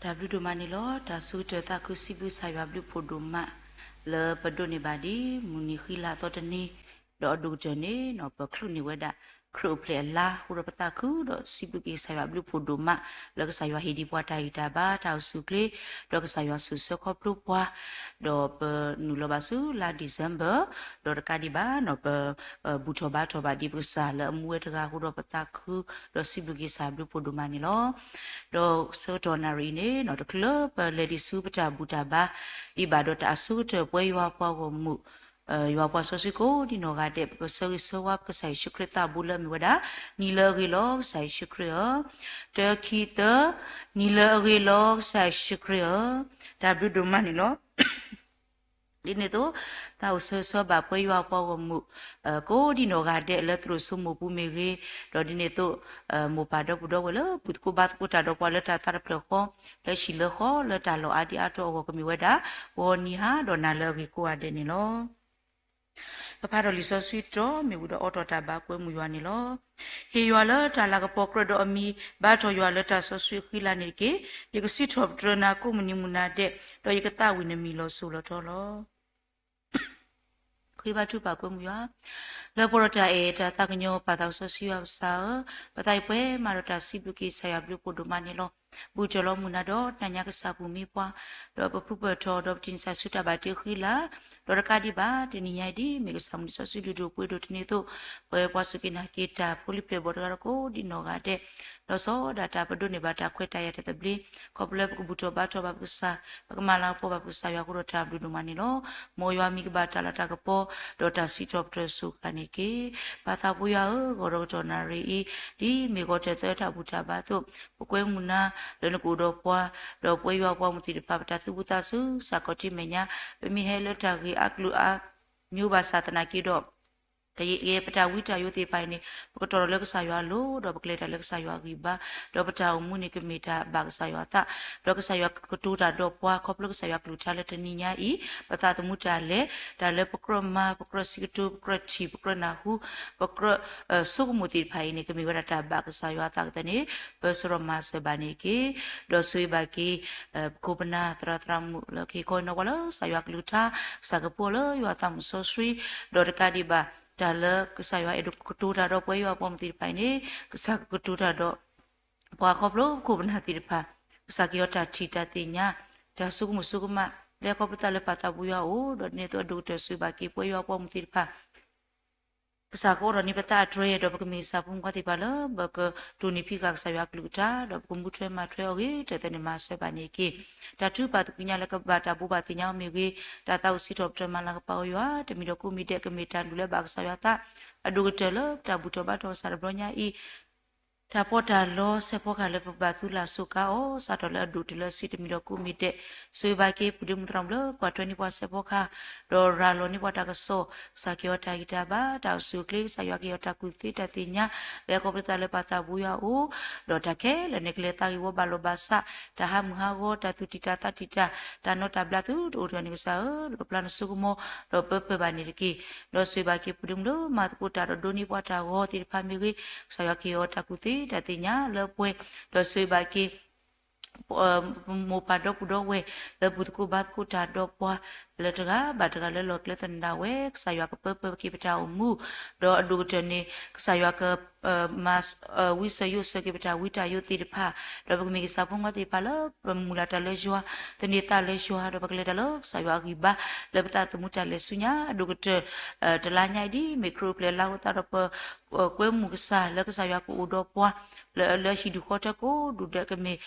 တၢ်ဘျုးဒိၣ်မးန့ၣ်လီၤ. တၢ်ဆၢကတီၢ်သးခုစံးဘျုးကစၢ်ယွၤဘျုးဖှိၣ်ဒိၣ်မး လၢပဒိးန့ၢ်ဘၣ်ဒ်မုၢ်နံၤဃံလၤအသီတနံၤ, ဒီးအဒိၣ်ကတၢၢ်န့ၣ် ပချုးန့ၢ်ဝဲဒၣ် ခရံာ်အိၣ်ဖျဲၣ်အလါ ဃိဒီးပသးခုဒီးစံးဘျုးက့ၤကစၢ်ယွၤဘျုးဖှိၣ်ဒိၣ်မး လၢကစၢ်ယွၤဟ့ၣ်ဒံးပှၤတၢ်ဂံၢ်တၢ်ဘါတၢ်အိၣ်ဆူၣ်အိၣ်ချ့, ဒီးကစၢ်ယွၤဆိၣ်ဆၢခီဖျိပှၤ, ဒီးပနုာ်လီၤဘၣ်ဆူလါ December, ဒီးတကးဒံးဘၣ်န့ၣ် ပ ဘူၣ်ထီၣ်ဘါထီၣ်ဘၣ်ဒံးပကစၢ်လၢအမူဝဲတဂၤအဃိဒီးပသးခု ဒီးစံးဘျုးက့ၤကစၢ်ဘျုးဖှိၣ်ဒိၣ်မးန့ၣ်လီၤ. ဒီးဆၢကတီၢ်နၣ်ရံၣ်အံၤန့ၣ် တချုးလၢပလဲၤဒံးဆူပတၢ်ဘူၣ်တၢ်ဘါဒံးဘၣ်ဒီးတၢ်အဆိကတၢၢ်ပှဲၤယွၤပှၤဂီၢ်မုၢ်, ယွၤပှၤစီဆှံကိးဒံနီၢ်ဂၤဒဲး ပကဆၢဂ့ၤဆၢဝါပကစၢ်ယ့ၣ်ၡူးခရံာ်သးဘိလၢအမ့ၢ်ဝဲဒၣ် နံၤလၢအဂ့ၤလီၤကစၢ်ယ့ၣ်ၡူးခရံာ်ဧၢ, တၢခံသၢ, နံၤလၢအဂ့ၤလီၤကစၢ်ယ့ၣ်ၡူးခရံာ်ဧၢ, တၢ်ဘျုးဒိၣ်မးန့ၣ်လီၤ. ဒ်န့ၣ်အသိး သးအိၣ်ဆၢဂ့ၤဆၢဝါဘၣ်ပှဲၤယွၤပှၤဂီၢ်မုၢ် ကိးဒံနီၢ်ဂၤဒဲးလၢသရိာ်စိမိၢ်ပူၤမ့ၢ်ဂ့ၤ, ဒီးဒ်န့ၣ်အသိး မိၢ်ပၢ်ဒီပုၢ်ဒီဝဲၢ်လၢဘူၣ်သကိးဘါသကိးတၢ်ဒီးပှၤလၢတၢ်သးတဖျၢၣ်ဃီ, လၢဟံၣ်လၢဃီ လၢတၢ်လီၢ်အါဒံအါတီၤအဂီၢ်ကမ့ၢ်ဝဲဒၣ် ဂီၤနံၤဟါဒီးနၤလၢအဂ့ၤကိးဂၤဒဲးန့ၣ်လီၤ. ပဖးထီၣ်လံာ်စီဆှံတီၤမ့ၢ်ဝံၤဒီးအိးထီၣ်တၢ်ဘါကွဲမုာ်ယွၤန့ၣ်လီၤ. ဟ့ၣ်ယွၤလၢတၢ်လၤကပီၤကြၢးဒီးအမံၤ, ဘါထီၣ်ယွၤလၢတၢ်စီဆှံအဃံလၤန့ၣ်တက့ၢ်. ယကစံးထီၣ်ပတြၢၤနၤကိးမုၢ်နံၤမုၢ်နၤဒဲး, ဒီးယကသးဝံၣ်နမံၤလီၤစိၤလီၤထီလီၤ. ဃ့ဘါထုကဖၣ်ကွဲမုာ်ယွၤ လၢပှဲၤဒီးတၢ်အဲၣ်တၢ်သးကညီၤပာ်သးစီဆှံယွၤပကစၢ်ဧၢ, ပသးအံၤပှဲၤမးဒီးတၢ်စံးဘျုးက့ၤကစၢ်ယွၤဘျုးဖှိၣ်ဒိၣ်မးန့ၣ်လီၤ. ဘူၣ်စၢၤလီၤမုၢ်နၤဒီးတၢ်ညါကစၢ်ပူၤမ့ၢ်ပှၤ, ဒီးပဖုပၢၢ်ထီၣ်ဒီးပတံၢ်န့ၢ်ဆူတၢ်ဘၣ်တ့ဃံလၤ, ဒီးတကးဒံးဘၣ် တနံၤညါအံၤဒ်မ့ၢ်ကစၢ်မုၢ်လံာ်စီဆှံလုၢ်ဒိၣ်ပှ့ၤဒိၣ်တနံၤအသိး, ပှဲၤပှၤစူၢ်က့ၤနာ်က့ၤတၢ်ဖိလံၤပျဲၢ်ဘီၣ်တဂၤဒီးကိးဒံနီၢ်ဂၤဒဲး, ဒီးစီၤဒၣ်တၢ်ပဒိးန့ၢ်ဘၣ်တၢ်ခွဲးတၢ်ယာ်တၢ်သဘျ့, ခီဖျိလၢပကဘူၣ်ထီၣ်ဘါထီၣ်ဘၣ်ပကစၢ်, ပကမၤလၤကပီၤဘၣ်ပကစၢ်ယွၤအဃိဒီးတၢ်ဘျုးဒိၣ်မးန့ၣ်လီၤ. မ်ယွၤမံၤကဘၣ်တၢ်လၤတၢ်ကပီၤ, ဒီးတၢ်စံးထီၣ်ပတြၢၤစူၢ်က့ၤနာ်က့ၤ, ပၢ်သးဖိယွၤဧၢ, ဂီၤဒီးကတီၢ်နၣ်ရံၣ်အံၤ, ဒ်မ့ၢ်ဂီၤတၢၢ်သၢတၢ်ဘူၣ်တၢ်ဘါအသိး, ပကွဲမုာ်နၤလၢနကအိၣ်ဒီးပှၤ, ဒီးပှဲၤယွၤပှၤမုၢ်သ့ၣ်တဖၣ် ပတၢ်သူၣ်ဘၣ်သးစူၤ စးကီးထံမဲာ်ညါ, ပမ့ၢ်ဟဲလၢတၢ်ဂ့ၢ်အါကလုာ်အါ မျိုးဘၣ်ဆၣ်သနာ်က့ဒီး, ကယဲၢ်ပတၢ်ဝံတၢ်ယိးသ့ၣ်တဖၣ်အံၤန့ၣ် ပကတီၢ်ထီၣ်လၢကစၢ်ယွၤအလိၤ, ဒီးပကလဲၤတၢ်လၢကစၢ်ယွၤအဂံၢ်ဘါ, ဒီးပတၢ်အိၣ်မူန့ၣ်ကမ့ၢ်တၢ်ဘၣ်ကစၢ်ယွၤအသး, ဒီးကစၢ်ယွၤကကတိၤတၢ်ဒီးပှၤ ခီဖျိကစၢ်ယွၤကလုၢ်ကထါလၢတနံၤညါအံၤ, ပသးသမူတၢ်လဲၤ, တၢ်လၢပကြၢးမၤ, ပကြၢးစံးကတိၤ, ပကြၢးထံၣ်, ပကြၢးနၢ်ဟူ, ပကြၢး ဆိကမိၣ်သ့ၣ်တဖၣ်အံၤန့ၣ် ကမ့ၢ်ဝဲဒၣ်တၢ်ဘၣ်ကစၢ်ယွၤအသးကသ့န့ၣ်, ပၢဆှၢဒီးမၤစၢၤဘၣ်န့ၣ်တက့ၢ်. ဒီးဆိၣ်ဂ့ၤဘၣ်က့ၤ ပခိၣ်ပနၢ်သရၣ်သရၣ်မုၣ်လၢကဟ့ၣ်ခီဟ့ၣ်နီၤပှၤလၢကစၢ်ယွၤကလုၢ်ကထါ, ကစၢ်ကပီၤလၢယွၤသးမုၣ်စီဆှံ, ဒီးတကးဒံးဘၣ် တၢ်လၢကစၢ်ယွၤအဲၣ်ဒိးကတိၤတၢ်ဒီးပှဲၤယွၤပှၤမုၢ်သ့ၣ်တဖၣ်အံၤန့ၣ်, ကစၢ်ကကတိၤတၢ်ဒီး ပှၤခီဖျိပခိၣ်ပနၢ်သ့ၣ်တဖၣ်, ကစၢ်ကဟ့ၣ်အီၤတၢ်ထံၣ်တၢ်သ့ၣ်ညါ, တၢ်ဆိကမိၣ်ဆိကမး, လၢခီဖျိသးလၢပၢ်သးဖိယွၤအအိၣ်, ဒီးဒ်န့ၣ်အသိးအဒိၣ်ကတၢၢ်ဆိၣ်ဂ့ၤဘၣ်က့ၤပှဲၤယွၤပှၤမုၢ်သ့ၣ်တဖၣ် ကစၢ်ကအိးထီၣ်န့ၢ်ပသးအတြဲၤ, ဒီးပကမ့ၢ်ကစၢ်ဖိမုၣ်ဖိခွါသ့ၣ်တဖၣ်လၢ ပကတိၢ်နီၣ်ဖံးဃာ်ကစၢ်ယွၤအကလုၢ်ကထါ, ဒီးပကမူထွဲမၤထွဲအီၤဂ့ၤ တၢ်သန့ၣ်မၤစၢၤဘၣ်န့ၣ်တက့ၢ်. တၢ်ထုကဖၣ်သကွံာ်ညါလၢကဘၣ်တၢ်ဘိးဘၣ်သ့ၣ်ညါအီၤမ့ၢ်ဂ့ၤ, တၢ်သးအိၣ်စံးထီၣ်ပတြၢၤမၤလၤကပီၤအီၤယွၤ တမံၤဒီးကိးမံၤဒဲး ကမ့ၢ်တၢ်လုၢ်လၢဘၣ်ကစၢ်ယွၤအသး, အဒိၣ်ကတၢၢ်လၢပတၢ်ဘူၣ်ထီၣ်ဘါထီၣ်ကစၢ်တဘျီညါအံၤ တၢ်ပီးတၢ်လီစဲးဖီကဟၣ်လၢပဘၣ်သူလၢ်စူးကါအီၤ စးထီၣ်လၢအဒိၣ်တုၤလၢအဆံးတမံၤဒီးကိးမံၤဒဲး, ဆိၣ်ဂ့ၤဘၣ်က့ၤပူၤဒ့မုၣ်သရၣ်မုၣ်လၢကွၢ်ထွဲန့ၢ်ပှၤစဲးဖီကဟၣ်, ဒီးရၤလီၤန့ၢ်ပှၤတၢ်ကစီၣ်, ကစၢ်ကဟ့ၣ်အီၤတၢ်ဂံၢ်တၢ်ဘါ, တၢ်အိၣ်ဆူၣ်အိၣ်ချ့, ကစၢ်ယွၤကဟ့ၣ်အီၤတၢ်ကူၣ်သ့တၢ်သ့ၣ်ညါ, လၢအခီဖျိသးလၢပၢ်သးဘိယွၤအအိၣ်, ဒီးတၢ်ခဲလၢာ်န့ၣ်ကလဲၤသးဂ့ၢ်ဝီဘၣ်လီၤဘၣ်စး, တၢ်ဟးမုၢ်ဟးဂီၤ, တၢ်သူၣ်တံၢ်တၢ်သးတံၢ်တၢ်, တၢ်နီၢ်တၢ်ဘျးသုတအိၣ်တဂ့ၤန့ၣ်ကစၢ်ဧၢ, လီၣ်ဖျါနဆိကမိၣ်, ဒီးပၢပၢၢ်ဘၣ်န့ၣ်တက့ၢ်. ဒီးဆိၣ်ဂ့ၤဘၣ်က့ၤပူၤဒ့မုၣ်လၢမၤသကိးတၢ်ဒီးဒိးန့ၢ်ပှၤတၢ်ဂီၤသ့ၣ်တဖၣ်မ့ၢ်ဂ့ၤ, ကစၢ်ယွၤကဟ့ၣ်အီၤတၢ်ကူၣ်သ့တၢ်သ့ၣ်ညါလၢပှဲၤ, ဒီးဆိၣ်ဂ့ၤဘၣ်က့ၤ မိၢ်ပၢ်ဒီပုၢ်ဒီဝဲၢ် လၢဘူၣ်သကိးဘါသကိးတၢ်ဒီးပှၤ လၢတဂၤဘၣ်တဂၤလၢလီၢ်ကျဲသနၣ်ဝဲ, ကစၢ်ယွၤကပၢပၢၢ်က့ၤပတၢ်အိၣ်မူ, ဒီးအဒိၣ်ကတၢၢ်န့ၣ် ကစၢ်ယွၤက မၤဝံစၢၤယိးစၢၤက့ၤပတၢ်ဝံတၢ်ယိးသ့ၣ်တဖၣ်, ဒီးပကမ့ၢ်ကစၢ်ဖိမုၣ်ဖိခွါသ့ၣ်တဖၣ်လၢ ပမုၢ်လၢ်တၢ်လၢယွၤ, သန့ၤသးလၢယွၤ, ဒီးပကလဲၤတၢ်လၢကစၢ်ယွၤအဂံၢ်ဘါ, လၢပသးသမူတၢ်လဲၤဆူညါ အဒိၣ်ကတၢၢ် တလါညါအံၤဒ်အမ့ၢ်ခရံာ်အိၣ်ဖျဲၣ်အလါအဃိသတးဒီး ပကွဲမုာ်ကစၢ်လၢကစၢ်ယွၤကအိၣ်ဒီးပှၤ လၢ လၢဟံၣ်ဒူၣ်ဃီထၢကိးဒူၣ်ဒဲး ကမ့ၢ်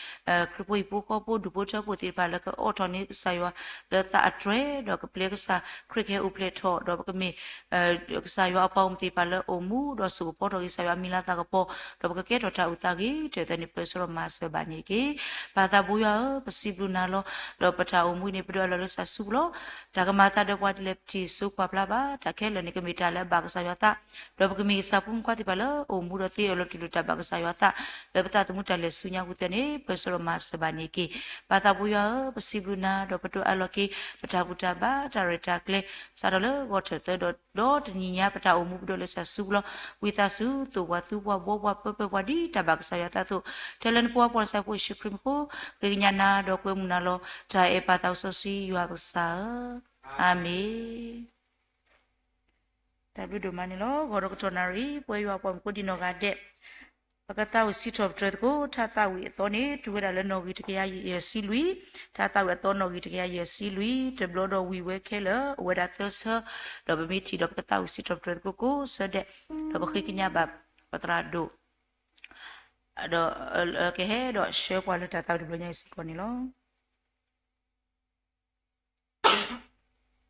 ခရံာ်ဖိဟံၣ်ဖိဃီဖိ ဒူၣ်ဖိထၢဖိသ့ၣ်တဖၣ်လၢကအိးထီၣ်န့ၢ်ကစၢ်ယွၤလၢသးအတြဲၤ ဒီးကပျဲကစၢ်ခရံာ်ကဟဲအိၣ်ဖျဲၣ်ထီၣ် ဒီးပကမ့ၢ် ကစၢ်ယွၤအပှၤဂီၢ်မုၢ်သ့ၣ်တဖၣ်လၢအိၣ်မူ ဒီးစိာ်ကဖီထီၣ်က့ၤကစၢ်ယွၤအမံၤလၤသးကပီၤ ဒီးပကကဲထီၣ်တၢ်အိၣ်သးဂ့ၤကတၢၢ်သန့ၣ် ပၢဆှၢဒီးမၤစၢၤဘၣ်န့ၣ်တက့ၢ်. ပၢ်သးဘိယွၤဧၢ, ပစံးဘျုးနၤလီၤ. ဒီးပတၢ်အိၣ်မူအံၤန့ၣ် ပဒိးအလီၢ်လၢစးဆူပူၤလီၤ. တၢ်ကမၤအသးဒီးပှၤဒ်လဲၣ်ပထံၣ်စိကွၢ်ဖျါဘၣ်, တၢ်ခဲလၢာ်န့ၣ် ကမ့ၢ်တၢ်လၢအဘၣ်ကစၢ်ယွၤသး, ဒီးပကမ့ၢ်ကစၢ်ဖိမုၣ်ဖိခွါသ့ၣ်တဖၣ်လၢအိၣ်မူဒီးသ့အၢၣ်လီၤတူၢ်လိာ်တၢ်ဘၣ်ကစၢ်ယွၤသး, လၢပသးသမူတၢ်လဲၤဆူညါဟူသၢန့ၣ် ပၢၢ်ဆၢဒီးမၤစၢၤဘၣ်န့ၢ်က့ၤ ပၢ်သးပှၢ်ယွၤဧၢ, ပစံးဘျုးနၤ ဒီးပဒိၣ်အၢၣ်လီၤက့ၤ ပတၢ်ဘူၣ်တၢ်ဘါ တၢ်ရဲၣ်တၢ်ကျဲၤ စးထီၣ်လၢဂီၤထၢၣ်သၢဒီး ဒီတနံၤညါ ပတၢ်အိၣ်မူပဒိၣ်လၢစၢ်စုပူၤလီၤ. ဝံသးစူၤ သိၣ်ပှၤသူပှၤဘှီပှၤပၢပၢပှၤဒ်တၢ်ဘၣ်ကစၢ်ယွၤအသးအသိး, ထဲလၢနဖိအပှၤစၢ်ဖိယ့ၣ်ၡူးခရံာ်မံၤအဃိ, ဃ့ကညးနၤဒီးကွဲမုာ်နၤလီၤ. တၢ်အဲၣ်ပၢ်သးစီဆှံယွၤပကစၢ်ဧၢ, အၤမ့ၣ်. တၢ်ဘျုးဒိၣ်မးန့ၣ်လီၤ. ဂီၤဒီးကတီၢ်နၣ်ရံၣ် ပဝဲယွၤပှၤမုၣ်ဖိဒံးနီၢ်ဂၤဒဲး ပကသးဝံၣ်စံးထီၣ်ပတြၢၤသကိး ထါသးဝံၣ်အသီန့ၣ် တုၤဝဲဒၣ်လၢနီၣ်ဂံၢ်တကယၤယဲၢ်ဆံလွံၢ်, ထါသးဝံၣ်အသီနီၣ်ဂံၢ်တကယၤယဲၢ်ဆံလွံၢ်, တဘျီဒီးဝံၤဝဲခဲလၢာ် အိၣ်ဝဲဒၣ်သၢဆၢ, ဒီးပမ့ၢ်ထံၣ်ဒီးပကသးဝံၣ်စံးထီၣ်ပတြၢၤသကိးကိးဆၢဒဲး, ဒီးပဃ့ကညးဘၣ်ပသရၣ်ဒိၣ် ဒီးက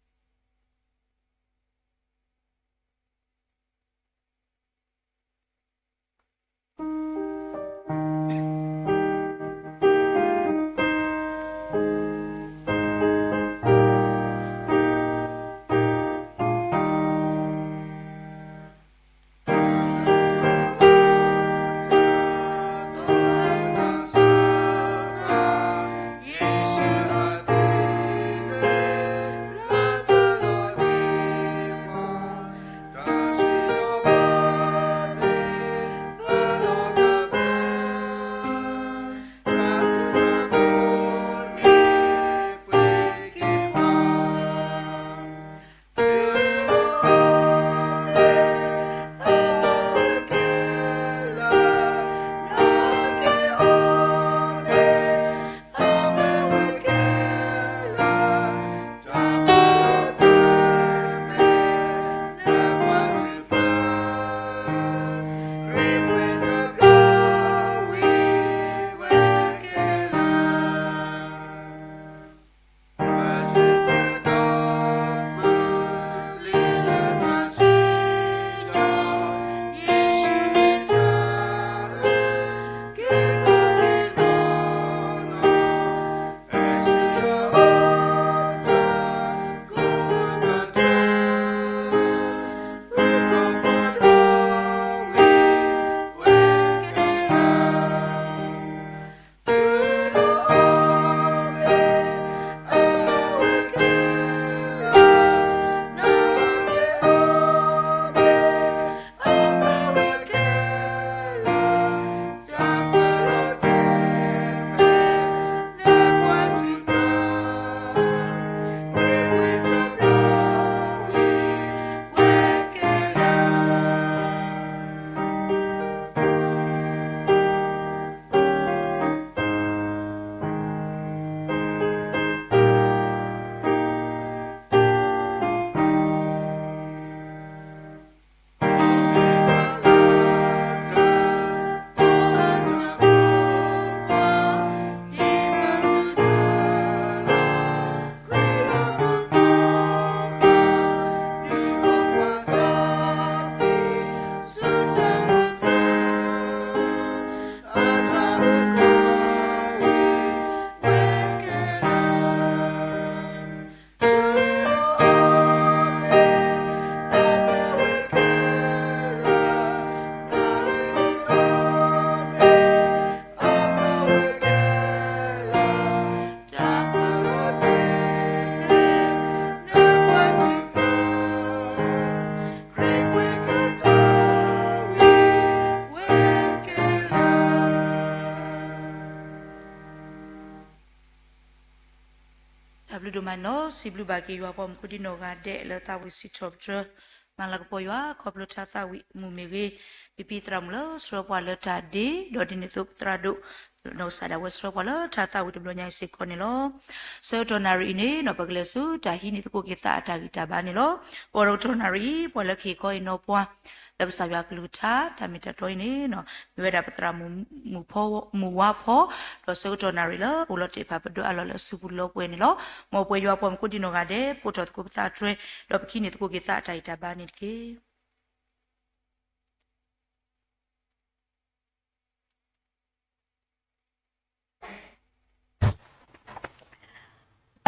ဟဲဒီးဆှၢပှၤလၢတၢ်သးဝံၣ်တဘျီညါအံၤစ့ၢ်ကီးန့ၣ်လီၤ. တၢ်ဘျုးဒိၣ်မးန့ၣ်လီၤ. စံးဘျုးဘၣ်က့ၤယွၤပှၤမုၣ်ဖိဒံးနီၢ်ဂၤဒဲး လၢသးဝံၣ်စံးထီၣ်ပတြၢၤ မၤလၤကပီၤယွၤ ခီဖျိထါသးဝံၣ်မုာ်မ့ၢ်ဂ့ၤ, ပဖံသရၣ်မုၣ်လၢဆှၢပှၤလၢတၢ်ဒ့, ဒီးဒ်န့ၣ်အသိးပသရၣ်ဒိၣ် နီၢ်ကစၢ်ဒၣ်ဝဲဆှၢပှၤလၢထါသးဝံၣ်တဘျီညါအံၤစ့ၢ်ကီးန့ၣ်လီၤ. ဆၢကတီၢ်နၣ်ရံၣ်အံၤန့ၣ် ပကလဲၤဆူတၢ်ဟံးန့ၢ်သကိးက့ၤသးအတၢ်ဂံၢ်တၢ်ဘါန့ၣ်လီၤ. ပှၤဒီးကတီၢ်နၣ်ရံၣ်အံၤ ပှၤလၢကဟ့ၣ်ခီဟ့ၣ်နီၤပှၤ လၢကစၢ်ယွၤကလုၢ်ကထါ တၢ်မ့ၢ်တၢ်တီအံၤန့ၣ် မ့ၢ်ဝဲဒၣ်ပသရၣ်မုၣ် မုၢ်ဝါဖီ, ဒီးဆၢကတီၢ်နၣ်ရံၣ်လၢအိၣ်လီၤတဲာ်ဖးပဒိၣ်အလီၢ်လၢအစုပူၤလီၤပှဲၤန့ၣ်လီၤ. မ်ပဝဲယွၤပှၤမုၣ်ဖိဒံးနီၢ်ဂၤဒဲး ပအိးထီၣ်သကိးပသးတြဲၤ ဒီးပကဟံးန့ၢ်သကိးက့ၤသးအတၢ်ဂံၢ်တၢ်ဘါန့ၣ်တက့ၢ်.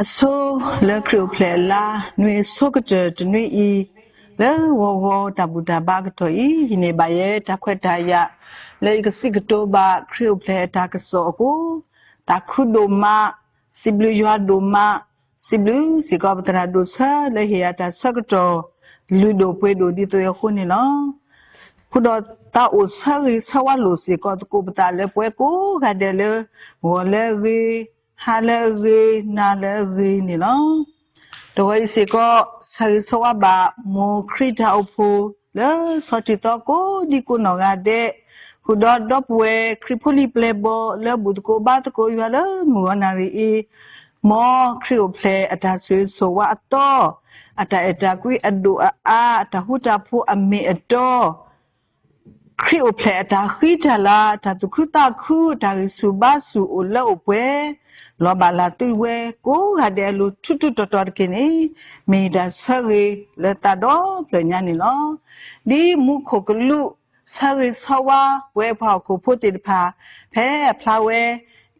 အဆိလၢခရံာ်အိၣ်ဖျဲၣ်အလါ နွံအဆိကတၢၢ်တနွံအံၤ, လၢဂီၤဂီၤတၢ်ဘူၣ်တၢ်ဘါအကတီၢ်အံၤ, ယန့ၢ်ဘၣ်ယဲတၢ်ခွဲးတၢ်ယာ် လၢယကစံးကတိၤဘၣ်ခရံာ်အိၣ်ဖျဲၣ်အတၢ်ကစီၣ်အဃိ, တၢ်ခုဒိၣ်မး, စံးဘျုးယွၤဒိၣ်မး, စံးဘျုးစ့ၢ်ကီးပသရၣ်ဒိၣ်ဆၢလၢဟ့ၣ်ယၤတၢ်ဆၢကတီၢ် လုၢ်ဒိၣ်ပှ့ၤဒိၣ်ဒ်သိးအဃိန့ၣ်လီၤ. ဃုာ်ဒီးသးအိၣ်ဆၢဂ့ၤဆၢဝါလိာ်စ့ၢ်ကီးသကိးပသးလၢပဝဲကိးဂၤဒဲးလၢ ဂီၤလၢအဂ့ၤ, ဟါလၢအဂ့ၤ, နၤလၢအဂ့ၤန့ၣ်လီၤ. တဂီၤအံၤစ့ၢ်ကီး ဆၢဂ့ၤဆၢဝါဘၣ် မိၢ်ခရံာ်တၢ်အိၣ်ဖှိၣ် လၢဆီၣ်တံၢ်သီကိးဒံကိးနီၢ်ဂၤဒဲး, ဃုာ်ဒီးဒီပုၢ်ဝဲၢ်ခရံာ်ဖိလံၤပျဲၢ်ဘီၣ် လၢဘူၣ်သကိးဘါသကိးယွၤလၢမုၢ်ဂီၤနၣ်ရံၣ်အံၤ, မ်ခရံာ်အိၣ်ဖျဲၣ်အတၢ်ဆိၣ်ဂ့ၤဆိၣ်ဝါအသီ, အတၢ်အဲၣ်တၢ်ကွံအဒိၣ်အအါ, အတၢ်ဃူတၢ်ဖိးအမ့ၢ်အတီ, ခရံာ်အိၣ်ဖျဲၣ်အတၢ်ဃံတၢ်လၤ, တၢ်သူၣ်ခုသးခု, တၢ်ဂံၢ်ဆူၣ်ဘါဆူၣ်အိၣ်လၢအိၣ်ပှဲၤ, လီၤဘၣ်လၢသုဝဲကိးဂၤဒဲးအလိၤထူးထူးတီၤတီၤတက့ၢ်န့ၣ်, မ့ၢ်ယတၢ်ဆၢဂ့ၤလၢသးဒီဖျၢၣ်ညါန့ၣ်လီၤ. ဒ်မူခိၣ်ကလူးဆၢဂ့ၤဆၢဝါပဝဲပှၤဟီၣ်ခိၣ်ဖိသ့ၣ်တဖၣ်, ဖဲအဖျါဝဲ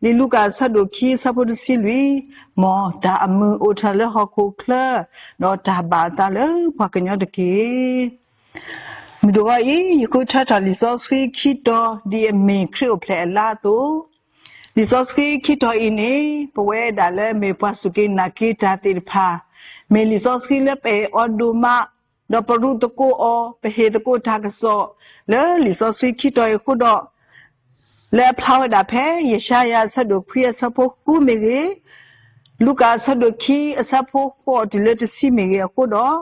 လံာ်လူၤကၣ်အဆၢဒိၣ်ခံအဆၢဖိတဆံလွံၢ်, မ်တၢ်အမုာ်အိၣ်ထီၣ်လၢဟီၣ်ခိၣ်ချၢ, ဒီးတၢ်ဘၣ်အသးလၢပှၤကညီတက့ၢ်. မုၢ်တဂီၤအံၤ ယဃုထၢထီၣ်လံာ်စီဆှံခံတီၤ ဒ်အမ့ၢ်ခရံာ်အိၣ်ဖျဲၣ်အလါအသိး, လံာ်စီဆှံခံတီၤအံၤန့ၣ် ပဝဲဒၣ်လၢမ့ၢ်ပှၤစူၢ်က့ၤနာ်က့ၤတၢ်သ့ၣ်တဖၣ်, မ့ၢ်လံာ်စီဆှံလၢပအဲၣ်အီၤဒိၣ်မး, ဒီးပရူးသကိးအီၤ, ပဟ့ၣ်သကိးတၢ်ကစီၣ် လၢလံာ်စီဆှံခံတီၤအံၤအဃိဒီး, လၢအဖျါဝဲဒၣ်ဖဲ ယၡါယၤအဆၢဒိၣ်ခွံအဆၢဖိဃုမ့ၢ်ဂ့ၤ, လူၤကၣ်အဆၢဒိၣ်ခံအဆၢဖိဃိးတုၤလၢတဆံမ့ၢ်ဂ့ၤအဃိဒီး,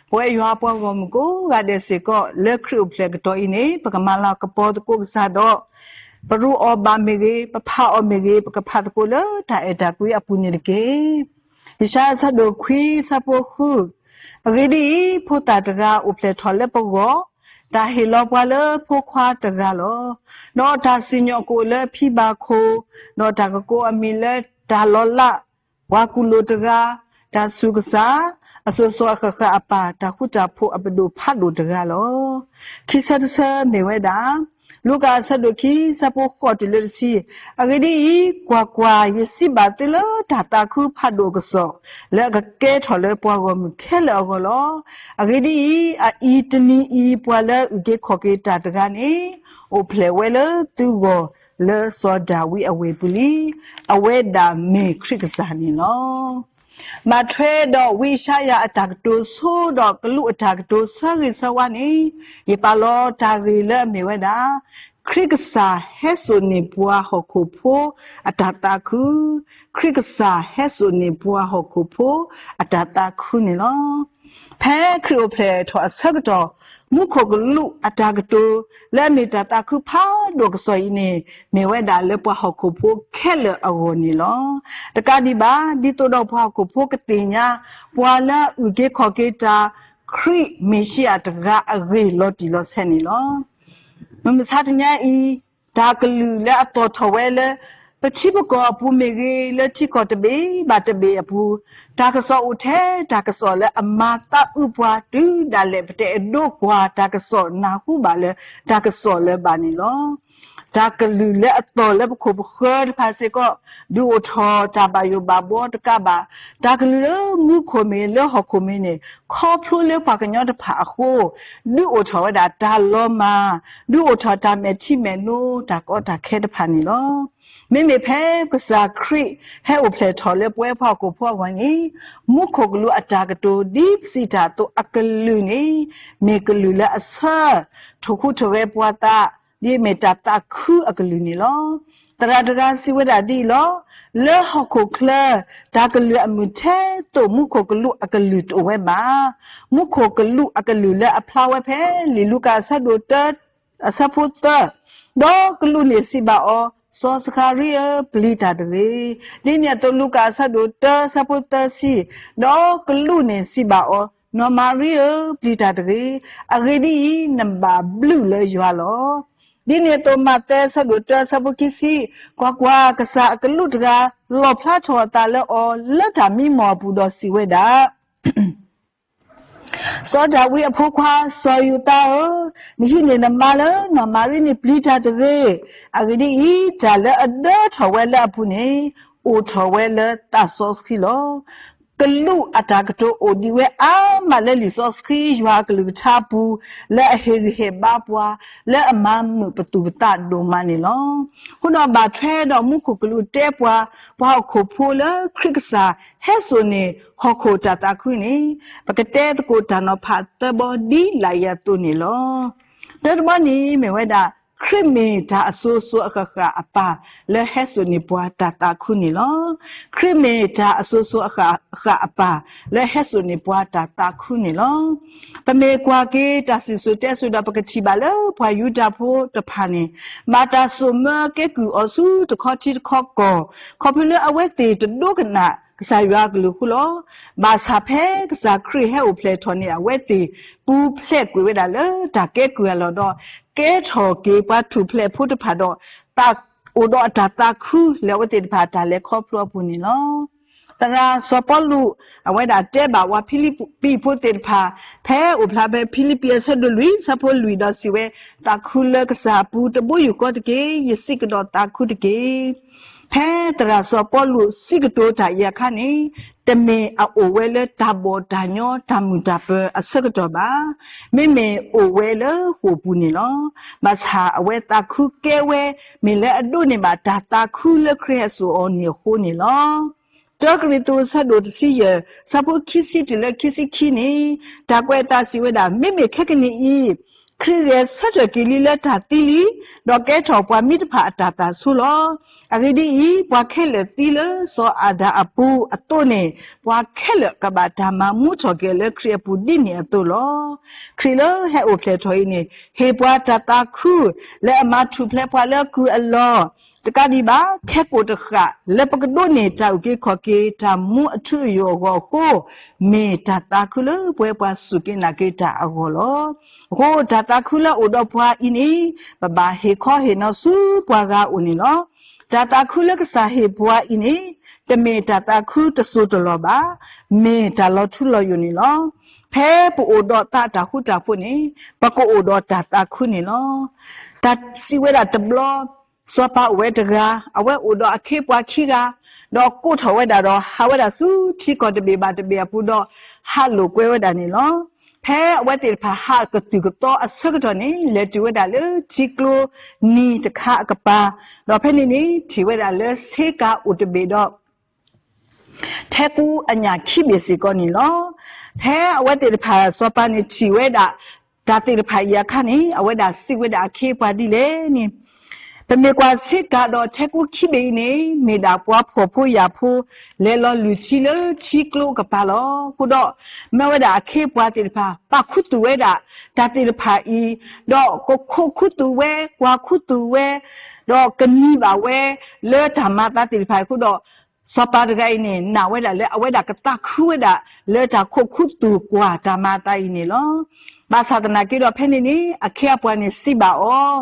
ပဝဲယွၤပှၤဂီၢ်မုၢ်ကိးဂၤဒဲးစ့ၢ်ကီး လၢခရံာ်အိၣ်ဖျဲၣ်ကတီၢ်အံၤန့ၣ် ပကမၤလၤကပီၤသကိးကစၢ်ဒီး, ပရူးအီၤဘၣ်မ့ၢ်ဂ့ၤ, ပဖးအီၤမ့ၢ်ဂ့ၤ, ပကဖးသကိးလၢတၢ်အဲၣ်တၢ်ကွံအပူၤန့ၣ်တက့ၢ်. ယၡါယၤအဆၢဒိၣ်ခွံအဆၢဖိဃု, အဂ့ၢ်ဒ်အံၤ, ဖိသၣ်တဂၤအိၣ်ဖျဲၣ်ထီၣ်လၢပဂီၢ်, တၢ်ဟ့ၣ်လီၤပှၤလၢဖိခွါတဂၤလီၤ. ဒီးတၢ်စံၣ်ညီၣ်ကအိၣ်လၢအဖံဘၣ်ခိၣ်, ဒီးတၢ်ကကိးအမံၤလၢတၢ်လီၤလး, ပှၤကူၣ်လိာ်တဂၤ, တၢ်ဆူၣ်ကစၢ်, အစိၤစိၤအဃၣ်ဃၣ်အပၢ်, တၢ်ဃူတၢ်ဖိးအပဒိၣ်ဖးဒိၣ်တဂၤလီၤ. ခံဆၢတဆၢမ့ၢ်ဝဲဒၣ် လူၤကၣ်အဆၢဒိၣ်ခံအဆၢဖိဃိးတုၤလၢတဆံ, အဂ့ၢ်ဒ်အံၤ, ကွၢ်ကွၢ်, ယစံးဘၣ်သုလၢတၢ်သးခုဖးဒိၣ်အကစီၣ်, လၢအကကဲထီၣ်လၢပှၤဂီၢ်မုၢ်ခဲလၢာ်အဂီၢ်လီၤ. အဂ့ၢ်ဒ်အံၤ, အအံၤတနံၤအံၤ ပှၤလၢအအုၣ်က့ၤခီၣ်က့ၤတၢ်တဂၤန့ၣ်, အိၣ်ဖျဲၣ်ဝဲလၢသုဂီၢ်, လၢစီၤဒၤဝံးအဝ့ၢ်ပူၤလံ. အဝဲဒၣ်မ့ၢ်ခရံာ်ကစၢ်န့ၣ်လီၤ. ဘၣ်ထွဲဒီးဝံယၡါယၤအတၢ်ကတိၤဆိဒီးကလူးအတၢ်ကတိၤဆၢဂ့ၤဆၢဝါန့ၣ်, ယပာ်လီၤတၢ်ဂ့ၢ်လၢအမ့ၢ်ဝဲဒၣ်, ခရံာ်ကစၢ်ဟဲစိာ်န့ၢ်ပှၤဟီၣ်ခိၣ်ဖိအတၢ်သးခု, ခရံာ်ကစၢ်ဟဲစိာ်န့ၢ်ပှၤဟီၣ်ခိၣ်ဖိအတၢ်သးခုန့ၣ်လီၤ. ဖဲခရံာ်အိၣ်ဖျဲၣ်ထီၣ်အဆၢကတီၢ်, မူခိၣ်ကလူးအတၢ်ကတိၤ လၢအမ့ၢ်တၢ်သးခုဖးဒိၣ်ကစီၣ်အံၤန့ၣ်, မ့ၢ်ဝဲဒၣ်လၢပှၤဟီၣ်ခိၣ်ဖိခဲလၢာ်အဂီၢ်န့ၣ်လီၤ. တကးဒံးဘၣ်, ဒ်သိးဒီးပှၤဟီၣ်ခိၣ်ဖိကသ့ၣ်ညါ ပှၤလၢအအုၣ်က့ၤခီၣ်က့ၤတၢ် ခရံာ်မ့ၣ်ၡံအၤတဂၤအဂ့ၢ်လီၤတံၢ်လီၤဆဲးန့ၣ်လီၤ. မုၢ်မဆါတနံၤအံၤ, တၢ်ကလုၢ်လၢအသီၣ်ထီၣ်ဝဲလၢ ပထံပကီၢ်အပူၤမ့ၢ်ဂ့ၤ, လၢထံကီၢ်တဘ့ၣ်ဘၣ်တဘ့ၣ်အပူၤ, တၢ်ကစီၣ်အိၣ်ထဲတၢ်ကစီၣ်လၢအမၤသးအုးပှၤတုၤဒၣ်လဲာ် ပတအဲၣ်ဒိးကွၢ်တၢ်ကစီၣ်နၢ်ဟူဘၣ်လၢတၢ်ကစီၣ်လၢၤဘၣ်န့ၣ်လီၤ. တၢ်ကလုၢ်လၢအသီၣ်လၢပခိၣ်ပဃၢၤတဖၣ်စ့ၢ်ကီး, ဒုးအိၣ်ထီၣ်တၢ်ဘၣ်ယိၣ်ဘၣ်ဘှီတကးဘၣ်, တၢ်ကလုၢ်လၢမူခိၣ်မ့ၢ်လၢဟီၣ်ခိၣ်မ့ၢ်န့ၣ်, ခီဖျိလၢပှၤကညီတဖၣ်အဃိ, ဒုးအိၣ်ထီၣ်ဝဲဒၣ်တၢ်လီၤမၢ်, ဒုးအိၣ်ထီၣ်တၢ်မဲာ်ထံမဲာ်နိ, တၢ်ကီတၢ်ခဲတဖၣ်န့ၣ်လီၤ. မ့မ့ၢ်ဖဲကစၢ်ခရံာ်ဟဲအိၣ်ဖျဲၣ်ထီၣ်လၢပဝဲပှၤဟီၣ်ခိၣ်ဖိအဂီၢ်န့ၣ်, မူခိၣ်ကလူးအတၢ်ကတိၤဒ်ပစံးတၢ်အသိးအကလုၢ်န့ၣ်, မ့ၢ်ကလုၢ်လၢအဆၢ, ထိၣ်ဟူးထိၣ်ဂဲၤပှၤသး, ဒ်အမ့ၢ်တၢ်သးခုအကလုၢ်န့ၣ်လီၤ. သရၣ်တဂၤစံးဝဲဒၣ်ဒ်အံၤလီၤ. လၢဟီၣ်ခိၣ်ချၢ, တၢ်ကလုၢ်အမုာ်ထဲသိးမူခိၣ်ကလူးအကလုၢ်တအိၣ်ဝဲဘၣ်. မူခိၣ်ကလူးအကလုၢ်လၢအဖျါဝဲဖဲလံာ်လူၤကၣ်အဆၢဒိၣ်တၢ အဆၢဖိသၢ, ဒီးကလူးန့ၣ်စံးဘၣ်အီၤ, စီၤစကၤရံဧၢ, ပျံၤတၢ်တဂ့ၤ. ဒ်န့ၣ်အသိးလူၤကၣ်အဆၢဒိၣ်တၢအဆၢဖိသၢဆံ, ဒီးကလူးန့ၣ်စံးဘၣ်အီၤ, နီၢ်မၤရံဧၢ, ပျံၤတၢ်တဂ့ၤ. အဂ့ၢ်ဒ်အံၤ, နဘၣ်ဘျုးလၢယွၤလီၤ. ဒ်န့ၣ်အသိးမးသဲအဆၢဒိၣ်တၢအဆၢဖိခံဆံ, ကွၢ်ကွၢ်, ကစၢ်အကလူးတဂၤ လီၣ်ဖျါထီၣ်အသးလၢအီၤလၢတၢ်မံမီၢ်အပူၤဒီးစံးဝဲဒၣ် စီၤဒၤဝံးအဖိခွါစီၤယိၤသးဧၢ, နဟံးန့ၢ်နမါလၢနီၢ်မၤရံန့ၣ်ပျံၤတၢ်တဂ့ၤ. အဂ့ၢ်ဒ်အံၤ, တၢ်လၢအဒၢထီၣ်ဝဲလၢအပူၤန့ၣ်, အိၣ်ထီၣ်ဝဲလၢသးစီဆှံလီၤ. ကလူးအတၢ်ကတိၤအိၣ်ဒံးဝဲအါမးလၢလံာ်စီဆှံယွၤအကလုၢ်ကထါအပူၤ, လၢအဟ့ၣ်ဂံၢ်ဟ့ၣ်ဘါပှၤ, လၢအမၤမုာ်ပသူၣ်ပသးဒိၣ်မးန့ၣ်လီၤ. အဃိဒီးဘၣ်ထွဲဒီးမူခိၣ်ကလူးတဲပှၤ, ပှၤဟီၣ်ခိၣ်ဖိလၢခရံာ်ကစၢ်ဟဲစိာ်န့ၢ်ဟီၣ်ခိၣ်တၢ်သးခုန့ၣ်, ပကတဲသကိးတၢ်နီၤဖးသၢဘီဒ်လာ်အံၤအသိးန့ၣ်လီၤ. တၢတဘီန့ၣ်မ့ၢ်ဝဲဒၣ် ခရံာ်မ့ၢ်တၢ်အစိၤစိၤအဃၣ်ဃၣ်အပၢ် လၢဟဲစိာ်န့ၢ်ပှၤတၢ်သးခုန့ၣ်လီၤ. ခရံာ်မ့ၢ်တၢ်အစိၤစိၤအဃၣ်ဃၣ်အပၢ် လၢဟဲစိာ်န့ၢ်ပှၤတၢ်သးခုန့ၣ်လီၤ. ပမ့ၢ်ကွၢ်က့ၤတၢ်စံၣ်စိၤတဲစိၤဒီး ပကထံၣ်ဘၣ်လၢပှၤယူဒၤဖိတဖၣ်န့ၣ် ဘၣ်တၢ်စိာ်မၢကဲကုၢ်အီၤဆူတခီထံတခီကီၢ်, ခီဖျိလၢအဝဲသ့ၣ်တဒိကနၣ်ကစၢ်ယွၤအကလုၢ်အဃိလီၤ. ဘၣ်ဆၣ်ဖဲကစၢ်ခရံာ်ဟဲအိၣ်ဖျဲၣ်ထီၣ်န့ၣ် အဝဲသ့ၣ် ပူၤဖျဲးကွံာ်ဝဲဒၣ်လၢတၢ်ကဲကုၢ်အလီၢ်ဒီး ကဲထီၣ်က့ၤပှၤထူၣ်ဖျဲးဖိတဖၣ်ဒီး အိၣ်ဒီးအတၢ်သးခုလၢအဝဲသ့ၣ်တဖၣ်အတၢ်လဲၤခီဖျိအပူၤန့ၣ်လီၤ. သရၣ်စီၤပီလူး အဝဲဒၣ်တဲဘၣ်ပှၤဖံလံးပံးဖိသ့ၣ်တဖၣ် ဖဲအိၣ်ဖျါဖဲဖံလံးပံးအဆၢဒိၣ်လွံၢ် ဆၢဖိလွံၢ်ဒီးစံးဝဲ, သးခုလၢကစၢ်အပူၤ တဘိယူၢ်ဃီတက့ၢ်. ယစံးကဒီးသးခုတက့ၢ်. ဖဲသရၣ်စီၤပီလူးစံးကတိၤတၢ်အံၤအခါန့ၣ်, တမ့ၢ်အအိၣ်ဝဲလၢတၢ်ဘီၣ်တၢ်ညီတၢ်မုာ်တၢ်ပၢၤအဆၢကတီၢ်ဘၣ်. မ့မ့ၢ်အိၣ်ဝဲလၢဃိာ်ပူၤန့ၣ်လီၤ. ဘၣ်ဆၣ်အဝဲသးခုကဲဝဲ မ့ၢ်လၢအဒိးန့ၢ်ဘၣ်တၢ်သးခုလၢခရံာ်ဟဲစိာ်အီၤန့ၣ်အဃိန့ၣ်လီၤ. တၢကရံၣ်သူးအဆၢဒိၣ်တဆံယဲၢ် ဆၢဖိခံဆံတုၤလၢခံဆံခံန့ၣ်, တၢ်ကွဲးအသးစံးဝဲဒၣ်, မ့မ့ၢ်ခဲကနံၣ်အံၤ ခရံာ်ဂဲၤဆၢထၢၣ်က့ၤလံလၢတၢ်သံလံ, ဒီးကဲထီၣ်ပှၤမံတဖၣ်အတၢ်သးဆိလီၤ. အဂ့ၢ်ဒ်အံၤ, ပှၤခဲလၢာ်သံလၢစီၤအၤဒၣ်အပူၤအသိးန့ၣ်, ပှၤခဲလၢာ်ကဘၣ်တၢ်မၤမူထီၣ်က့ၤလၢခရံာ်အပူၤဒ်န့ၣ်အသိးလီၤ. ခရံာ်လၢဟဲအိၣ်ဖျဲၣ်ထီၣ်အံၤန့ၣ် ဟ့ၣ်ပှၤတၢ်သးခု လၢအမၤထူၣ်ဖျဲးပှၤလၢကုၢ်အလီၢ် တကးဒံးဘၣ် ခဲကိာ်တဃၣ် လၢပကဒိးန့ၢ်တၢ်အုၣ်က့ၤခီၣ်က့ၤ တၢ်မူအထူအယိာ်အဂီၢ်အဃိ, မ့ၢ်တၢ်သးခုလၢပဝဲပှၤစူၢ်က့ၤနာ်က့ၤတၢ်အဂီၢ်လီၤ. အဃိတၢ်သးခုလၢအအိၣ်ဒီးပှၤအံၤန့ၣ်, ပဘၣ်ဟ့ၣ်ခီဟ့ၣ်နီၤဆူပှၤဂၤအအိၣ်န့ၣ်လီၤ. တၢ်သးခုလၢကစၢ်ဟ့ၣ်ပှၤအံၤန့ၣ်, တမ့ၢ်တၢ်သးခုတစိၢ်တလီၢ်ဘၣ်, မ့ၢ်တၢ်လီၤထူလီၤယိာ်န့ၣ်လီၤ. ဖဲပအိၣ်ဒီးသးအတၢ်ဃူတၢ်ဖိးန့ၣ်, ပကအိၣ်ဒီးတၢ်သးခုန့ၣ်လီၤ. တၢ်စံးဝဲဒၣ်တဘျီ, စီၤပၤအိၣ်ဝဲတဂၤ, အဝဲအိၣ်ဒီးအခ့အပှၤခံဂၤ, ဒီးကိးထီၣ်ဝဲဒၣ်ဒီးဟးဝဲဒၣ်ဆူထံကီၢ်တဘ့ၣ်ဘၣ်တဘ့ၣ်အပူၤဒီး ဟးလိာ်ကွဲဝဲဒၣ်န့ၣ်လီၤ. ဖဲအဝဲသ့ၣ်တဖၣ်ဟးကသုၣ်ကသီအဆၢကတီၢ်န့ၣ်, လဲၤတုၤဝဲဒၣ်လၢထံကျိနံၤတခါအကပၤ, ဒီးဖဲန့ၣ်န့ၣ် ထံၣ်ဝဲဒၣ်လၢဆ့ကၤအိၣ်တဘ့ၣ်ဒီး ထဲကူအညၣ်ခံဘ့ၣ်စ့ၢ်ကီးန့ၣ်လီၤ. ဖဲအဝဲသ့ၣ်တဖၣ် စီၤပၤန့ၣ်ထံၣ်ဝဲဒၣ် တၢ်သ့ၣ်တဖၣ်အံၤအခါန့ၣ်, အဝဲဒၣ်စံးဝဲဒၣ်အခ့အပှၤဒ်လဲၣ်န့ၣ်, ပမ့ၢ်ကွၢ်ဆ့ကၤဒီးထဲကူခံဘ့ၣ်အံၤန့ၣ်, မ့ၢ်ဒၣ်ပှၤဖှီၣ်ဖိယာ်ဖိ လဲၤလီၤလုၢ်ထံလၢထံကျိကပၤလီၤ. အဃိဒီး မၢဝဲဒၣ်အခ့အပှၤသ့ၣ်တဖၣ် ပာ်ခူသူၣ်ဝဲဒၣ်တၢ်သ့ၣ်တဖၣ်အံၤ, ဒီးကခိးခူသူၣ်ဝဲ, ကွၢ်ခူသူၣ်ဝဲ, ဒီးကနံၤဘၣ်ဝဲလၢတၢ်မၤအသးသ့ၣ်တဖၣ်အံၤအဃိဒီး, စီၤပၤတဂၤအံၤန့ၣ် နာ်ဝဲဒၣ်လၢအဝဲဒၣ်ကသးခုဝဲဒၣ် လၢတၢ်ခိးခူသူၣ်ကွၢ်တၢ်မၤအသးအံၤန့ၣ်လီၤ. ဘၣ်ဆၣ်သနာ်က့ဒီး ဖဲန့ၣ်န့ၣ် အခ့အပှၤန့ၣ်စံးဘၣ်အီၤ,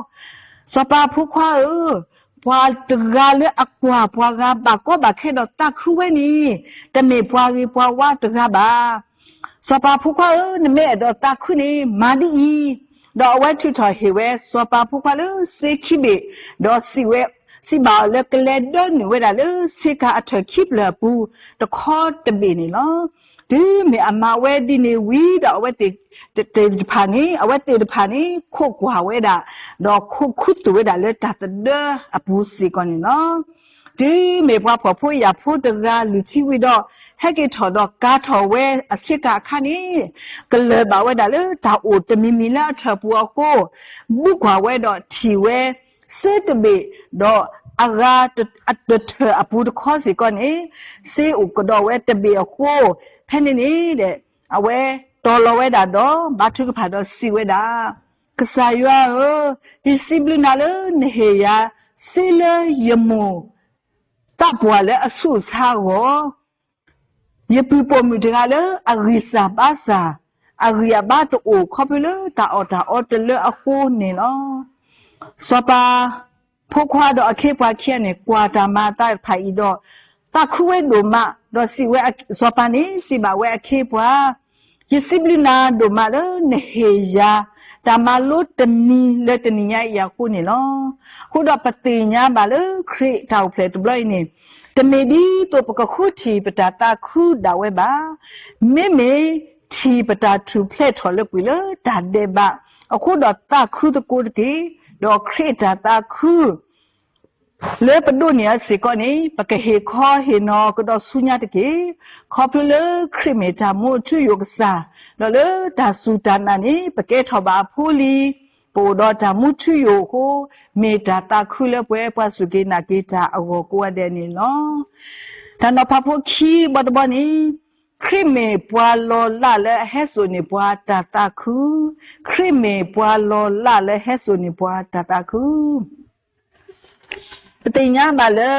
စီၤပၤဖိခွါဧၢ, ပှၤတဂၤလၢအကွၢ်ပှၤဂၤဘၣ်ကီဘၣ်ခဲဒီးသးခုဝဲန့ၣ်, တမ့ၢ်ပှၤဂ့ၤပှၤဝါတဂၤဘၣ်. စီၤပၤဖိခွါဧၢ, နမ့ၢ်အဲၣ်ဒိးသးခုန့ၣ် မၤဒ်အံၤ, ဒီးအဝဲထုးထီၣ်ဟ့ၣ်ဝဲစီၤပၤဖိခွါလၢစ့ခံဘ့ၣ်, ဒီးစံးဝဲ, စံးဘၣ်အီၤလၢကလဲၤဒၢနုာ်ဝဲဒၣ်လၢဆ့ကၤအထၢၣ်ခံဖျၢၣ်အပူၤ တခီတဘ့ၣ်န့ၣ်လီၤ. တုၤမ့ၢ်အမၤဝဲဒ်န့ၣ်ဝံၤဒီး အဝဲသ့ၣ်တဖၣ်န့ၣ်, အဝဲသ့ၣ်တဖၣ်န့ၣ် ခိးကွၢ်ဝဲဒၣ်, ဒီးခိးခူသူၣ်ဝဲဒၣ်လၢတၢ်သဒၢအပူၤစ့ၢ်ကီးန့ၣ်လီၤ. တုၤမ့ၢ်ပှၤဖှီၣ်ဖိယာ်ဖိတဂၤလုၢ်ထံဝံၤဒီး, ဟဲက့ၤထီၣ်ဒီးကၤထီၣ်ဝဲအဆ့ကၤအခါန့ၣ်, ကလၢၢ်ဘၣ်ဝဲဒၣ်လၢတၢ်အိၣ်တမံၤမံၤလၢအထၢၣ်ပူၤအဃိ, ဘုကွၢ်ဝဲဒီးထံၣ်ဝဲ စ့တဘ့ၣ်, ဒီးအဂၤတထၢၣ်အပူၤတခီစ့ၢ်ကီးန့ၣ်, စ့အိၣ်ကဒီးဝဲတဘ့ၣ်အဃိ, ဖဲန့ၣ်န့ၣ် အဝဲတီၤလီၤဝဲဒၣ်ဒီးဘါထုကဖၣ်ဒီးစံးဝဲဒၣ်, ကစၢ်ယွၤဧၢ, ယစံးဘျုးနၤလၢနဟ့ၣ်ယၤ စ့လၢယမိၢ်သးပှၢ်လၢအဆူးအဆါအဂီၢ်, ယပုၢ်ပိာ်မုၣ်တဂၤလၢအဂံၢ်စၢ်ဘါစၢ်, အဂံၢ်အဘါတအိၣ်ခီဖျိလၢတၢ်အီၣ်တၢ်အီတလၢအဃိန့ၣ်လီၤ. စီၤပၤဖိခွါဒီးအခ့အပှၤခံဂၤန့ၣ် ကွၢ်တၢ်မၤအသးတဖၣ်အံၤဒီး, သးခုဝဲဒိၣ်မး, ဒီးစံးဝဲ, စီၤပၤန့ၣ်စံးဘၣ်ဝဲအခ့အပှၤ, ယစံးဘျုးနၤဒိၣ်မးလၢနဟ့ၣ်ယၤ တၢ်မၤလိတမံၤလၢတနံၤညါအံၤအဃိန့ၣ်လီၤ. အဃိဒီးပသ့ၣ်ညါဘၣ်လၢခရံာ်တၢ်အိၣ်ဖျဲၣ်တဘျီအံၤန့ၣ်, တမ့ၢ်ဒ်သိးပကဃုထံၣ်ပတၢ်သးခုဒၣ်ဝဲဘၣ်. မ့မ့ၢ်ထံၣ်ပတၢ်ထူၣ်ဖျဲးထီၣ်လၢကွံာ်လၢတၢ်ဒဲးဘးအဃိဒီးသးခုသကိးတက့ၢ်. ဒီးခရံာ်အတၢ်သးခု လၢပဒိးန့ၢ်အီၤစ့ၢ်ကီးန့ၣ် ပကဟ့ၣ်ခီဟ့ၣ်နီၤကဒီးဆူညါတက့ၢ်. ခီဖျိလၢခရံာ်မ့ၢ်တၢ်မူအထူအယိာ်ကစၢ်, ဒီးလၢတၢ်စူၢ်တၢ်နာ်န့ၣ် ပကဲထီၣ်ဘၣ်အဖိလံၤ, ပအိၣ်ဒီးတၢ်မူထူယိာ်အဃိ, မ့ၢ်တၢ်သးခုလၢပဝဲပှၤစူၢ်က့ၤနာ်က့ၤတၢ်အဂီၢ်ကိးဂၤဒဲးန့ၣ်လီၤ. တၢ်နီၤဖးဖိခံဘီတဘီန့ၣ်, ခရံာ်မ့ၢ်ပှၤလီၤလးလၢအဟဲစိာ်န့ၢ်ပှၤတၢ်သးခု, ခရံာ်မ့ၢ်ပှၤလီၤလးလၢဟဲစိာ်န့ၢ်ပှၤတၢ်သးခု ပသ့ၣ်ညါဘၣ်လၢ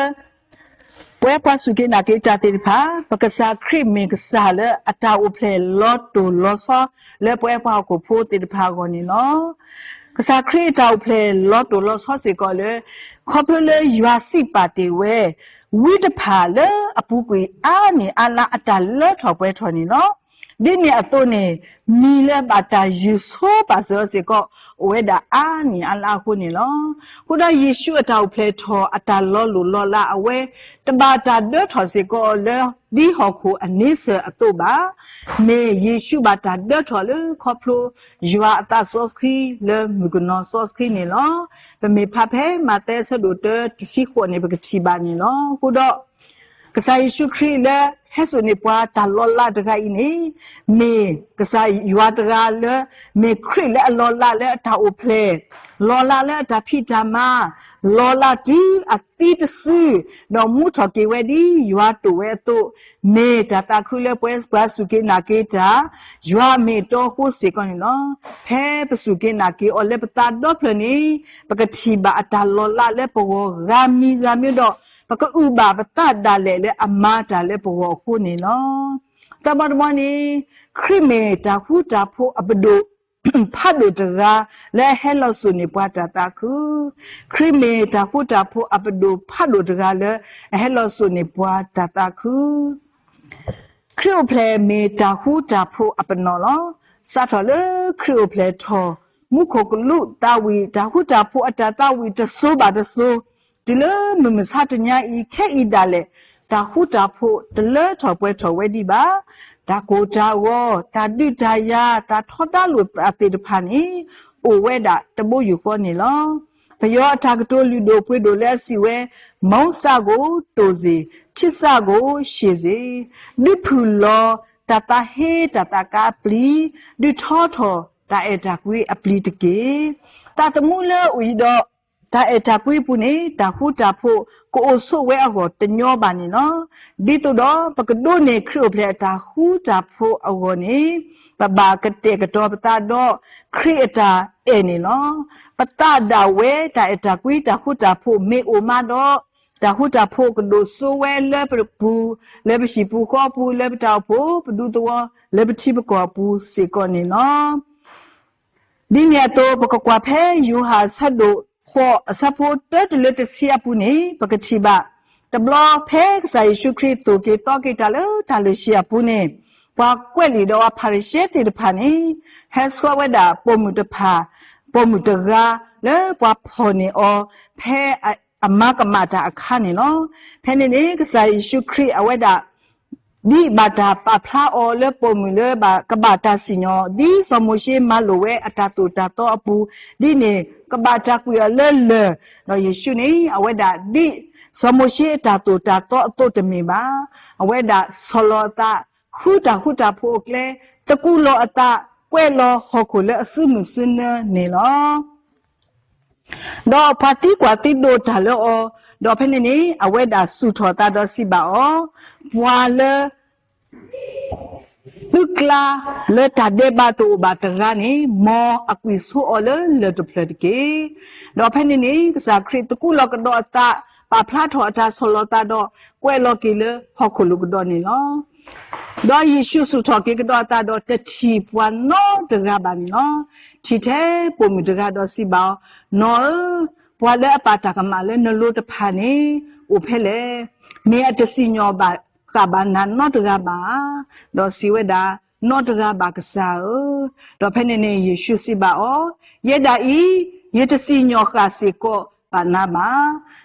ပဝဲပှၤစူၢ်က့ၤနာ်က့ၤတၢ်သ့ၣ်တဖၣ်, ပကစၢ်ခရံာ်မ့ၢ်ကစၢ်လၢအတၢ်အိၣ်ဖျဲၣ်လီၤတိၢ်လီၤဆီ လၢပဝဲပှၤဟီၣ်ခိၣ်ဖိသ့ၣ်တဖၣ်အဂီၢ်န့ၣ်လီၤ. ကစၢ်ခရံာ်အတၢ်အိၣ်ဖျဲၣ်လီၤတိၢ်လီၤဆီစ့ၢ်ကီးလၢ ခီဖျိလၢယွၤစံးပာ်တ့ၢ်ဝဲ, ဝံတဖၣ်လၢအပူၤကွံာ်အါနံၣ်အါလါအတၢ်လၢထီၣ်ပှဲၤထီၣ်န့ၣ်လီၤ. ဒ်န့ၣ်အသိးန့ၣ်, မံၤလၢဘၣ်တၢ်ယုၢ်ဆိပာ်စၢၤအီၤစ့ၢ်ကီး အိၣ်ဝဲဒၣ်အါနံၣ်အါလါအဃိန့ၣ်လီၤ. အဃိဒီးယ့ၣ်ၡူးအတၢ်အိၣ်ဖျဲၣ်ထီၣ်အတၢ်လီၤလိၢ်လီၤလးအဝဲ, တဘၣ်တၢ်ဒၢထီၣ်စ့ၢ်ကီးလၢဒ်ဟီၣ်ခိၣ်အန့ဆၢၣ်အသိးဘၣ်. မ့ၢ်ယ့ၣ်ၡူးဘၣ်တၢ်ဒၢထီၣ်လၢခီဖျိယွၤအသးစီဆှံလၢမုၢ်ကနီၤစီဆှံန့ၣ်လီၤ. ပမ့ၢ်ဖးဖဲမးသဲအဆၢဒိၣ်တၢတဆံဃိးန့ၣ် ပကထံၣ်ဘၣ်န့ၣ်လီၤ. အဃိဒီး ကစၢ်ယ့ၣ်ၡူးခရံာ်လၢဟဲစိာ်န့ၢ်ပှၤတၢ်လီၤလးတဂၤအံၤန့ၣ်, မ့ၢ်ကစၢ်ယွၤတဂၤလၢ မ့ၢ်ခရံာ်လၢအလီၤလးလၢအတၢ်အိၣ်ဖျဲၣ်, လီၤလးလၢအတၢ်ဖံးတၢ်မၤ, လီၤလးတုၤအသံတစု, ဒီးမူထီၣ်က့ၤဝဲဒ်ယွၤတိာ်ဝဲအသိး, မ့ၢ်တၢ်သးခုလၢပဝဲပှၤစူၢ်က့ၤနာ်က့ၤတၢ် ယွၤအမ့ၢ်အတီအဃိစ့ၢ်ကီးန့ၣ်လီၤ. ဖဲပစူၢ်က့ၤနာ်က့ၤအီၤလၢပသးဒီဖျၢၣ်န့ၣ်, ပကထံၣ်ဘၣ်အတၢ်လီၤလးလၢပဂီၢ်ဂၤမံၤဂၤမံၤဒီး, ပကအုၣ်ဘၣ်ပသးဒၣ်လဲာ်လၢအမၤတၢ်လၢပဂီၢ်အဃိန့ၣ်လီၤ. သၢဘီတဘီန့ၣ်, ခရံာ်မ့ၢ်တၢ်ဃူတၢ်ဖိးအပဒိၣ် ဖးဒိၣ်တဂၤ လၢအဟဲလီၤစိာ်န့ၢ်ပှၤတၢ်သးခု, ခရံာ်မ့ၢ်တၢ်ဃူတၢ်ဖိးအပဒိၣ်ဖးဒိၣ်တဂၤလၢအဟဲလီၤစိာ်န့ၢ်ပှၤတၢ်သးခု ခရံာ်အိၣ်ဖျဲၣ်မ့ၢ်တၢ်ဃူတၢ်ဖိးအပနီၣ်လီၤ. စးထီၣ်လၢခရံာ်အိၣ်ဖျဲၣ်ထီၣ်, မူခိၣ်ကလူးသးဝံၣ်တၢ်ဃူတၢ်ဖိးအတၢ်သးဝံၣ်တစိၤဘၣ်တစိၤ, တုၤလၢမုၢ်မဆါတနံၤအံၤ ခဲအံၤဒၣ်လဲာ်, တၢ်ဃူတၢ်ဖိးတလၢထီၣ်ပှဲၤထီၣ်ဝဲဒံးဘၣ်. တၢ်ကိၢ်တၢ်ဂီၤ, တၢ်ဒုးတၢ်ယၤ, တၢ်ထီဒါလိာ်သးသ့ၣ်တဖၣ်န့ၣ်, အိၣ်ဝဲဒၣ်တဘိယူၢ်ဃီန့ၣ်လီၤ. ပယီၤအတၢ်ကတိၤလုၢ်ဒိၣ်ပှ့ၤဒိၣ်လၢအစံးဝဲ, မုန်းစကို တိုစ့, ချစ်စကို ရှည်စေ, ဒုးဖုၣ်လီၤတၢ်သးဟ့တၢ်သးကါအပျံၤ, ဒုးထီထီၣ်တၢ်အဲၣ်တၢ်ကွံအပျံၤတက့ၢ်. သးသမူလၢအအိၣ်အံၤဒီး တၢ်အဲၣ်တၢ်ကွံအပူၤန့ၣ် တၢ်ဃူတၢ်ဖိးကအိၣ်ဆိးဝဲအဂီၢ်တညီဘၣ်န့ၣ်လီၤ. ဒ်သိးဒီးပကဒိးန့ၢ်ခရံာ်အိၣ်ဖျဲၣ်အတၢ်ဃူတၢ်ဖိးအဂီၢ်န့ၣ်, ပဘၣ်ကတဲာ်ကတီၤပသးဒီးခရံာ်အတၢ်အဲၣ်န့ၣ်လီၤ. ပသးဒၣ်ဝဲတၢ်အဲၣ်တၢ်ကွံတၢ်ဃူတၢ်ဖိးမ့ၢ်အိၣ်မးဒီး, တၢ်ဃူတၢ်ဖိးကဒိၣ်စိဝဲလၢပပူၤ, လၢပဟံၣ်ပူၤဃီပူၤ, လၢပတၢ်အိၣ်ဖှိၣ်ပဒူသဝီ, လၢပထံပကီၢ်အပူၤစ့ၢ်ကီးန့ၣ်လီၤ. ဒ်န့ၣ်အသိး ပကကွၢ်ဖဲယိၤဟၣ်အဆၢဒိၣ်ဃိးအဆၢဖိတၢတုၤလၢတဆံအပူၤန့ၣ် ပကထံၣ်ဘၣ်, တဘျီဖဲကစၢ်ယ့ၣ်ၡူးခရံာ်သိၣ်က့ၤသီက့ၤတၢ်လၢတၢ်လုၢ်ဟံၣ်အပူၤန့ၣ်, ပှၤကွဲးလံာ်ဒီးပှၤဖၤရံၤၡဲသ့ၣ်တဖၣ်န့ၣ်, ဟဲဆှၢဝဲဒၣ်ပိာ်မုၣ်တဖၣ်, ပိာ်မုၣ်တဂၤလၢပှၤဖီၣ်န့ၢ်အီၤ ဖဲအမၤကမၣ်တၢ်အခါန့ၣ်လီၤ. ဖဲန့ၣ်န့ၣ် ကစၢ်ယ့ၣ်ၡူးခရံာ်အဝဲဒၣ် ဒ်ဘၣ်တၢ်ပာ်ဖျါအီၤလၢပိာ်မုၣ်လၢဘၣ်ကဘၣ်တၢ်စံၣ်ညီၣ်, ဒ်စီၤမိၤၡ့မၤလိာ်ဝဲအတၢ်သိၣ်တၢ်သီအပူၤ, ဒ်န့ၣ်ကဘၣ်တၢ်ကွံာ်အီၤလၢလၢၢ်, ဒီးယ့ၣ်ၡူးန့ၣ် အဝဲဒၣ်ဒ်စီၤမိၤၡ့အတၢ်သိၣ်တၢ်သီအသိးတမ့ၢ်ဘၣ်. အဝဲဒၣ်ဆီၣ်လီၤအသး, ဃုတၢ်ဃူတၢ်ဖိးအကျဲ, သကူးလီၤအသး, ကွဲးလီၤဟီၣ်ခိၣ်လၢအစုမုၢ်စုနၢန့ၣ်လီၤ. ဒီးပှၤသံကွၢ်သံဒိးတၢ်လၢအီၤ, ဒီးဖဲန့ၣ်န့ၣ် အဝဲဒၣ်စူၢ်ထီၣ်အသးဒီးစံးဘၣ်အီၤ, ပှၤလၢ သုကျါလၢတၢ်ဒဲးဘးတအိၣ်ဘၣ်တဂၤန့ၣ်, မ်အကွံာ်ဆိအီၤလၢလၢၢ်တဖျၢၣ်တက့ၢ်. ဒီးဖဲန့ၣ်န့ၣ် ကစၢ်ခရံာ်သကူးလီၤကဒီးအသး, ပာ်ဖျါထီၣ်အတၢ်ဆီၣ်လီၤသးဒီး ကွဲးလီၤက့ၤလၢဟီၣ်ခိၣ်လိာ်ကဒီးန့ၣ်လီၤ. ဒီးယ့ၣ်ၡူးစူၢ်ထီၣ်က့ၤကဒီးအသးဒီးတထံၣ်ပှၤနီတဂၤဘၣ်န့ၣ်လီၤ. ထံၣ်ထဲပိာ်မုၣ်တဂၤဒီးစံးဘၣ်အီၤ, နီၢ်ဧၢ, ပှၤလၢအပာ်တၢ်ကမၣ်လၢနလိၤတဖၣ်န့ၣ် အိၣ်ဖဲလဲၣ်. မ့ၢ်အတစံၣ်ညီၣ်ဘၣ်ဃးဘၣ်နၤနီတဂၤဘၣ်ဧါ. ဒီးစံးဝဲဒၣ်, နီတဂၤဘၣ်ကစၢ်ဧၢ. ဒီးဖဲန့ၣ်န့ၣ် ယ့ၣ်ၡူးစံးဘၣ်အီၤ, ယဲဒၣ်အံၤ, ယတစံၣ်ညီၣ်ဃာ်စ့ၢ်ကီးဘၣ်နၤဘၣ်.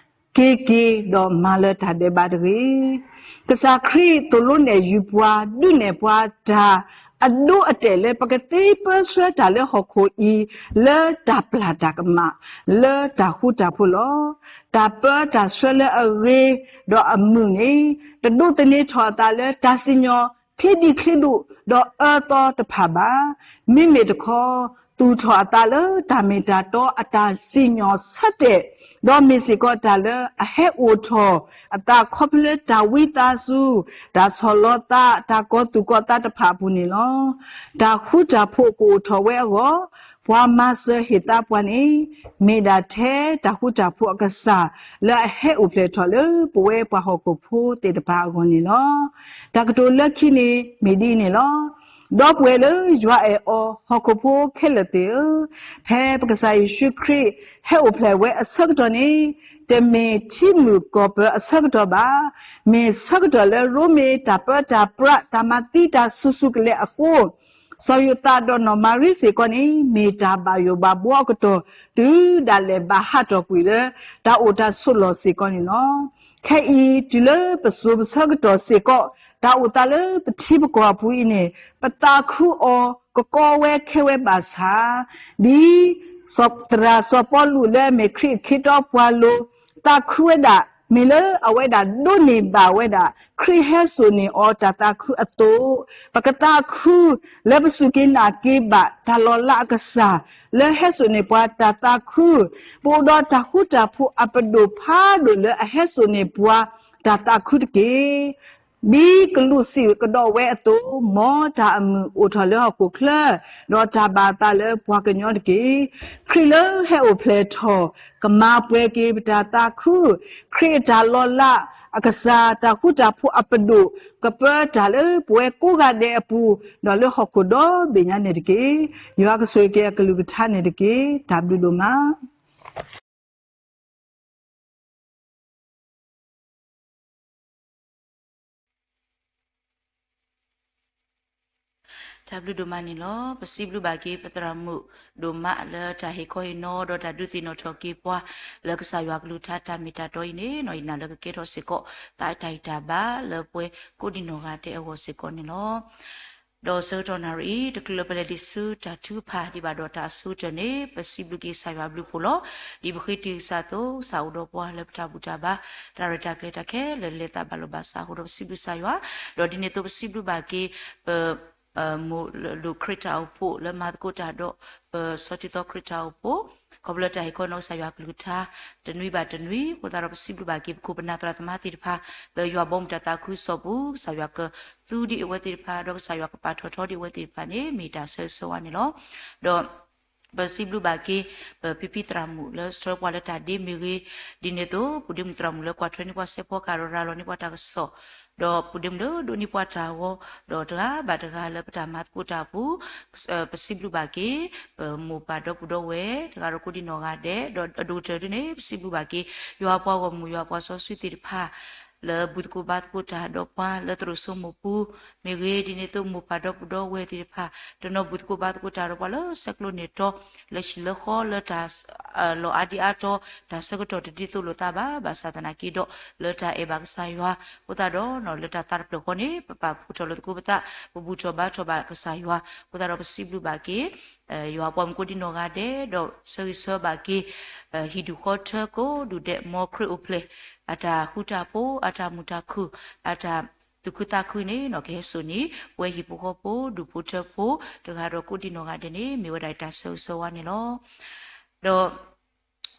က့ၤက့ၤဒီးမၤလၢတၢ်ဒဲးဘးတဂ့ၤ. ကစၢ်ခရံာ်သိၣ်လိနဲၣ်ယုၤပှၤ ဒုးနဲၣ်ပှၤတၢ် အဒိအတဲာ်လၢပကသ့ပၢဆှၢတၢ်လၢဟီၣ်ခိၣ်အံၤ လၢတၢ်ပျၢ်တၢ်ကမၣ် လၢတၢ်ဃူတၢ်ဖိးလီၤ. တၢ်ပၢတၢ်ဆှၢလၢအဂ့ၤဒီးအမုာ်န့ၣ် တဒိးသန့ၤထီၣ်အသးလၢတၢ်စံၣ်ညီၣ်ချ့ဒံးချ့ဒိၣ် ဒီးအၢသီတဖၣ်ဘၣ်. မ့မ့ၢ်တခီ သူၣ်ထီၣ်အသးလၢတၢ်မ့ၢ်တၢ်တီအတၢ်စံၣ်ညီၣ်ဆၢတဲာ်, ဒီးမ့ၢ်စ့ၢ်ကီးတၢ်လၢအဟဲအိၣ်ထီၣ်အသးခီဖျိလၢတၢ်ဝံသးစူၤ, တၢ်ဆီၣ်လီၤသး, တၢ်ကီၤသူၣ်ကီၤသးတဖၣ်အပူၤန့ၣ်လီၤ. တၢ်ဃူတၢ်ဖိးကအိၣ်ထီၣ်ဝဲအဂီၢ်, ပှၤမၤစၢၤဟ့ၣ်သါပှၤန့ၣ် မ့ၢ်ဒၣ်ထဲတၢ်ဃူတၢ်ဖိးအကစၢ် လၢအဟဲအိၣ်ဖျဲၣ်ထီၣ်လၢပဝဲပှၤဟီၣ်ခိၣ်ဖိသ့ၣ်တဖၣ်အဂီၢ်န့ၣ်လီၤ. တၢ်ကတိၤလၢခံန့ၣ် မ့ၢ်ဒ်အံၤန့ၣ်လီၤ. ဒီပုၢ်ဝဲၢ်လၢယွၤအဲၣ်အီၤ ဟီၣ်ခိၣ်ဖိခဲလၢာ်သ့ၣ်ဧၢ, ဖဲပကစၢ်ယ့ၣ်ၡူးခရံာ်ဟဲအိၣ်ဖျဲၣ်ဝဲအဆၢကတီၢ်န့ၣ် တမ့ၢ်ထံမုၣ်ကီၢ်ပၢၤအဆၢကတီၢ်ဘၣ်. မ့ၢ်ဆၢကတီၢ်လၢရိမ့ၤတၢ်ပၢတၢ်ပြး တၢ်မၤသံတၢ်ဆူၣ်ဆူၣ်ကလဲာ်အဃိ, စီၤယိၤသးဒီးနီၢ်မၤရံစ့ၢ်ကီးန့ၣ် မ့ၢ်တၢ်ဘၣ်ယိၣ်ဘၣ်ဘှီအကတီၢ် တုၤဒၣ်လဲာ်ဘၣ်ဟးထီၣ်ကွံာ်လၢ တၢ်အိၣ်တၢ်ဆိးလီၢ်စ့ၢ်ကီးန့ၣ်လီၤ. ခဲအံၤ တုၤလၢပစိၤပဆၢကတီၢ်စ့ၢ်ကီး တၢ်အိၣ်သးလၢပထံပကီၢ်အပူၤအံၤန့ၣ် ပသးခုအီၤကကီဝဲခဲဝဲဘၣ်ဆၣ်, ဒ်သရၣ်စီၤပီလူးလၢအမ့ၢ်ခရံာ်အခ့တီပှၤလိၤ သးခုဝဲဒၣ် မ့ၢ်လၢအဝဲဒၣ်ဒိးန့ၢ်ဘၣ်ဝဲဒၣ် ခရံာ်ဟဲစိာ်န့ၢ်အီၤတၢ်သးခုအသိး, ပကသးခုလၢပစူၢ်က့ၤနာ်က့ၤဘၣ် တၢ်လီၤလးအကစၢ် လၢဟဲစိာ်န့ၢ်ပှၤတၢ်သးခု, ပအိၣ်ဒီးတၢ်ဃူတၢ်ဖိးအပဒိၣ်ဖးဒိၣ်လၢအဟဲစိာ်န့ၢ်ပှၤတၢ်သးခုတက့ၢ်. ဒ်ကလူးစံးကဒီးဝဲအသိး, မ်တၢ်အမုာ်အိၣ်ထီၣ်လၢဟီၣ်ခိၣ်ချၢ, ဒီးတၢ်ဘၣ်အသးလၢပှၤကညီတက့ၢ်. ခရံာ်လၢဟဲအိၣ်ဖျဲၣ်ထီၣ် ကမၤပှဲၤက့ၤပတၢ်သးခု, ခရံာ်အတၢ်လီၤလးအကစၢ် တၢ်ဃူတၢ်ဖိးအပဒိၣ် ကပၢတၢ်လၢပဝဲကိးဂၤဒဲးအပူၤ, ဒီးလၢဟီၣ်ခိၣ်ဒီဘ့ၣ်ညါန့ၣ်တက့ၢ်. ယွၤကဆိၣ်ဂ့ၤက့ၤအကလုၢ်ကထါန့ၣ်တက့ၢ်. တၢ်ဘျုးဒိၣ်မး. တၢ်ဘျုးဒိၣ်မးန့ၣ်လီၤ. ပစံးဘျုးဘၣ်က့ၤပသရၣ်မုၣ်ဒိၣ်မးလၢတၢ်ဟ့ၣ်ခီဟ့ၣ်နီၤ ဒီးတၢ်ဒုးသ့ၣ်နီၣ်ထီၣ်က့ၤပှၤ လၢကစၢ်ယွၤကလုၢ်ကထါတၢ်မ့ၢ်တၢ်တီအံၤန့ၣ် ယနာ်လၢကကဲထီၣ်စ့ၢ်ကီး သးတၢ်ဂံၢ်တၢ်ဘါလၢပဝဲကိးဒံနီၢ်ဂၤဒဲးအဂီၢ်စ့ၢ်ကီးန့ၣ်လီၤ. ဒီးဆၢကတီၢ်နၣ်ရံၣ်အံၤ တချုးလၢပလဲၤဒံးဆူတၢ်ထုကဖၣ် ဒ်ဘၣ်ဒီးတၢ်အဆိကတၢၢ်န့ၣ် ပစံးဘျုးက့ၤကစၢ်ယွၤအဘျုးအဖှိၣ်လီၤ. ဒ်ပဃ့တံၢ်ကစၢ်အသိး ကစၢ်အိၣ်ဒီးပှၤလၢပတၢ်ဘူၣ်တၢ်ဘါ တၢ်ရဲၣ်တၢ်ကျဲၤတၢ်ခဲလၢာ် လဲၤသးဘၣ်လိာ်ဘၣ်စးအဃိဒီး ပစံးဘျုးကစၢ်ယွၤ, ဒီးဒ်န့ၣ်အသိးပစံးဘျုးဘၣ်က့ၤ ပ မိၢ်ဒိၣ်ခရံာ်တၢ်အိၣ်ဖှိၣ်လၢမၤသကိးတၢ်ဒီး ပဆီၣ်ထွဲသီခရံာ်တၢ်အိၣ်ဖှိၣ် ခီဖျိလၢတၢ်ဟ့ၣ်ခီနီၢ်ကစၢ်ယွၤကလုၢ်ကထါ တနွံဘၣ်တနွံ အဃိသတးဒီးပစံးဘျုးဘၣ်က့ၤ ပခိၣ်ပနၢ်သရၣ်သမါသ့ၣ်တဖၣ် လၢယွၤဘီမုၢ်တၢ်သးခုကစီၣ်ပူၤ ကစၢ်ယွၤကသူဒံးအဝဲသ့ၣ်တဖၣ် ဒီးကစၢ်ယွၤကပာ်ထီၣ်ထီဒံးအဝဲသ့ၣ်တဖၣ်န့ၣ် မ့ၢ်တၢ်ဆၢဂ့ၤဆၢဝါန့ၣ်လီၤ. ဒီး ပစံးဘျုးဘၣ်က့ၤ ပဖံဖံသရၣ်မုၣ်လၢဆှၢပှၤလၢတၢ်ဒ့မ့ၢ်ဂ့ၤ, ဒ်န့ၣ်အသိး ပူၤဒ့မုၣ်သရၣ်မုၣ်လၢကွၢ်ထွဲန့ၢ်ပှၤစဲးဖီကဟၣ်ဒီးရၤလီၤန့ၢ်ပှၤတၢ်ကစီၣ်, ဒီးပူၤဒ့မုၣ်လၢဒိးန့ၢ်ပှၤတၢ်ဂီၤ, ဒီးတဂၤဘၣ်တဂၤလၢပတၢ်မၤသကိးတၢ်အပူၤ, ပစံးဘျုးဘၣ်က့ၤ ပမိၢ်ပၢ်ဒီပုၢ်ဒီဝဲၢ် တဂၤဒီးကိးဒံနီၢ်ဂၤဒဲး ဒီးအဒိၣ်ကတၢၢ်ဒ်န့ၣ် ပစံးဘျုးဘၣ်က့ၤ ယွၤပှၤဂီၢ်မုၢ် ယွၤပှၤစီဆှံသ့ၣ်တဖၣ် လၢဘူၣ်သကိးဘါသကိးတၢ်ဒီးပှၤလၢသရိာ်စိမိၢ်ပူၤ မ့ၢ်ဂ့ၤ, ဒ်န့ၣ်အသိးမိၢ်ပၢ်ဒီပုၢ်ဒီဝဲၢ်သ့ၣ်တဖၣ် တနီၤဘူၣ်သကိးဘါသကိးတၢ်ဒီးပှၤလၢဆဲးကျိးန့ၢ်တီ လၢဟံၣ်လၢဃီလၢတၢ် လီၤအါဒံအါတီ တၢ်ဆၢကတီၢ်တဒ်သိးလိာ်သးဘၣ်, ဘၣ်ဆၣ်သနာ်က့ဒီး လၢတၢ်အဲၣ်ဘၣ်ကစၢ်ယွၤ အဃိသတးဒီး လၢတၢ်သးတဖျၢၣ်ဃီန့ၣ် ပပာ်ဖှိၣ်ထီၣ်လိာ်သကိးပသး, ပဘူၣ်ထီၣ်ဘါထီၣ်ဘၣ်ကစၢ်ယွၤ အဃိသတးဒီးပစံးဘျုးဘၣ်က့ၤ ယွၤပှၤမုၣ်ကိးဒံနီၢ်ဂၤဒဲး ဒီးဆၢဂ့ၤဆၢဝါဘၣ်က့ၤ ဟံၣ်ဒူၣ်ဃီထၢကိးဒူၣ်ဒဲး မ်ခရံာ်အိၣ်ဖျဲၣ် အတၢ်ဃူတၢ်ဖိး အတၢ်မုာ်တၢ်ခုၣ် အတၢ်သူၣ်ခုသးခုန့ၣ် ကဟဲစိာ်န့ၢ် ပဝဲဟံၣ်ဖိဃီဖိ ဒူၣ်ဖိထၢဖိ တဂၤဒီးကိးဒံနီၢ်ဂၤဒဲးန့ၣ် မ့ၢ်ဝဲဒၣ်တၢ်ဆၢဂ့ၤဆၢဝါန့ၣ်လီၤ. ဒီး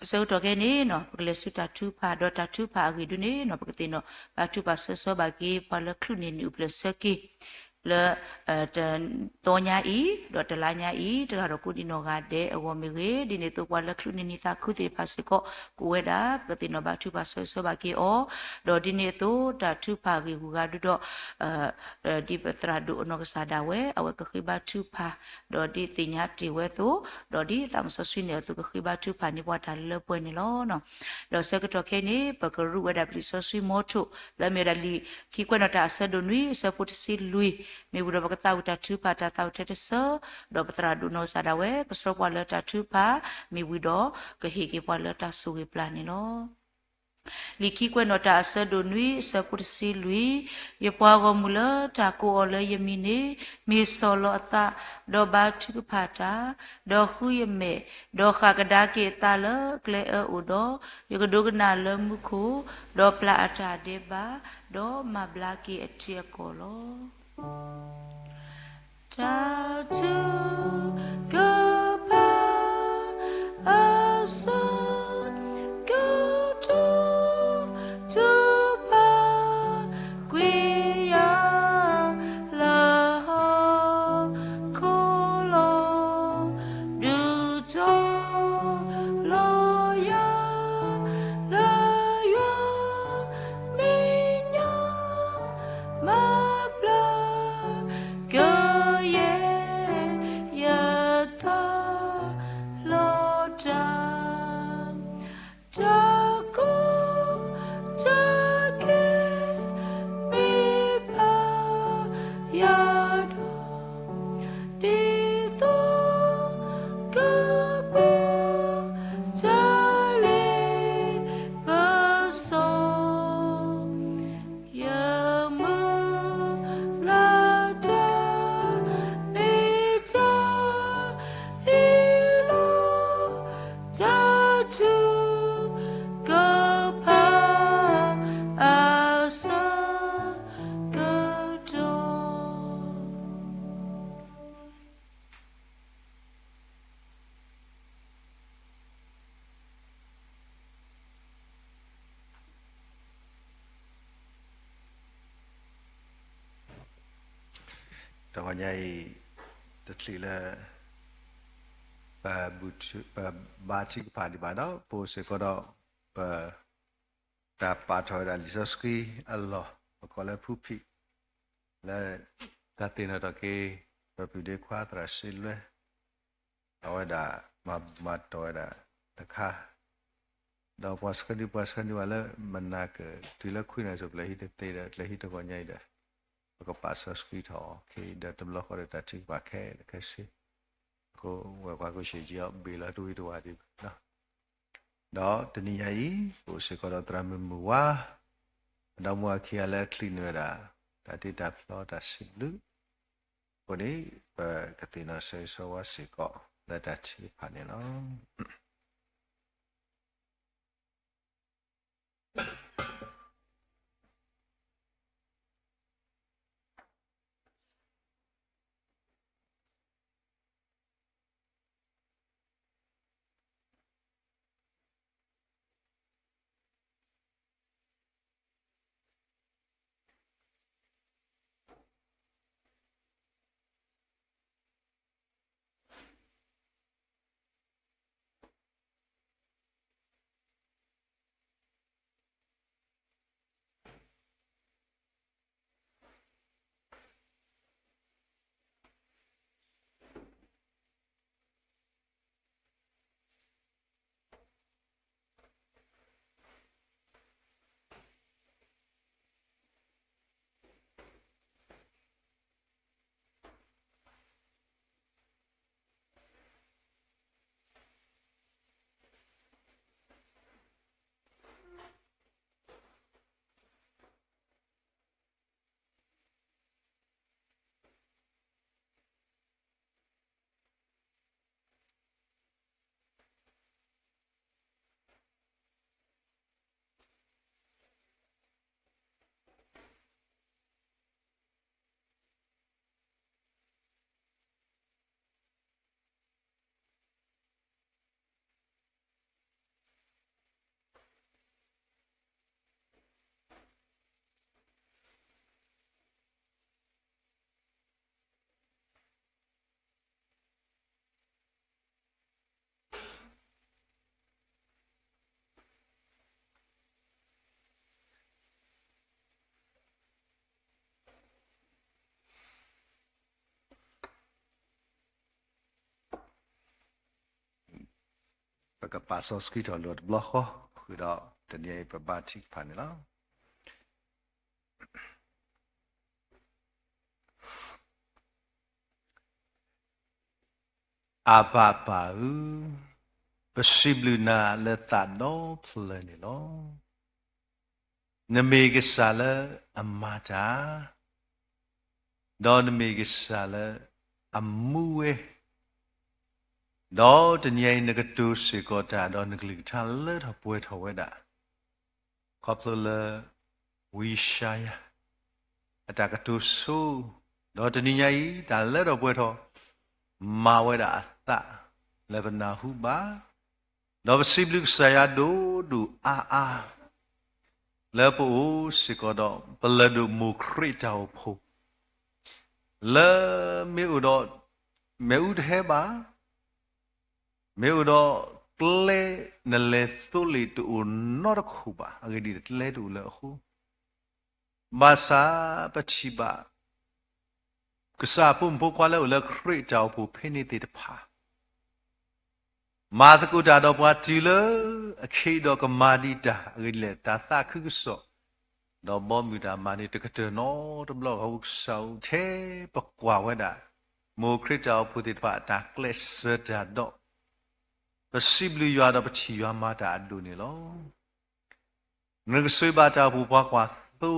ဆၢကတီၢ်ခဲအံၤန့ၣ် ပကလဲၤဆူတၢ်ထုကဖၣ် ဒီးတၢ်ထုကဖၣ်အဂ့ၢ်ဒ်န့ၣ် ပကသ့ၣ်နီၣ်ဘါထုကဖၣ်ဆၢဂ့ၤဆၢဝါဘၣ်က့ၤ ပှၤလၢချုးန့ၢ်နံၣ်အိၣ်ဖျဲၣ်ဆၢက့ၤ လၢ တသီညါအံၤ ဒီးတလါညါအံၤ တဂၤဒီးကိးဒံနီၢ်ဂၤဒဲးအဂီၢ်မ့ၢ်ဂ့ၤ, ဒ်န့ၣ်အသိးပှၤလၢချုးန့ၢ်နံၣ်သးခုသ့ၣ်တဖၣ်စ့ၢ်ကီး ကိးဝဲဒၣ် ပကသ့ၣ်နီၣ်ဘါထုကဖၣ်ဆၢဂ့ၤဆၢဝါဘၣ်က့ၤအီၤ, ဒီးဒ်န့ၣ်အသိးတၢ်ထုကဖၣ်အဂ့ၢ်ဂူၤဂၤဒုဒီး ဒ်ပသရၣ်ဒိၣ်အနီၢ်ကစၢ်ဒၣ်ဝဲ အဝဲကဃ့ဘါထုကဖၣ် ဒီးဒ်သ့ၣ်ညါတ့ၢ်ဝဲအသိး ဒီးဒ်သးမုၢ်စီဆှံန့ၣ်အသိးကဃ့ဘါထုကဖၣ်န့ၢ်ပှၤတၢ်လၢပှဲၤန့ၣ်လီၤ. ဒီးဆၢကတီၢ်ခဲအံၤန့ၣ် ပကရူးဝဲဒၣ်ပလံာ်စီဆှံမီထိၣ် လၢအမ့ၢ်ဝဲဒၣ်လံာ်ခံကွဲးနီၣ်တၢ်အဆၢဒိၣ်နွံ အဆၢဖိတဆံလွံၢ်, မ့ၢ်ဝံၤဒီးပကသးဝံၣ်တၢ်ထုကဖၣ်တၢ်သးဝံၣ်ထဲတဆၢ, ဒီးပသရၣ်ဒိၣ်နီၢ်ကစၢ်ဒၣ်ဝဲ ကဆှၢပှၤလၢတၢ်ထုကဖၣ် မ့ၢ်ဝံၤဒီးကဟ့ၣ်က့ၤပှၤလၢတၢ်ဆိၣ်ဂ့ၤပျၢ်န့ၣ်လီၤ. လံာ်ခံကွဲးနီၣ်တၢ်အဆၢဒိၣ်နွံ အဆၢဖိတဆံလွံၢ်, ယပှၤဂီၢ်မုၢ်လၢတၢ်ကိးအီၤလၢယမံၤန့ၣ် မ့ၢ်ဆီၣ်လီၤအသး, ဒီးဘါထုကဖၣ်တၢ်, ဒီးဃုယမဲာ်, ဒီးဃၣ်ကဒါက့ၤအသးလၢအကျဲအၢအိၣ်ဒီး, ယကဒိကနၣ်လၢမူခိၣ်, ဒီးပျၢ်အတၢ်ဒဲးဘး, ဒီးမၤဘျါက့ၤအထံအကီၢ်လီၤ. တၢ်ထုကဖၣ် အဆၢကတီၢ် ထုကဖၣ်ကွံာ်ယၤလၢဟီၣ်ခိၣ်လီၤ. ဒုးတီၤလီၤယၤလၢယွၤမဲာ်ညါ မၤဘျါကယဲၢ်ယသးလီၤတၢ်, တၢ်ကီတၢ်ခဲမ့ၢ်ဘၣ်ယၤဒီး, ဒ်သိးကပၢၤတၢ်လ့ပစီ ယမုၢ်လၢ်တၢ်မ့ၢ်တၢ်အ့ၣ်လိာ်, တၢ်ထုကဖၣ်အဆၢကတီၢ်. တဂီၤညါအံၤ တချုးလၢ ပ ပဘါထုကဖၣ်ဒံးဘၣ်ဒီး ပအိၣ်စ့ၢ်ကီးဒီး ပ တၢ်ပာ်ထီၣ်ဝဲဒၣ်လံာ်စီဆှံအလီၢ် ပကိးလၢ pulpit လၢ တၢ်သ့ၣ်နီၣ်ထီၣ်က့ၤ ပပုၢ်ဒ့ခွါသရၣ်စ့လွဲ အဝဲဒၣ်မၤဘူၣ်မၤတီၢ်ဝဲဒၣ်တခါ, ဒီးပှၤဆှၢဒုး ပှၤဆှၢဒုးဘၣ်လၢ မနၤက တုၤလၢခွံနၣ်ရံၣ် ပလဲၤဟံးတသ့ဒီး လဲၤဟံးတဂီၤညါအံၤဒီး ပကပာ်စီဆှံထီၣ်အီၤ ခဲအံၤဒီး တဘျီဃီဒီး တၢ်ထုကဖၣ်ခဲလၢာ်ခဲဆ့ အဃိ ဝဲၢ်ပှၤကိးဆံးကၠံအီၤ ဘ့ၣ်လီၤတဝံၤတဝါဒံးဘၣ်. ဒီးတနံၤညါအံၤ ပအိၣ်စ့ၢ်ကီးဒီးသရၣ်မုၣ်မုၢ်ဝါ ဒီးမုၢ်အခံဂၤလၢအချံးန့ၢ်ဝဲဒၣ် တၢ်တ့တၢ်ဖျီတၢ်စံးဘျုး, အဃိန့ၣ် ပကသ့ၣ်နီၣ်ဆၢဂ့ၤဆၢဝါစ့ၢ်ကီး လၢတၢ်ထုကဖၣ်န့ၣ်လီၤ. ပကပာ်စီဆှံထီၣ်လိာ်တဘျီဃီ ဃုာ်ဒီးတနံၤအံၤပဘါထုကဖၣ်န့ၣ်လီၤ. အဘၤပၢ်ဧၢ, ပစံးဘျုးနၤလၢသးဒီဖျၢၣ်န့ၣ်လီၤ. နမ့ၢ်ကစၢ်လၢအမၤတၢ်, ဒီးနမ့ၢ်ကစၢ်လၢအမူဝဲ, ဒီးတနံၤအံၤနကတိၤစ့ၢ်ကီးတၢ်, ဒီးနကလုၢ်ကထါလၢထီၣ်ပှဲၤထီၣ်ဝဲဒၣ်, ခီဖျိလၢ ဝံယၡါယၤ အတၢ်ကတိၤဆိ, ဒီးတနံၤညါအံၤ တၢ်လၢထီၣ်ပှဲၤထီၣ် မၤဝဲဒၣ်အသး လၢပနၢ်ဟူဘၣ်, ဒီးပစံးဘျုးကစၢ်ယွၤဒိၣ်ဒိၣ်အါအါ လၢပအိၣ်စ့ၢ်ကီးဒီး ပလၢၢ်ဒိၣ်မိၢ်ခရံာ်တၢ်အိၣ်ဖှိၣ်, လၢမ့ၢ်အိၣ်ဒီး မ့ၣ်အူတဟဲဘၣ်, မ့ၢ်အိၣ်ဒီးကျဲနလဲၤသိလ့ၣ်တအိၣ်နီတခိၣ်ဘၣ်, အဂ့ၢ်ဒ်လဲၣ်ကျဲတအိၣ်လၢအဃိ, ဘၣ်ဆၣ်ပထံၣ်ဘၣ် ကစၢ်အဖိမုၣ်ဖိခွါလၢအိၣ်လၢခရံာ်တၢ်အိၣ်ဖှိၣ်ဖဲန့ၣ်သ့ၣ်တဖၣ် မၤသကိးတၢ်ဒီးပှၤတုၤလၢအခ့ဒီးကမၤဒံးတၢ်, အဂ့ၢ်ဒ်လဲၣ် တၢ်သးခုကစီၣ် ဒီးဘီမုၢ်တၢ်မၤန့ၣ် တကတၢၢ်နီတဘျီဘၣ်. အဃိကစၢ်ဧၢ, ထဲပကွၢ်ဝဲဒၣ် မိၢ်ခရံာ်တၢ်အိၣ်ဖှိၣ်သ့ၣ်တဖၣ်အတၢ်ကျဲးစၢးတၢ်ဒီး ပစံးဘျုးယွၤဒီးပထံၣ်ယွၤမၤတၢ်အဒိၣ်န့ၣ်လီၤ. နကဆိၣ်ဂ့ၤဘၣ်တၢ်အိၣ်ဖှိၣ်ပှၤကွၢ်သိ,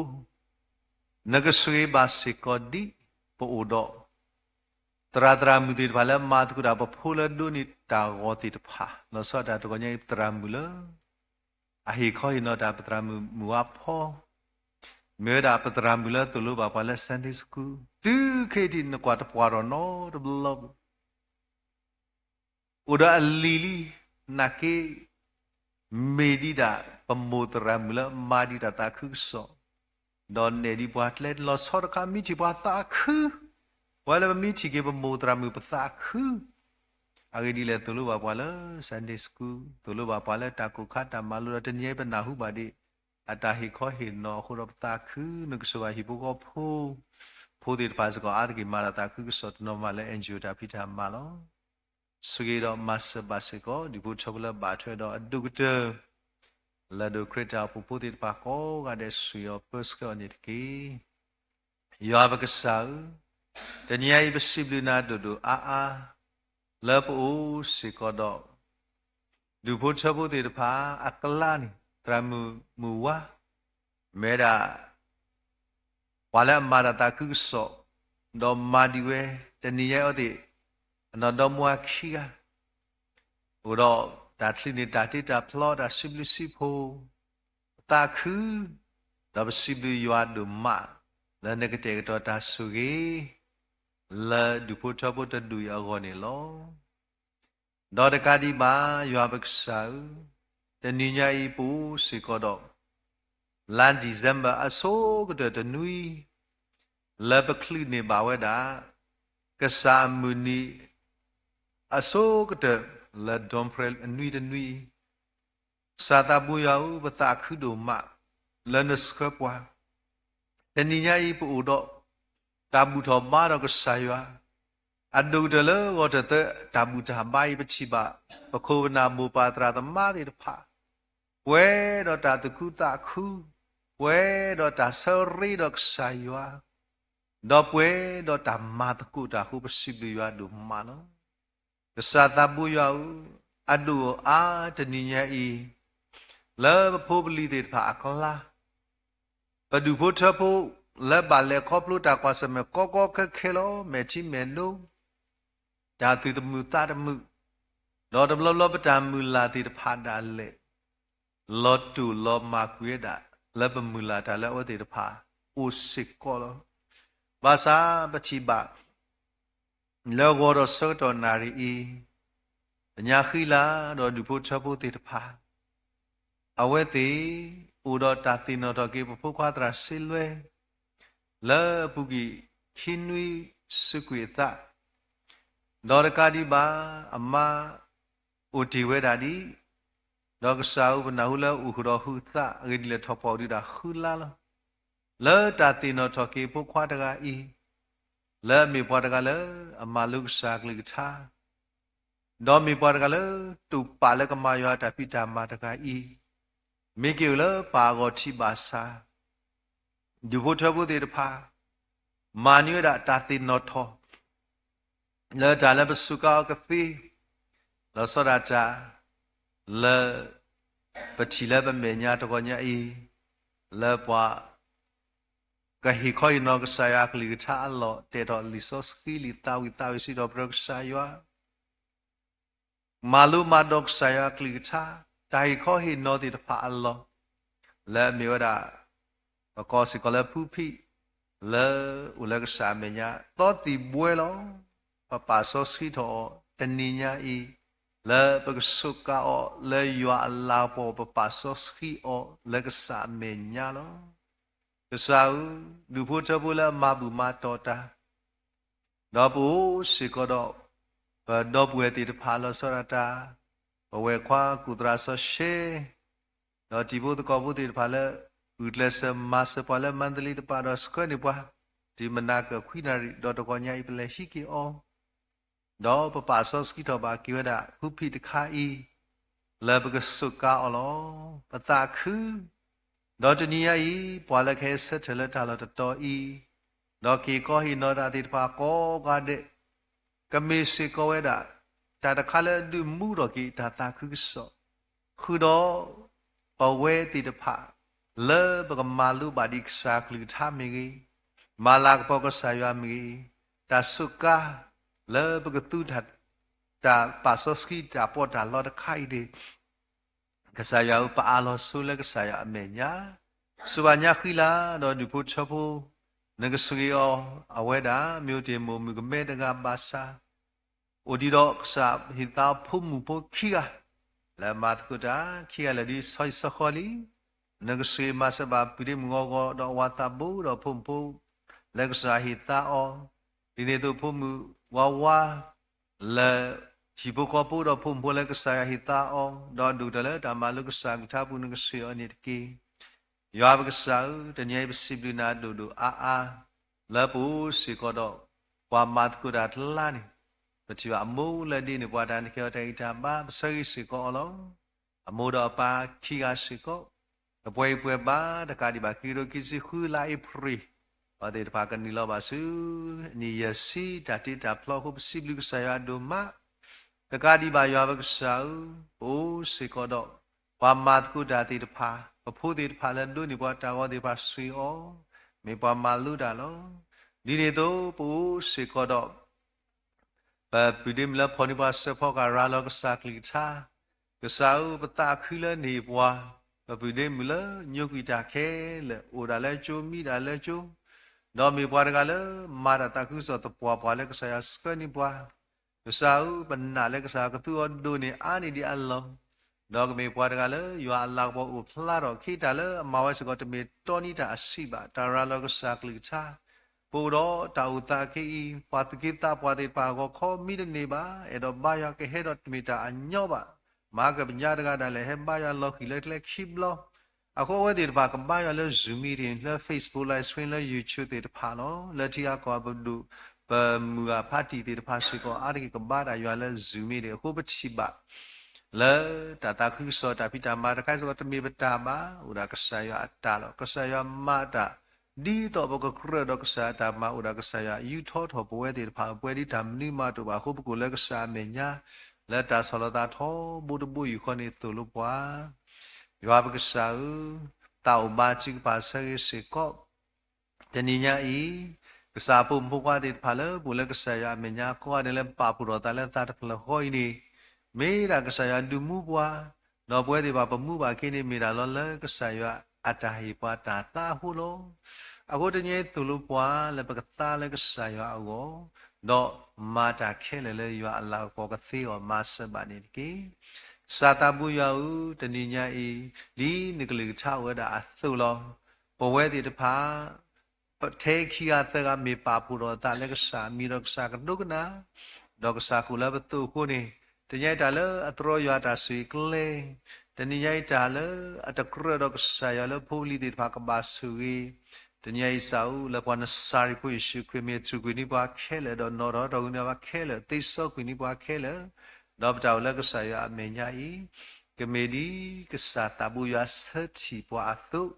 နကဆိၣ်ဂ့ၤဘၣ်စ့ၢ်ကီးဒ်ပအိၣ်ဒီး သရၣ်သရၣ်မုၣ်သ့ၣ်တဖၣ်လၢမၤသကိးတၢ် ပဖိလၢဒိးန့ၢ်တၢ်ဂီၤသ့ၣ်တဖၣ်, လီၤဆီဒၣ်တၢ်တဂီၤညါအံၤ ပသရၣ်မုၣ်လၢ အဟ့ၣ်ခီဟ့ၣ်နီၤတၢ် ပသရၣ်မုၣ်မုၢ်ဝါဖီ, မ့ၢ်ဝဲဒၣ်ပသရၣ်မုၣ်လၢသိၣ်လိဘၣ်ပှၤလၢ Sunday School, တုၤခဲအံၤနကွၢ်တပှၢ်ထီၣ်နီတဘျီဘၣ် အိၣ်ဒီးအလံာ်လံ, နာ်က့ မ့ၢ်ဒံးဒၣ်ပမိၢ်သရၣ်မုၣ်လၢမၤဒံးတၢ်သးခုကစီၣ်, ဒီးနဲၣ်ဒံးပှၤကျဲလီၤဆီတခါ မ့ၢ်ထံၣ်ပှၤသးခု, ပှၤလၢပမ့ၢ်ထံၣ်က့ၤပမိၢ်သရၣ်မုၣ်ပသးခု, အဂ့ၢ်ဒ်လဲၣ် သိၣ်လိဘၣ်ပှၤလၢ Sunday School, သိၣ်လိဘၣ်ပှၤလၢတၢ်ကိၢ်ခါတၢ်မၤလိဒီး တနံၤအံၤပနၢ်ဟူဘၣ်ဒံး အတၢ်ဟ့ၣ်ခီဟ့ၣ်နီၤအဃိဒီးပသးခု, နကဆိၣ်ဂ့ၤဟံၣ်ဖိဃီဖိ, ဖိသ့ၣ်တဖၣ်စ့ၢ်ကီး အါတက့ၢ်မၤတၢ်သးခုကစီၣ်တနီၤမးလၢ NGO တၢ်ဖံးတၢ်မၤလီၤ. ဆိၣ်ဂ့ၤဒီးမၤစၢၤဘၣ်စ့ၢ်ကီး ဒူၣ်ဖိထၢဖိလၢဘၣ်ထွဲဒီးအဒိၣ်ကတၢၢ် လၢဒိၣ်ခရံာ်တၢ်အိၣ်ဖှိၣ်ဖိသ့ၣ်တဖၣ်ကိးဂၤဒဲး ဆိၣ်ဂ့ၤအီၤပၢဆှၢအီၤန့ၣ်တက့ၢ်. ယွၤပကစၢ်ဧၢ, တနံၤအံၤပစံးဘျုးနၤဒိၣ်ဒိၣ်အါအါ လၢပအိၣ်စ့ၢ်ကီးဒီး ဒူၣ်ဖိထၢဖိသ့ၣ်တဖၣ်အကျါန့ၣ် သရၣ်မုၣ်မုၢ်ဝါ မ့ၢ်ဝဲဒၣ် ပှၤလၢအမၤတၢ်သးခုကစီၣ်, ဒီးမၤဒံးဝဲ တနံၤညါအံၤအီၤသ့ၣ် အနီၢ်ဒီမါဝၤခံဂၤ, အိၣ်ဒီးတၢ်ချုးန့ၢ်တၢ်တ့တၢ်ဖျီ တၢ်စံးဘျုးစံးဖှိၣ်, ပသးခု, ဒီးပစံးဘျုးယွၤဒိၣ်မး လၢနကတဲာ်ကတီၤတၢ်ဆိၣ်ဂ့ၤ လၢဒူၣ်ဖိထၢဖိတဒူၣ်အံၤအဂီၢ်န့ၣ်လီၤ. ဒီးတကးဒံးဘၣ် ယွၤပကစၢ်ဧၢ, တနံၤညါအံၤပအိၣ်စ့ၢ်ကီးဒီး လါ December အဆိကတၢၢ်တနွံ လၢပချုးန့ၢ်ဘၣ်ဝဲဒၣ် ကစၢ်အမုၢ်နံၤ အဆိကတၢၢ် လၢ Dawn Prayer အနွံတနွံအံၤ, ကစၢ်သးဘိယွၤဧၢ, ပသးခုဒိၣ်မး လၢနဆှၢပှၤ တနံၤညါအံၤပအိၣ်ဒီး တၢ်ဘူၣ်ထီၣ်ဘါထီၣ်ကစၢ်ယွၤ, အဒိၣ်ကတၢၢ်လၢဂီၤတသၢ တၢ်ဘူၣ်တၢ်ဘါအံၤ ပထံၣ်ဘၣ် ပခိၣ်ပနၢ်မိၢ်ပၢ်သရၣ်သမါသ့ၣ်တဖၣ် ပှဲၤဒီးတၢ်သူၣ်ခုသးခု, ပှဲၤဒီးတၢ်ဆၢရ့ဒီးကစၢ်ယွၤ, ဒီးပှဲၤဒီးတၢ်မၤသကိးတၢ်အဃိ ပစံးဘျုးယွၤဒိၣ်မးလီၤ. ကစၢ်သးဘိယွၤဧၢ, အဒိၣ်အါတနံၤညါအံၤ လၢပဖိပလံၤသ့ၣ်တဖၣ်အကျါ ပဒူၣ်ဖိထၢဖိ လၢဘၣ်လဲၤခီဖျိတၢ်ကွၢ်ဆၢၣ်မဲာ်ကီကီခဲခဲလီၤ. မဲာ်ထံမဲာ်နိ, တၢ်သူၣ်တမုာ်သးတမုာ်, ဒီးတဘျီဘျီပတၢ်မုၢ်လၢ်သ့ၣ်တဖၣ်ဒၣ်လဲာ် လီၤတိာ်လီၤမၢ်ကွံာ်ဝဲဒၣ် လၢပမုၢ်လၢ်တၢ်လၢအဝဲသ့ၣ်တဖၣ်အိၣ်စ့ၢ်ကီးလီၤ. ဘၣ်ဆၣ်ပထံၣ်ဘၣ် လၢဂီၤဒီးဆၢကတီၢ်နၣ်ရံၣ်အံၤ, ပညါဃံလၤဒီးဒူၣ်ဖိထၢဖိသ့ၣ်တဖၣ် အဝဲသ့ၣ်အိၣ်ဒီးတၢ်သ့ၣ်နီၣ်ထီၣ်က့ၤ ပဖိခွါသရၣ်စ့လွဲ လၢအပူၤကွံာ်ခံနွံစုကွံာ်အသး, ဒီးတကးဒံးဘၣ် အမါအိၣ်တ့ၢ်ဝဲဒၣ်ဒံး, ဒီးကစၢ်ဧၢ ပနၢ်ဟူလၢအိၣ်ဃုာ်ဒီးဃုာ်သး အဂ့ၢ်ဒ်လဲၣ်ထီၣ်ပှၢ်အိၣ်ဒံးတၢ်ဃုလါလီၤ. လၢတၢ်သ့ၣ်နီၣ်ထီၣ်က့ၤဖိခွါတဂၤအံၤ, လၢအမ့ၢ်ပှၤတဂၤလၢအမၤလိကစၢ်ကလုၢ်ကထါ ဒီးမ့ၢ်ပှၤတဂၤလၢတိာ်ပာ်လၢကမၤယွၤတၢ်ဖံးတၢ်မၤတဂၤအံၤ, မ့ၢ်က့ၤအိၣ်လၢပၢ်အဂီၢ်ထံးဘၣ်ဆၣ်, ဒူၣ်ဖိထၢဖိသ့ၣ်တဖၣ် မၤန့ၢ်ဝဲဒၣ်တၢ်သ့ၣ်နီၣ်ထီၣ် လၢတၢ်လၢပစူးကါအီၤကသ့, လီၤဆီဒၣ်တၢ် လၢပထံၣ်လၢပမဲာ်ညါတဂီၤညါအံၤ, လၢပှၤကဟ့ၣ်ခီဟ့ၣ်နီၤကစၢ်ယွၤအကလုၢ်ကထါအလီၢ်, တဲာ်ထီၣ်လံာ်စီဆှံလံာ်သးဝံၣ်သးဝံၣ်စံးထီၣ်ပတြၢၤကစၢ်ယွၤ, မၤလိမၤဒိးကစၢ်ယွၤအကလုၢ်ကထါ, တၢ်ဟ့ၣ်ခီဟ့ၣ်နီၤသ့ၣ်တဖၣ်အလီၢ်, လၢအမ့ၢ်ဝဲဒၣ် ပကိးစ့ၢ်ကီးလၢဖုဖံး, လၢအိၣ်လၢကစၢ်အမဲာ်ညါ သီသံၣ်ဘှဲလီၤ. ပပာ်စီဆှံထီၣ်အီၤတနံၤညါအံၤ, လၢပကစူးကါအီၤလၢယွၤအလၤကပီၤ, ပပာ်စီဆှံအီၤလၢကစၢ်အမဲာ်ညါလီၤ. ကစၢ်ဧၢ, ဒူၣ်ဖိထၢဖိလၢအမၤဘူၣ်မၤတီၢ်တၢ် ဒီးပအိၣ်စ့ၢ်ကီးဒီး ပဒီပုၢ်ဝဲၢ်သ့ၣ်တဖၣ်လီၤဆီဒၣ်တၢ်, ပဝဲၢ်ခွါကူၣ်သရၣ်စီၤရှဲ, ဒီးတံၤဖိသကိးဖိသ့ၣ်တဖၣ်လၢ ဂုာ်ကျဲးစၢးမၤစၢၤပှၤလၢမါတလ့တပၤဒီးဆှၢန့ၢ်ပှၤ တုၤမနၤကၢၢ်ခွံနၣ်ရံၣ်ဒီးတဂီၤညါအံၤ ပလဲၤဟံးက့ၤအီၤ ဒီးပပာ်စီဆှံထီၣ်ဘၣ်က့ၤဝဲဒၣ် ဖုဖံးတခါအံၤ လၢပကစူးကါအီၤလီၤ. ပသးခု, ဒီးတနံၤညါအံၤ ပှၤလၢကဟဲဆၢထၢၣ်လၢတၢ်လီၢ်တတီၤအံၤ, ဒီးက့ၤကီဟ့ၣ်နီၤတၢ်သ့ၣ်တဖၣ်ကိးဂၤဒဲး, ကမ့ၢ်စ့ၢ်ကီးဝဲဒၣ် တၢ်တခါလၢအဒုးမူထီၣ်က့ၤတၢ်သးခုကစီၣ်, ဃုာ်ဒီး ပဝဲသ့ၣ်တဖၣ် လၢပကမၤလိဘၣ်ဒံးကစၢ်အကလုၢ်ကထါမ့ၢ်ဂ့ၤ, မၤလၤကပီၤကစၢ်ယွၤမ့ၢ်ဂ့ၤ, တၢ်စူးကါ လၢပကသူတၢ် တၢ်ပာ်စီဆှံတၢ်ပီးတၢ်လီတခါအံၤန့ၣ်, ကစၢ်ယွၤဧၢ, ပအးလီၤဆိလၢကစၢ်ယွၤအမဲာ်ညါ, စူၢ်ဘၣ်ညါဃံလၤဒီးဒူၣ်ဖိထၢဖိ, နကဆှ့အီၤအဝဲဒၣ် မ့ၢ်အိၣ်တ့ၢ်မိၢ်မုၣ်ကမဲတဂၤဘၣ်ဆၣ် အိၣ်ဒံးဒီးကစၢ်ဟ့ၣ်သါဖိမုၣ်ဖိခံဂၤ, လၢမၤသကိးတၢ်ခံဂၤလၢာ်ဒ်ဆီဟံၣ်ဆီဃီလံ. နကဆှ့မၤစၢၤဘၣ်ပုၢ်ဒ့မုၣ်ဂီၤဂီၤဒီးအဝၤသးဘိဒီးဖိမုၣ်ဖိ, လၢကစၢ်ဟ့ၣ်သါအီၤ, ဒ်န့ၣ်အသိးဖိမုၣ်ဝါဝါ လၢဟံၣ်ဖိဃီဖိဒီးဖိမုၣ်ဖိလၢကစၢ်ယွၤဟ့ၣ်သါအီၤ, ဒီးဒိၣ်တၢ်လၢတၢ်မၤလိကစၢ်အကလုၢ်ကထါပူၤ နကဆှ့အီၤန့ၣ်တက့ၢ်. ယွၤပကစၢ်ဧၢ, တနံၤအံၤပစံးဘျုးနၤဒိၣ်ဒိၣ်အါအါ, လၢပအိၣ်စ့ၢ်ကီးဒီး ပှၤမၤသကိးတၢ်တလါန့ၣ်, ပထံၣ်ဘၣ်အမိၢ်လၢဒ်န့ၣ် ပှၤတၢ်န့ၣ်ကဲအီၤတၢ်ဂံၢ်တၢ်ဘါ ပဆၢဂ့ၤစ့ၢ်ကီးအီၤလီၤ. အမိၢ်ဒီးအပၢ်ခံဂၤစ့ၢ်ကီး, ကပှဲၤအံၤပှဲၤဘါ တကးဒံးဘၣ် ခံကထိခံဆံဃု လါအ့ဖြ့ၣ် အဝဲသ့ၣ်တဖၣ်ကနုာ်လီၤဘၣ်ဆူ နံၣ်ယဲၢ်ဆံတၢ်တ့တၢ်ဖျီအဃိ ပစံးဘျုးကစၢ်ယွၤဒိၣ်မး. တကးဒံးဘၣ်ယွၤပကစၢ်ဧၢ, ပအိၣ်စ့ၢ်ကီးဒီး ပှၤမၤသကိးတၢ်သ့ၣ်တဖၣ်, ပဖိသ့ၣ်တဖၣ်လၢဒိးန့ၢ်ပှၤတၢ်ဂီၤသ့ၣ်တဖၣ်ဆှ့အီၤ, မ့ၢ်ပှၤမၤလိတၢ်လီၤ. ဒ်န့ၣ်အသိး ပအိၣ်စ့ၢ်ကီးဒီး ပပုၢ်ဒ့မုၣ်လၢဖီၣ်န့ၢ်ပှၤစၢဖီကၤရၤလီၤကစၢ်ကလုၢ်ကထါ, ကစၢ်ဧၢ, ပသးခုလၢနဟ့ၣ်ပှၤ ပပုၢ်ဒ့မုၣ်လၢညိကွံာ်တၢ်ခဲလၢာ်, အိၣ်ဒၣ်လၢကၠိ မံဒၣ်လၢကၠိ, ဒီးမ့ၢ်ပှၤတဂၤလၢမၤတၢ်သးခုကစီၣ်သပှၢ်ပှၢ်လၢကစၢ်ယွၤဆှၢန့ၢ်ပှၤ, ကစၢ်ဧၢ, ပနာ်လၢကစၢ်ယွၤကသူအီၤဒိၣ်န့ၢ်အါန့ၢ်ဒံးအလီၢ်, ဒီးကမ့ၢ်ပှၤတဂၤလၢယွၤအလၤကပီၤအိၣ်ဖျါထီၣ် ခ့တၢ်လၢအမၤဝဲစ့ၢ်ကီး တမ့ၢ်တီနံၤတၢ်အဆံးဘၣ်, တၢ်ရၤလီၤကစၢ်ကလုၢ်ကထါ ပအိၣ်ဒီးတၢ်အိၣ်သးခဲအံၤ, ပှၤသူၣ်က့သးပှၢ်သ့ၣ်တဖၣ်အဂီၢ် ခီမံတန့ၢ်ဘၣ်, အဲၣ်ဒိးဘါယွၤကဟဲဒီးတမ့ၢ်တၢ်အညီဘၣ်. မၤကပညါတဂၤဒၣ်လဲာ် ဟဲဘါယွၤလီၤဃံၤလၢကျဲခံဘျီ. အဃိအဝဲသ့ၣ်တဖၣ်ကဘါယွၤလၢ Zoom meeting လၢ Facebook live stream လၢ YouTube သ့ၣ်တဖၣ်လီၤ. လၢထံဂၤကီၢ်ဂၤပဒိၣ် ပမုၢ်ဂၤဖးတံၢ်သ့ၣ်တဖၣ်စ့ၢ်ကီး အါတက့ၢ်ကဘါတၢ်ယွၤလၢ Zoom meeting အဃိပထံၣ်ဘၣ် လၢတၢ်သးခုကစီၣ်တၢ်ဖံးတၢ်မၤတခါစ့ၢ်ကီး တမ့ၢ်ပတၢ်ဘၣ်, အိၣ်ဒၣ်ကစၢ်ယွၤအတၢ်လီၤ. ကစၢ်ယွၤမၤတၢ် ဒ်သိးပကကြၢးဒီးကစၢ်အတၢ်မၤ အိၣ်ဒၣ်ကစၢ်ယွၤယူးထီၣ်ထီၣ်ပဝဲသ့ၣ်တဖၣ် ပဝဲဒ်တၢ်မနုၤမးတအိၣ်ဘၣ်အဃိ ပကိးလၢကစၢ်အမဲာ်ညါ လၢတၢ်ဆီၣ်လီၤသးထီဘိတဘိယူၢ်ဃီန့ၣ်သိၣ်လိပှၤ, ယွၤပကစၢ်ဧၢ, သးအိၣ်ဘါထုကဖၣ်ဆၢဂ့ၤစ့ၢ်ကီး တနံၤညါအံၤ, ကစၢ်အဖိမုၣ်ဖိခွါသ့ၣ်တဖၣ်လၢ ပအိၣ်လၢကစၢ်ယွၤအမဲာ်ညါကိးဂၤဒဲးလၢပာ်ဖှိၣ်ထီၣ်သးလၢသးတဖျၢၣ်ဃီအံၤန့ၣ်, မ့ၢ်ဒၣ်ကစၢ်ယွၤဒုးမူပှၤ, ဒီးပဝဲသ့ၣ်တဖၣ်ပမူဘၣ်က့ၤန့ၣ် မ့ၢ်ဒၣ်လီၤလၢကစၢ်ယွၤအတၢ်ဟ့ၣ်ပှၤတၢ်သါအဃိလီၤ. အဃိတနံၤအံၤသိၣ်လိပှၤလၢပကသါလၢကစၢ်ယွၤအဂီၢ်, ဒီးမၤတၢ်ခဲလၢာ်လၢယွၤအလၤကပီၤကသ့အီၤမၤစၢၤဘၣ်န့ၣ်တက့ၢ်. ကစၢ်သးဘိယွၤဧၢ, တနံၤညါအံၤ, ဒ်နကလုၢ်ကထါအိၣ်ဝဲဒၣ်အသိးလီၤ. ပဝဲသ့ၣ်တဖၣ် ထဲခံဂၤသၢဂၤမ့ၢ်ပာ်ဖှိၣ်ထီၣ်အသးလၢကစၢ်မံဒီးကစၢ်ကဒိကနၣ်, ဒီးကစၢ်ဃိာ်လၢပသိးအဃိန့ၣ်, တနံၤညါအံၤတၢ်လၢအတြီယွၤတၢ်ဆိၣ်ဂ့ၤကျဲ, တနံၤညါအံၤတၢ်လၢအတကြၢးဒီးကစၢ်ယွၤလၢဖိလံၤသ့ၣ်တဖၣ်ကဘၣ်ဆိၣ်ဂ့ၤ, တနံၤညါအံၤစးအူလၢပှၤနစၤရ့းဖိယ့ၣ်ၡူးခရံာ်မ့ၢ်တြူာ်ကွံာ်န့ၢ်ပှၤခဲလၢာ် ဒီးနီၣ်ထီၣ်ထီၣ်ကွံာ်န့ၢ်ပှၤခဲလၢာ်, သ့စီကွံာ်န့ၢ်ပှၤခဲလၢာ်, ဒီးပတၢ်အိၣ်လၢကစၢ်ယွၤအမဲာ်ညါအံၤ ကမ့ၢ်ဒ်ကစၢ်သးဘိယွၤဆၢထံၣ်ပှၤအသိး,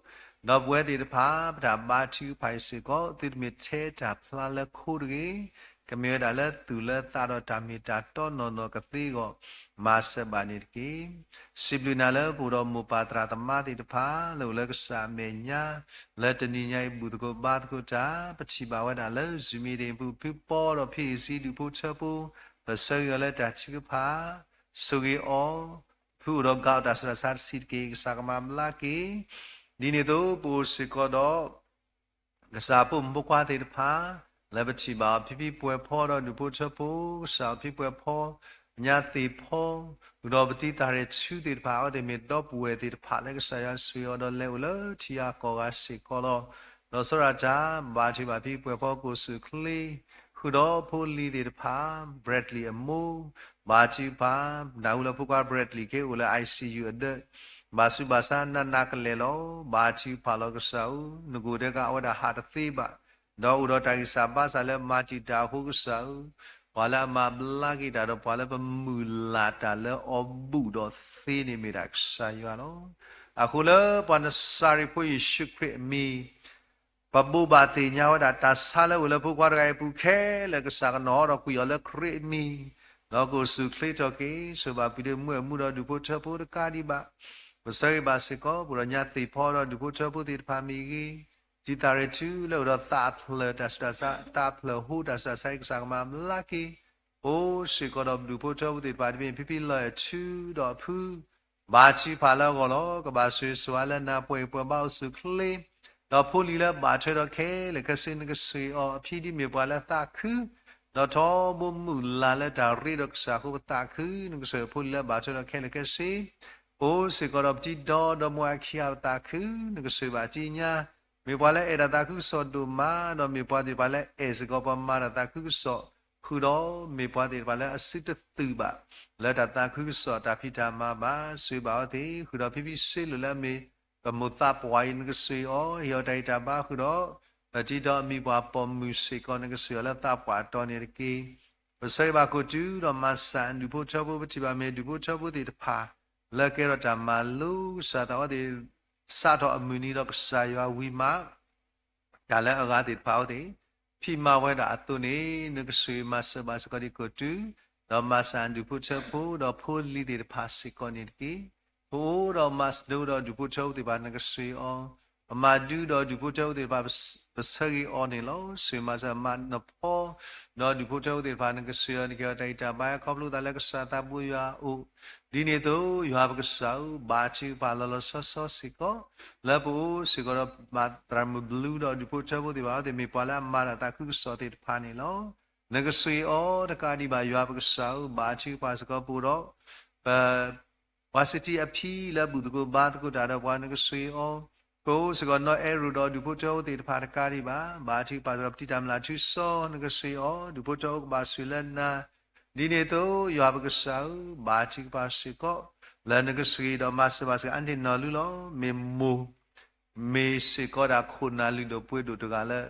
ဒီးပဝဲသ့ၣ်တဖၣ် ပတၢ်ဘါထုကဖၣ်အံၤစ့ၢ်ကီး သုတမ့ၢ်ထဲတၢ်ဖျါလၢခိတဂ့ၤ, ကမ့ၢ်ဝဲဒၣ်လၢသူၣ်လၢသးဒီးတၢ်မ့ၢ်တၢ်တီနီၢ်နီၢ်ကသ့အဂီၢ် မၤစၢၤဘၣ်န့ၣ်တက့ၢ်. စံးဘျုးနၤလၢပအိၣ်ဒီးမိၢ်ပၢ်သရၣ်သမါသ့ၣ်တဖၣ် လၢအိၣ်လၢကစၢ်အမဲာ်ညါ လၢတနံၤညါအံၤဘူၣ်သကိးဘါသကိးတၢ် ပထံၣ်ဘၣ်ဝဲဒၣ်လၢ Zoom meeting ပူၤ ဖုပီဒီးဖံအံၤစံဒူၣ်ဖိထၢဖိ ပဆၢဂ့ၤအီၤလၢတၢ်ထုကဖၣ် ဆိၣ်ဂ့ၤအီၤ ဖုအိၣ်ဒီးကးအီၤတၢ်ဆူးတၢ်ဆါတဆံးတက့ၢ် ကစၢ်ကမၤဘျါက့ၤ. ဒ်န့ၣ်အသိး ပအိၣ်စ့ၢ်ကီးဒီး ကစၢ်ဖိမုၣ်ဖိခွါသ့ၣ်တဖၣ် လၢပထံၣ်ဘၣ်အီၤဖံဖံပှဲၤဖီဒီးဒူၣ်ဖိထၢဖိ ကစၢ်အီၤဖံပှဲၤဖီ ညါသ့ၣ်ဖီ ဃုာ်ဒီးပတံၤသၣ်ရဲၣ်ဆူသ့ၣ်တဖၣ် အဝဲသ့ၣ်မ့ၢ်ဒီပုၢ်ဝဲၢ်သ့ၣ်တဖၣ်လၢကစၢ်ယွၤဆိၣ်ဂ့ၤအီၤဒီးလဲၤအိၣ်လၢထံဂၤကီၢ်ဂၤစ့ၢ်ကီးလီၤ. ဒီးစီၤရၣ်တၢ် ဘၣ်ထုကဖၣ်ဖံပှဲၤဖီကိၣ်စူၣ်ချ့ ဃုာ်ဒီးဖိလံၤသ့ၣ်တဖၣ် Bradley အမိၢ် ဘၣ်ထုကဖၣ် နၢ်ဟူလၢဖိခွါ Bradley က့ၤအိၣ်လၢ I C U အဒၢး ဘၣ်ဆူးဘၣ်ဆါနးနးကလဲာ်လီၤ. ဘၣ်ထုကဖၣ်လီၤကစၢ်ဧၢ, နကိၣ်ဒဲးကးအဝဲဒၣ်ဟးတသ့ဘၣ်, ဒီးအိၣ်ဒီးတၢ်ဂံၢ်စၢ်ဘါစၢ်လၢမၤတံာ်တာ်အဃိကစၢ်ဧၢ, ပှၤလၢအမၤဘျါက့ၤတၢ်ဒီးပှၤလၢပမုၢ်လၢ်တၢ်လၢအီၤဘူၣ်ဒီးသ့န့ၣ်မ့ၢ်ဒၣ်ကစၢ်ယွၤလီၤ. အဃိလၢပှၤနစၤရ့းဖိယ့ၣ်ၡူးခရံာ်အမံၤ ပဘိးဘၣ်သ့ၣ်ညါဝဲဒၣ်တၢ်ဆါလၢဝဲလၢဖိခွါတဂၤအံၤအပူၤခဲလၢာ် ကစၢ်ကနီၤဒီးကွံာ်အီၤလၢခရံာ်အမံၤ, ဒီးကအိၣ်စူၣ်ချ့ထီၣ်က့ၤ ဆိၣ်ဘၣ်ပှၤဒုးမုၢ်အမူဒီးဒူၣ်ဖိထၢဖိတကးဒံးဘၣ်, ပဆၢဂ့ၤဘၣ်စ့ၢ်ကီး ပအိၣ်ဒီးညါသ့ၣ်ဖီဒီးဒူၣ်ဖိထၢဖိသ့ၣ်တဖၣ်မ့ၢ်ဂ့ၤ, တံၤသၣ်ရဲၣ်ထူလၢအိၣ်ဒီးသးအဖျၢၣ်တၢ်ဆူးတၢ်ဆါ သးအဖျၢၣ်ဟိတၢ်ဆူးတၢ်ဆါအံၤ ကစၢ်ကမၤဘျါက့ၤ, အိၣ်စ့ၢ်ကီးဒီးဒူၣ်ဖိထၢဖိသ့ၣ်တဖၣ်တမ့ၢ် ဖံဖံလီၤအဲၣ်ထူဒီးအဖု ဘၣ်ထုကဖၣ်လၢအဂီၢ်လီၤ. ကဘၣ်ဆိၣ်ဂ့ၤဆိၣ်ဝါလၢနၤပှဲၤပှဲၤဘၣ်အိၣ်စူၣ်ချ့, ဒီးဖိလံၤလၢဘၣ်ထွဲဒီးခဲလၢာ်ခဲဆ့ နကဆိၣ်ဂ့ၤအီၤအဖံဒ်မ့ၢ်ပှၤလၢသးခု, ဒီးထီဘိမုၢ်လၢ်လၢတၢ်ရ့ဒီးကစၢ်အဃိပသးခု, နကဆိၣ်ဂ့ၤဖိလံၤလၢဘၣ်ထွဲဒီးခဲလၢာ်ခဲဆ့, အိၣ်စ့ၢ်ကီးဒီးပတံၤဒီဒီမိၢ်အခံဂၤပသးခု, နကဆိၣ်ဂ့ၤဘၣ်တံၤညါ, မ့ၢ်ပှၤလၢအဲၣ်တၢ်သးခုကစီၣ်ဒိၣ်မး, ဒီးမ့ၢ်ပှၤသ့ၣ်တဖၣ်လၢအဲၣ်စ့ၢ်ကီးပှၤမၤတၢ်သးခုကစီၣ်, ဃုာ်ဒီးမ့ၢ်ပှၤသ့ၣ်တဖၣ်လၢအစုတသုးဘၣ် လၢတၢ်သးခုကစီၣ်တၢ်ဖံးတၢ်မၤဘၣ်, ဆိၣ်ဂ့ၤဘၣ်အဝဲသ့ၣ်, ဃုာ်ဒီးဖံဖံစ့လိာ်လၢအမ့ၢ် ပမိၢ်သးပှၢ်အံၤ နကဆိၣ်ဂ့ၤအီၤ, ဟ့ၣ်အီၤတၢ်ဂံၢ်တၢ်ဘါဃုာ်ဒီး ပတံၤဒီးအမံၤပှၤပိာ်မုၣ်စ့ၢ်ကီး နကဆိၣ်ဂ့ၤအီၤလၢသးပှၢ်အတီန့ၣ်တက့ၢ်. ပဆၢဂ့ၤဘၣ်ခိၣ်တုၤဒီးမၤစၢ်ဒူၣ်ဖိထၢဖိ ပထံၣ်ဘၣ်မ့ၢ်ဒူၣ်ဖိထၢဖိသ့ၣ်တဖၣ် လၢကဲထီၣ်တၢ်မၤလိကစၢ်သးအဝဲသ့ၣ် စးထီၣ်အမုၢ်နံၤဒီးကစၢ်ယွၤဝံၤမး တၢ်လၢအဂၤသ့ၣ်တဖၣ်အဝဲသ့ၣ် ဖံးမၤဝဲဒၣ်အသိးန့ၣ် နကဆိၣ်ဂ့ၤမၤစၢၤဘၣ်စ့ၢ်ကီးဒံးခိၣ်တုၤ, ဒီးမၤစၢ်ဒူၣ်ဖိထၢဖိ ဒီးဖိလံၤသ့ၣ်တဖၣ်စ့ၢ်ကီးန့ၣ်တက့ၢ်. ပအိၣ်ဒီးမၤစၢၤဒီးဒူၣ်ဖိထၢဖိသ့ၣ်တဖၣ် နကဆိၣ်ဂ့ၤအီၤ, ပမၤဒုဒီးဒူၣ်ဖိထၢဖိသ့ၣ်တဖၣ် ပဆၢဂ့ၤအီၤန့ၣ်လီၤ. ဆိၣ်ဂ့ၤမၤစၢၤမၤနဖီ ဒီးဒူၣ်ဖိထၢဖိသ့ၣ်တဖၣ် နကဆိၣ်ဂ့ၤအီၤ နကဟ့ၣ်အီၤတၢ်ဂံၢ်တၢ်ဘါ ခီဖျိသးလၢကစၢ်သးဘိယွၤအအိၣ် ဒ်န့ၣ်အသိး ယွၤပကစၢ်ဧၢ, ဘၣ်ထုကဖၣ်လီၤလီၤဆီဆီစ့ၢ်ကီး လၢပအိၣ်စ့ၢ်ကီးဒီးမၤသရၣ်မုၣ်ဘျုးဒီးဒူၣ်ဖိထၢဖိသ့ၣ်တဖၣ်အဝဲသ့ၣ် မ့ၢ်ပှၤလၢအမၤတၢ်သးခုကစီၣ်သ့ၣ်တဖၣ်န့ၣ်လီၤ. နကဆိၣ်ဂ့ၤအီၤတကးဒံးဘၣ် ယွၤပကစၢ်ဧၢ, ဘၣ်ထုကဖၣ်စ့ၢ်ကီးပအိၣ်ဒီး ပ ပှၤစတံအဖံလၢဘူၣ်သကိးဘါသကိးတၢ်ဒီးပှၤ နကဆိၣ်ဂ့ၤအီၤ, ပအိၣ်စ့ၢ်ကီးနီၢ်အဲၣ်ရိၣ်ဒီးဒူၣ်ဖိထၢဖိသ့ၣ်တဖၣ်တကးဒံးဘၣ်, ဘၣ်ထုကဖၣ်စ့ၢ်ကီးပတံၤတၢ်မျၢ်ထူစီ နကဆိၣ်ဂ့ၤအီၤ, ဒူၣ်ဖိထၢဖိကဘၣ်ဆိၣ်ဂ့ၤလၢနၤ ဒ်န့ၣ်အသိး ယွၤပကစၢ်ဧၢ, ဘၣ်ထုကဖၣ်စ့ၢ်ကီး လၢနကဆိၣ်ဂ့ၤဒီးမၤစၢၤဘၣ်စ့ၢ်ကီး အါန့ၢ်နီၢ်လုၢ်လီၤ. မ့ၢ်မိၢ် မ့ၢ်စ့ၢ်ကီးဒၣ်ခိၣ်နၢ်လုၢ်ဒိၣ်ပှ့ၤဒိၣ်တဂၤလၢ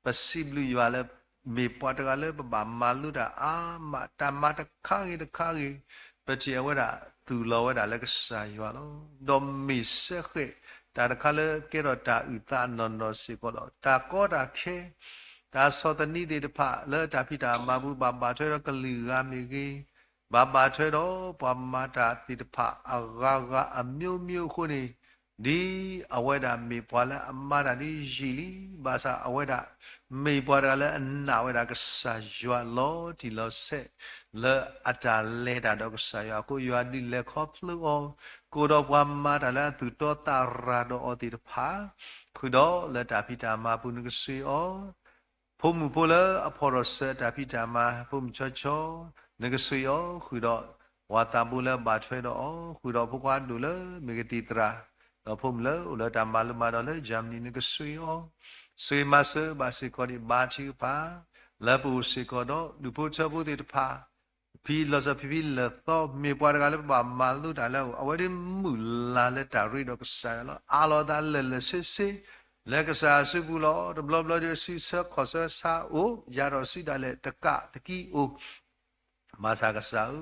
ပစံးဘျုးယွၤလၢ မ့ၢ်ပှၤတဂၤလၢပဘၣ်မၤလိတၢ်အါမး တၢ်မၤတခါဂ့ၤတခါဂ့ၤ ပထံၣ်အဝဲဒၣ်သူၣ်လီၤဝဲဒၣ်လၢကစၢ်ယွၤလီၤ. ဒီးမ့ၢ်စဲဃဲး တၢ်တခါလၢကဲထီၣ်တၢ်အုၣ်သးနီၢ်နီၢ်စ့ၢ်ကီးလီၤ. တၢ်ကီတၢ်ခဲ တၢ်ဆီၣ်သနံးသ့ၣ်တဖၣ် လၢတၢ်ဖံးတၢ်မၤပူၤ ဘၣ်ဘၣ်ထွဲဒီးကလုာ်ဂၤမ့ၢ်ဂ့ၤ, ဘၣ်ဘၣ်ထွဲဒီးပှၤမၤတၢ်သ့ၣ်တဖၣ်အဂၤဂၤအမျိုးမျိုးအဃိန့ၣ် ဒ်အဝဲဒၣ်မ့ၢ်ပှၤလၢအမၤတၢ်ဒ်ယံာ်လံ, ဘၣ်ဆၣ်အဝဲဒၣ် မ့ၢ်ပှၤတဂၤလၢအနာ်ဝဲဒၣ်ကစၢ်ယွၤလီၤတံၢ်လီၤဆဲး လၢအတၢ်လဲၤတၢ်ဒီးကစၢ်ယွၤအဃိ ယွၤဒုးလဲၤခီဖျိအီၤ, ကအိၣ်ဒီးပှၤမၤတၢ်လၢအသူၣ်တီသးရၤဒီးအီၤသ့ၣ်တဖၣ်, ဃုာ်ဒီးလၢတၢ်ဖံးတၢ်မၤပူၤ နကဆိၣ်ဂ့ၤအီၤ ဖိမုၣ်ဖိလၢအဖီၣ်ထီၣ်ဆၢတၢ်ဖံးတၢ်မၤ ဖိမုၣ်ဆီဆီ နကဆိၣ်ဂ့ၤအီၤ, ဃုာ်ဒီး ပှၤသးဘိလၢဘၣ်ထွဲဒီးအီၤ, ဃုာ်ဒီးဖိခွါဒိၣ်လၢမ့ၢ်ကသံၣ်သရၣ်, ဒီးဖိမုၣ်လၢအိၣ်လၢတၢ်မၤလိမၤဒိးလၢ Germany နကဆိၣ်ဂ့ၤအီၤ, ဆိၣ်ဂ့ၤမၤစၢၤဘၣ်စ့ၢ်ကီးဒံး ဘါထုကဖၣ် လၢပအိၣ်စ့ၢ်ကီးဒီး ဒူၣ်ဖိထၢဖိသ့ၣ်တဖၣ် ဖံလီၤစီၤဖံဖံလၢာ်သီ မ့ၢ်ပှၤတဂၤလၢပဘၣ်မၤလိတၢ်လၢအအိၣ် အဝဲဒၣ်မုၢ်လၢ်လၢတၢ်ရ့ဒီးကစၢ်ယွၤလီၤ. အးလီၤသးလၢာ်လၢာ်ဆ့ဆ့ လၢကစၢ်အစုပူၤလီၤ. တဘျီဘျီဒီးစုဆၢခီၣ်ဆၢဆါအိၣ် ယၤထီၣ်စုဒၣ်လဲာ်တကးတကံအိၣ် မၤစၢၤကစၢ်ဧၢ,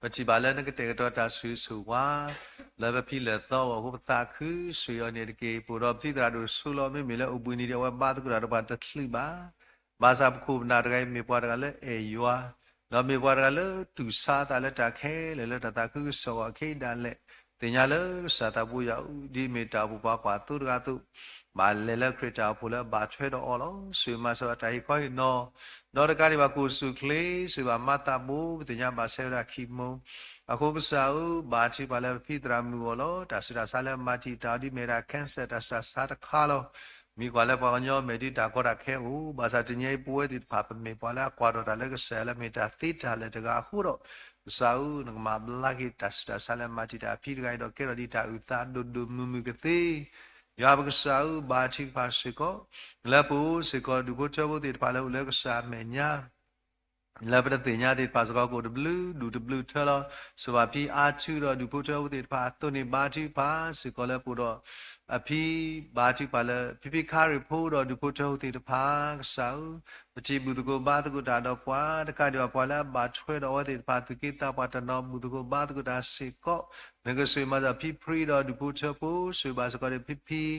ပထံၣ်ဘၣ်လၢနကတဲာ်ကတီၤတၢ်ဆိၣ်ဂ့ၤဆိၣ်ဝါ လၢပဖံလၢာ်သီအဂီၢ်အဃိ ပသးခု ဆိၣ်ဂ့ၤအီၤန့ၣ်တက့ၢ်. ပအိၣ်ဒီးပတံၤသရၣ်ဒိၣ်ဆိလီၤ မ့မ့ၢ်လၢအိၣ်ဘှံးနံၤဒီးအဝဲဘါသကိးတၢ်ဒီးပှၤတချုးဘၣ် ဘၣ်ဆၣ်ပခိၣ်ပနၢ်တဂၤအံၤ မ့ၢ်ပှၤတဂၤလၢအဲၣ်ယွၤ, ဒီးမ့ၢ်ပှၤတဂၤလၢတူၢ်ဆါအသးလၢတၢ်ခဲလၢာ်လၢတၢ်သးခုကစီၣ်အဂီၢ်အခဲအံၤဒၣ်လဲာ်, သ့ၣ်ညါလၢကစၢ်သးဘိယွၤအူ ဒ်အမ့ၢ်တၢ်အိၣ်ဖှိၣ်ပှၤကွၢ်သိတဂၤအသိး, ဘၣ်လဲၤလၢခရံာ်တၢ်အိၣ်ဖှိၣ်လၢအဘၣ်ထွဲဒီးအီၤလီၤ. ဆိၣ်ဂ့ၤမၤစၢၤဘၣ်တၢ်ဟ့ၣ်ခီဟ့ၣ်နီၤ, ဒီးတကးဒံးဘၣ်ကိၣ်စူၣ်ချ့ ဆိၣ်ဂ့ၤဘၣ်မၤသးဘိ ပသ့ၣ်ညါဘၣ်ဆၢဝဲဒၣ်ခံမူ, အဃိကစၢ်ဧၢ, ဘါထုကဖၣ်လၢပဖံသရၣ်မုၣ်အဂီၢ်လီၤ. တၢ်ဆူးတၢ်ဆါလၢအမၤတံာ်တာ်အီၤဒ်မ့ၢ်ဒၣ် cancer တၢ်ဆူးတၢ်ဆါတခါလီၤ. မ့ၢ်ကွၢ်လၢပှၤကညီမဲာ်ဒ်တၢ်ကီတၢ်ခဲအိၣ်, ဘၣ်ဆၣ်တနံၤအံၤပဝဲသ့ၣ်တဖၣ် ပမ့ၢ်ပှၤလၢအကွၢ်ထီၣ်တၢ်လၢကစၢ်ယွၤလၢမ့ၢ်တၢ်သ့တၢ်လၢာ်တဂၤအဃိဒီး, ကစၢ်ဧၢ, နကမၤဘျါက့ၤတၢ်ဆူးတၢ်ဆါလၢအမၤတံာ်တာ်အဖံတဂၤအံၤဒီး ကဲထီၣ်ဒ်တၢ်အုၣ်သးဒိၣ်ဒိၣ်မုၢ်မုၢ်ကသ့ ယွၤပကစၢ်ဧၢ, ဘါထုကဖၣ်စ့ၢ်ကီး လၢပအိၣ်စ့ၢ်ကီးဒူၣ်ဖိထၢဖိသ့ၣ်တဖၣ်လၢအိၣ်လၢကစၢ်အမဲာ်ညါ လၢပတသ့ၣ်ညါသ့ၣ်တဖၣ်စ့ၢ်ကီး ကအိၣ်တဘျုးဒူၣ်တဘျုးထၢလီၤ. ဆိၣ်ဂ့ၤဘၣ်ဖံအါထုဒီးဒူၣ်ဖိထၢဖိသ့ၣ်တဖၣ်အသိးန့ၣ် ဘါထုကဖၣ်စ့ၢ်ကီးလၢပအိၣ်ဒီး အဖံ, ဘါထုကဖၣ်လၢဖံဖံခါရ့ၣ်ဖိဒီးဒူၣ်ဖိထၢဖိသ့ၣ်တဖၣ် ကစၢ်ဧၢ, ပထံၣ်ဘူၣ်သကိးဘါသကိးတၢ်ဒီးပှၤ တကးဒံးဘၣ်ပှၤလၢအဘၣ်ထွဲဒီးအဝဲသ့ၣ်တဖၣ် သူၣ်က့သးပှၢ်တနီၤ ဘူၣ်သကိးဘါသကိးတၢ်စ့ၢ်ကီး, နကဆိၣ်ဂ့ၤမၤစၢၤဖံဖရံဒီးဒူၣ်ဖိထၢဖိ ဆိၣ်ဂ့ၤဘၣ်စ့ၢ်ကီးဒီး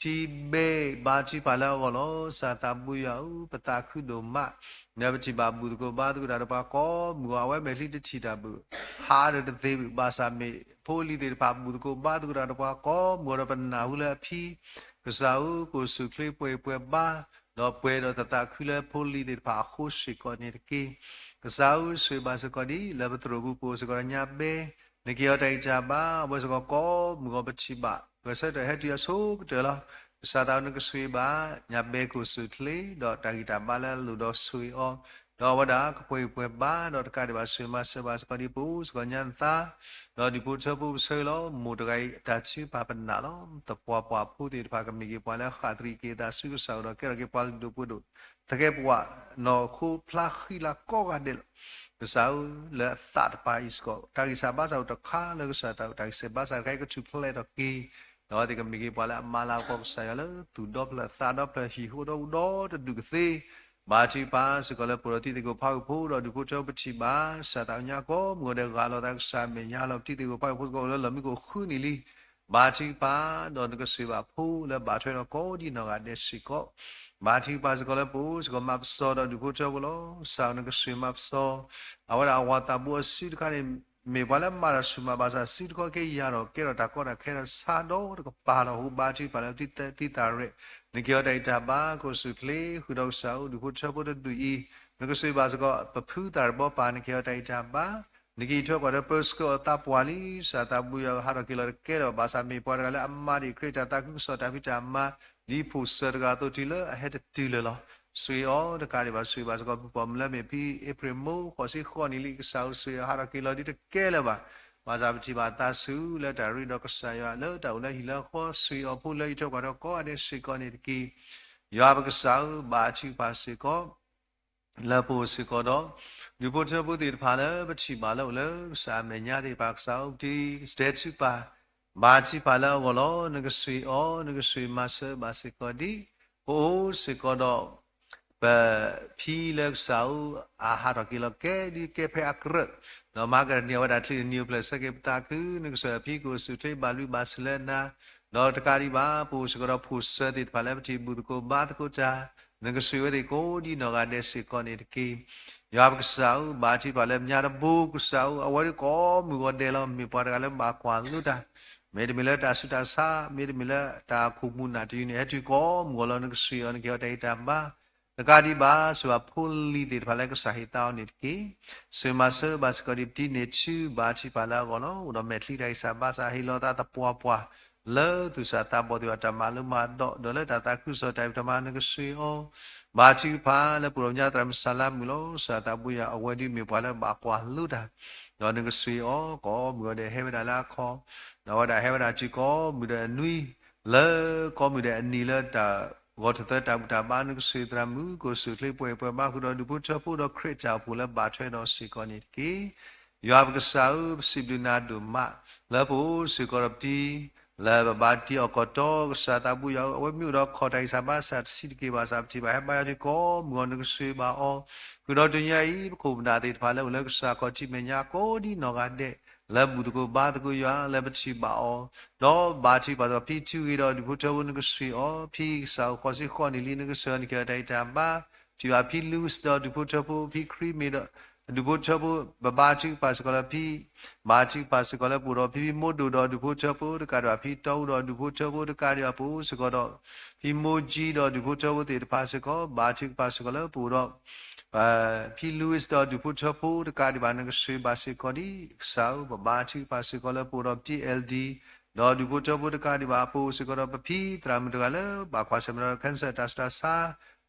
ဖံဖံ ဖံဘဲ ဘါထုကဖၣ်လၢအဂီၢ်လီၤ. ကစၢ်သးဘိယွၤဧၢ, ပသးခုဒိၣ်မး လၢပထံၣ်ဘၣ်ဘူၣ်သကိးဘါသကိးတၢ်ဒီးပှၤကိးမုၢ်ဂီၤ အဝဲမဲာ်ချံတထံၣ်တၢ်ဘၣ်, ဟးဒီးတသ့ဘၣ်, ဘၣ်ဆၣ်မ့ၢ်ဖိလံၤသ့ၣ်တဖၣ် ဘူၣ်သကိးဘါသကိးတၢ်ဒီးပှၤကိးမုၢ်ဂီၤဒီးပနၢ်ဟူလၢအဖံ, ကစၢ်ဧၢ, ကိၣ်စူၣ်ချ့ပှဲၤပှဲၤဘါ, ဒီးပှဲၤဒီးတၢ်သးခုလၢဖိလံၤသ့ၣ်တဖၣ်အဃိစ့ၢ်ကီးန့ၣ်တက့ၢ်. ကစၢ်ဧၢ, ဆိၣ်ဂ့ၤဘၣ်စ့ၢ်ကီးဒ် လၢပသရိာ်ပူၤပအိၣ်စ့ၢ်ကီးဒီးညါဘဲ နကဟ့ၣ်အီၤတၢ်ဂံၢ်တၢ်ဘါ, အဝဲစ့ၢ်ကီးကိးမုၢ်ဂီၤပထံၣ်ဘၣ် ဂဲၤဆၢထၢၣ်ဟဲတုၤအဆိကတၢၢ်လီၤ. ကစၢ်သးဧၢ, နကဆိၣ်ဂ့ၤဘၣ်ညါဘဲကိၣ်စူၣ်ချ့ ဒီးတၢ်ဂံၢ်တၢ်ဘါလၢအလိၣ်ဒီးဆိၣ်ဂ့ၤအီၤ, ဒီးအဝဲဒၣ်ကပှဲၤဂံၢ်ပှဲၤဘါ, ဒီးတကးဒံးဘၣ်ဆိၣ်ဂ့ၤမၤစၢၤဘၣ်စ့ၢ်ကီးဒ်ပအိၣ်စ့ၢ်ကီးညါနသး, ဒီးဒူၣ်ဖိထၢဖိပဆၢလီၤ. မိၢ်တဂၤအံၤအတၢ်ထုကဖၣ်ပနၢ်လီၤ. သပှၢ်ပှၢ်ဖိသ့ၣ်တဖၣ်ကမ့ၢ်က့ၤပှၤလၢအဃၣ်သရံးက့ၤအသးဆူကစၢ်အအိၣ်ဒီး ကဲထီၣ်က့ၤပှၤလုၢ်ဒိၣ်ပှ့ၤဒိၣ် သကဲးပဝးနီၢ်ခိဖျါဃံလၤကိးဂၤဒဲးလီၤ. ကစၢ်ဧၢ, လၢအသးတပၤအံၤစ့ၢ်ကီး တၢ်ဂံၢ်စၢ်ဘါစၢ်အိၣ်တခါလၢကစၢ်တၢ်အိၣ် တၢ်ဂံၢ်စၢ်ဘါစၢ်တခါအံၤကထူၣ်ဖျဲးထီၣ်က့ၤ, ဒီးအဝဲသ့ၣ်ကမ့ၢ်က့ၤပှၤလၢအမၤလၤကပီၤကစၢ်ယွၤလၢသူၣ်ဒီဖျၢၣ်သးဒီဖျၢၣ် ဟံၣ်ဃီဒီဒူၣ်ဒီတဒူၣ်ကသ့ ဘါထုကဖၣ်စ့ၢ်ကီးလၢပအိၣ်ဒီးတံၤသကိးဖးဂုာ်ဖိဒီးဒူၣ်ဖိထၢဖိပထံၣ်ဘၣ် ကစၢ်သးကညီကိးမုၢ်ဂီၤဒဲး ဂၢ်လီၤသးကစၢ်အမဲာ်ညါလီၤ. ပတံၤသကိးဖးဂုာ်ဖိစ့ၢ်ကီးအိၣ်လၢလီၢ်မံခိၣ်ဃုနံၣ်လံ ဘါထုကဖၣ်, ဒီးနကဆိၣ်ဂ့ၤဘၣ်ဖိလၢဘၣ်ထွဲဒီးကိးဒံနီၢ်ဂၤဒဲးစ့ၢ်ကီး, ဘါထုကဖၣ်စ့ၢ်ကီးလၢပအိၣ်စ့ၢ်ကီးမၤပစီဒီးဒူၣ်ဖိထၢဖိလီၤ. ကစၢ်ဧၢ, နကဆိၣ်ဂ့ၤမၤပစီ, အဝဲဒၣ်အဝၤသးဘိအစုတခါန့ၣ် မ့ၢ်ပှၤလၢမၤတၢ်ဆူၣ်မးဘၣ်ဆၣ် စုတခီက့ၤယၤဒီး ကဲထီၣ်တၢ်ကီတၢ်ခဲဒီးဆါဒီတကပၤလီၤ. အဃိဘါထုကဖၣ်လၢပတံၤသကိးသးရဲၣ်, နကဟ့ၣ်အီၤတၢ်ဂံၢ်တၢ်ဘါ ကိၣ်စူၣ်ချ့ ဃုာ်ဒီးကစၢ်ဧၢ, ဒူၣ်ဖိထၢဖိတဒူၣ်အံၤ နကဆိၣ်ဂ့ၤဘၣ်စ့ၢ်ကီး ပဖုသၣ်တဘီပၢ် နကဟ့ၣ်အီၤတၢ်ဂံၢ်တၢ်ဘါ နကဟံးထွဲကွၢ်ထွဲပၢဆှၢအီၤသးပှၢ်လံ. ကစၢ်သးဘိယွၤဧၢ, ဟးထီၣ်က့ၤလီၤတကဲလၢၤဘၣ်, ဘၣ်ဆၣ်မ့ၢ်ပှၤတဂၤလၢအမၤဒံးခရံာ်တၢ်သးခုကစီၣ်တၢ်ဖံးတၢ်မၤ ဒ်ဖိၣ်စၢၤတဂၤအသိးတုၤလၢအဟဲတတုၤလၢၤလီၤ. ဆိၣ်ဂ့ၤအီၤတကးဒံးဘၣ် ဆိၣ်ဂ့ၤဘၣ်စ့ၢ်ကီး ပပှၤမုၣ်လၢမ့ၢ်ဖံအ့ဖြ့ၣ်မိၢ် ဃိးဆံဃိးနံၣ်လံ. ကစၢ်ဧၢ, ဆိၣ်ဂ့ၤအီၤဟးထီၣ်က့ၤလီၤဒ်တကဲလၢၤဘၣ်, ဘၣ်ဆၣ်ပထံၣ်ဘၣ်အသးဆူလၢတၢ်အိၣ်လၢဟံၣ်လၢဃီ, ဆိၣ်ဂ့ၤအီၤဖိလၢဟံးထွဲကွၢ်ထွဲကိးဂၤဒဲးစ့ၢ်ကီးန့ၣ်တက့ၢ်. ယွၤပကစၢ်ဧၢ, ဘါထုကဖၣ်စ့ၢ်ကီး လၢပအိၣ်စ့ၢ်ကီးဒီး ဒူၣ်ဖိထၢဖိသ့ၣ်တဖၣ်လၢပထံၣ်ဘၣ်လၢအိၣ်လၢကစၢ်အမဲာ်ညါသ့ၣ်တဖၣ် ကစၢ်ဧၢ, ပတံၤသကိးထုကဖၣ် ဘါထုကဖၣ်လၢအဂီၢ်လီၤ. နကဆိၣ်ဂ့ၤအီၤ, နကဆိၣ်ဂ့ၤမၤစၢၤဘၣ်စ့ၢ်ကီးဒ် ပအိၣ်စ့ၢ်ကီးဒီး ပဖံလၢကစၢ်ဧၢ, အဟးထီၣ်က့ၤလီၤကဲဒ်ကဲဖဲအကြၢး, ဒီးမၤကတနံၤအဝဲဒၣ်ချံတနံၤအိၣ်ဖျဲၣ်ဆၢက့ၤပသးခု, နကဆိၣ်ဂ့ၤအဖံကိၣ်စူၣ်ချ့ ဘၣ်ဘျုးဘၣ်ဆိၣ်လၢနၤ, ဒီးတကးဒံးဘၣ် ပအိၣ်စ့ၢ်ကီးဒီးဖိၣ်စၢၤသ့ၣ်တဖၣ်လၢပထံၣ်ဘူၣ်သကိးဘါသကိးတၢ်, နကဆိၣ်ဂ့ၤအဝဲသ့ၣ်ကိးဒ်နီၢ်ဂၤဒဲးစ့ၢ်ကီးန့ၣ်တက့ၢ်. ယွၤပကစၢ်ဧၢ, ဘါထုကဖၣ်လၢပညါတဘိ ကစၢ်ဧၢ, အဝဲဒၣ်ကိးမုၢ်ဂီၤဒဲးလီၤ, မ့ၢ်ပှၤတဂၤလၢဘၣ်ကွၢ်လိတၢ် မ့တမ့ၢ်လၢတၢ်ဆူးတၢ်ဆါ, မ့တမ့ၢ်လၢတၢ်ခိၣ်မူၣ်နၢ်တယုၢ်န့ၣ် ဟဲတုၤကိးမုၢ်ဂီၤလီၤ. နကဆိၣ်ဂ့ၤအီၤ, နကဟ့ၣ်အီၤတၢ်ဂံၢ်တၢ်ဘါ, တကးဒံးဘၣ် ဆိၣ်ဂ့ၤဘၣ်ဖိလံၤသ့ၣ်တဖၣ်လၢကစၢ်ဟ့ၣ်သါအီၤန့ၣ်တက့ၢ်. ဆိၣ်ဂ့ၤမၤစၢၤဘၣ်စ့ၢ်ကီးဒ်ပတံၤန့ၢ်ဆူ ဘါထုကဖၣ်လၢအဂီၢ်လီၤ. အိၣ်ဒီးမဲာ်ချံတၢ်ဂံၢ်စၢ်ဘါစၢ် ဟ့ၣ်လီၤသးသပှၢ်ပှၢ် လၢသူၣ်စၢ်သးဘီၣ်သ့ၣ်တဖၣ်တၢ်မၤလိမၤဒိး ဒီးလၢတၢ်သးခုကစီၣ်တၢ်ဖံးတၢ်မၤ နကဆိၣ်ဂ့ၤအီၤ, ဘါထုကဖၣ်လၢပအိၣ်ဒီးပညါသရၣ်မုၣ်ဆၣ်လါမုၣ်လီၤ. ကစၢ်သးဘိယွၤ အဝဲဒၣ်မ့ၢ်ပှၤလၢဘၣ်ကွၢ်လိတၢ်, ဒီးနကဆိၣ်ဂ့ၤအီၤ ကိးမုၢ်ဂီၤဒဲးဟဲဝဲဒၣ်လၢအခီၣ်, ဒီးအဝဲဒၣ်ဟဲဝဲဒၣ်တုၤကိးမုၢ်ဒီးအနွံ လၢကိးမုၢ်ဒီးအနံၤလၢတၢ်ဂီၤထၢၣ်သၢတၢ်ဘူၣ်တၢ်ဘါ နကဆိၣ်ဂ့ၤသရၣ်မုၣ် ကိၣ်စူၣ်ချ့ပှဲၤပှဲၤဘါဃုာ်ဒီးဒူၣ်ဖိထၢဖိဒီးခရံာ်တၢ်အိၣ်ဖှိၣ်လၢဘၣ်ထွဲဒီးစ့ၢ်ကီးန့ၣ်တက့ၢ်. ယွၤပကစၢ်ဧၢ, ပစံးဘျုးနၤဒိၣ်မး လၢပအိၣ်စ့ၢ်ကီးဒီးပတံၤ လၢပဘါတံၤအီၤကီၢ်တီ ကစၢ်သးဘိယွၤဧၢ, အဝဲမ့ၢ်အိၣ်ဒီးခီၣ်တၢ်ဂံၢ်စၢ်ဘါစၢ်တဆံးတက့ၢ်ဘၣ်ဆၣ် ပထံၣ်ဘၣ်ဟဲဘါယွၤဒ်ကိးမုၢ်ဂီၤ နကဆိၣ်ဂ့ၤဘၣ်အီၤ, ဃုာ်ဒီးတနံၤအံၤ ပခိၣ်ပနၢ်သ့ၣ်တဖၣ်လၢအိၣ်လၢကစၢ်ခီၣ်ထံးမဲာ်ညါ ကိးဒ်နီၢ်ဂၤဒဲး လၢဘူၣ်သကိးဘါသကိးယွၤ လၢပထံၣ်ဘၣ်အီၤ, ဒီးဘါထုကဖၣ်စ့ၢ်ကီးဖံထုးဂ့ၤဒီးဒူၣ်ဖိထၢဖိ နကဆိၣ်ဂ့ၤအီၤ, ဖံကစၢ်ဧၢ ဃိးဆံဃိးနံၣ်လံ နကဆိၣ်ဂ့ၤအီၤ နကဟ့ၣ်အီၤတၢ်ဂံၢ်တၢ်ဘါ ထံၣ်ဘၣ်ဖံလူးစ့ၣ်ဒီးဒူၣ်ဖိထၢဖိ, ဖံခရံာ်မ့ၢ်ဒီးဒူၣ်ဖိထၢဖိ, ပဘါထုကဖၣ်စ့ၢ်ကီးလၢဖံ, ဘါထုကဖၣ်စ့ၢ်ကီးလၢပအိၣ်ဒီးဖံဖံမိၢ်ဒိၣ်ဒီးဒူၣ်ဖိထၢဖိ, တကးဒံးဘၣ်ဖံတီအူဒီးဒူၣ်ဖိထၢဖိ, တကးဒံးဘၣ်ပအိၣ်စ့ၢ်ကီးဒီး ဖံမိၢ်ကၠံဒီးဒူၣ်ဖိထၢဖိသ့ၣ်တဖၣ်စ့ၢ်ကီး, ဘါထုကဖၣ်စ့ၢ်ကီးလၢပအိၣ်ဒီး ဖံလူးစ့ၣ်ဒီးဒူၣ်ဖိထၢဖိ, တကးဒံးဘၣ်နကစၢ်ဘၣ်စ့ၢ်ကီးဒ်ကစၢ်ဧၢ, ပဘါထုကဖၣ်စ့ၢ်ကီးလၢပအိၣ်ဒီးပတံၤ L D ဒီးဒူၣ်ဖိထၢဖိ, တကးဒံးဘၣ်ပအိၣ်စ့ၢ်ကီးဒီးပဖံသရၣ်မုၣ်တဂၤလၢဘၣ်ကွၢ်ဆၢၣ်မဲာ်ဒီး cancer တၢ်ဆူးတၢ်ဆါ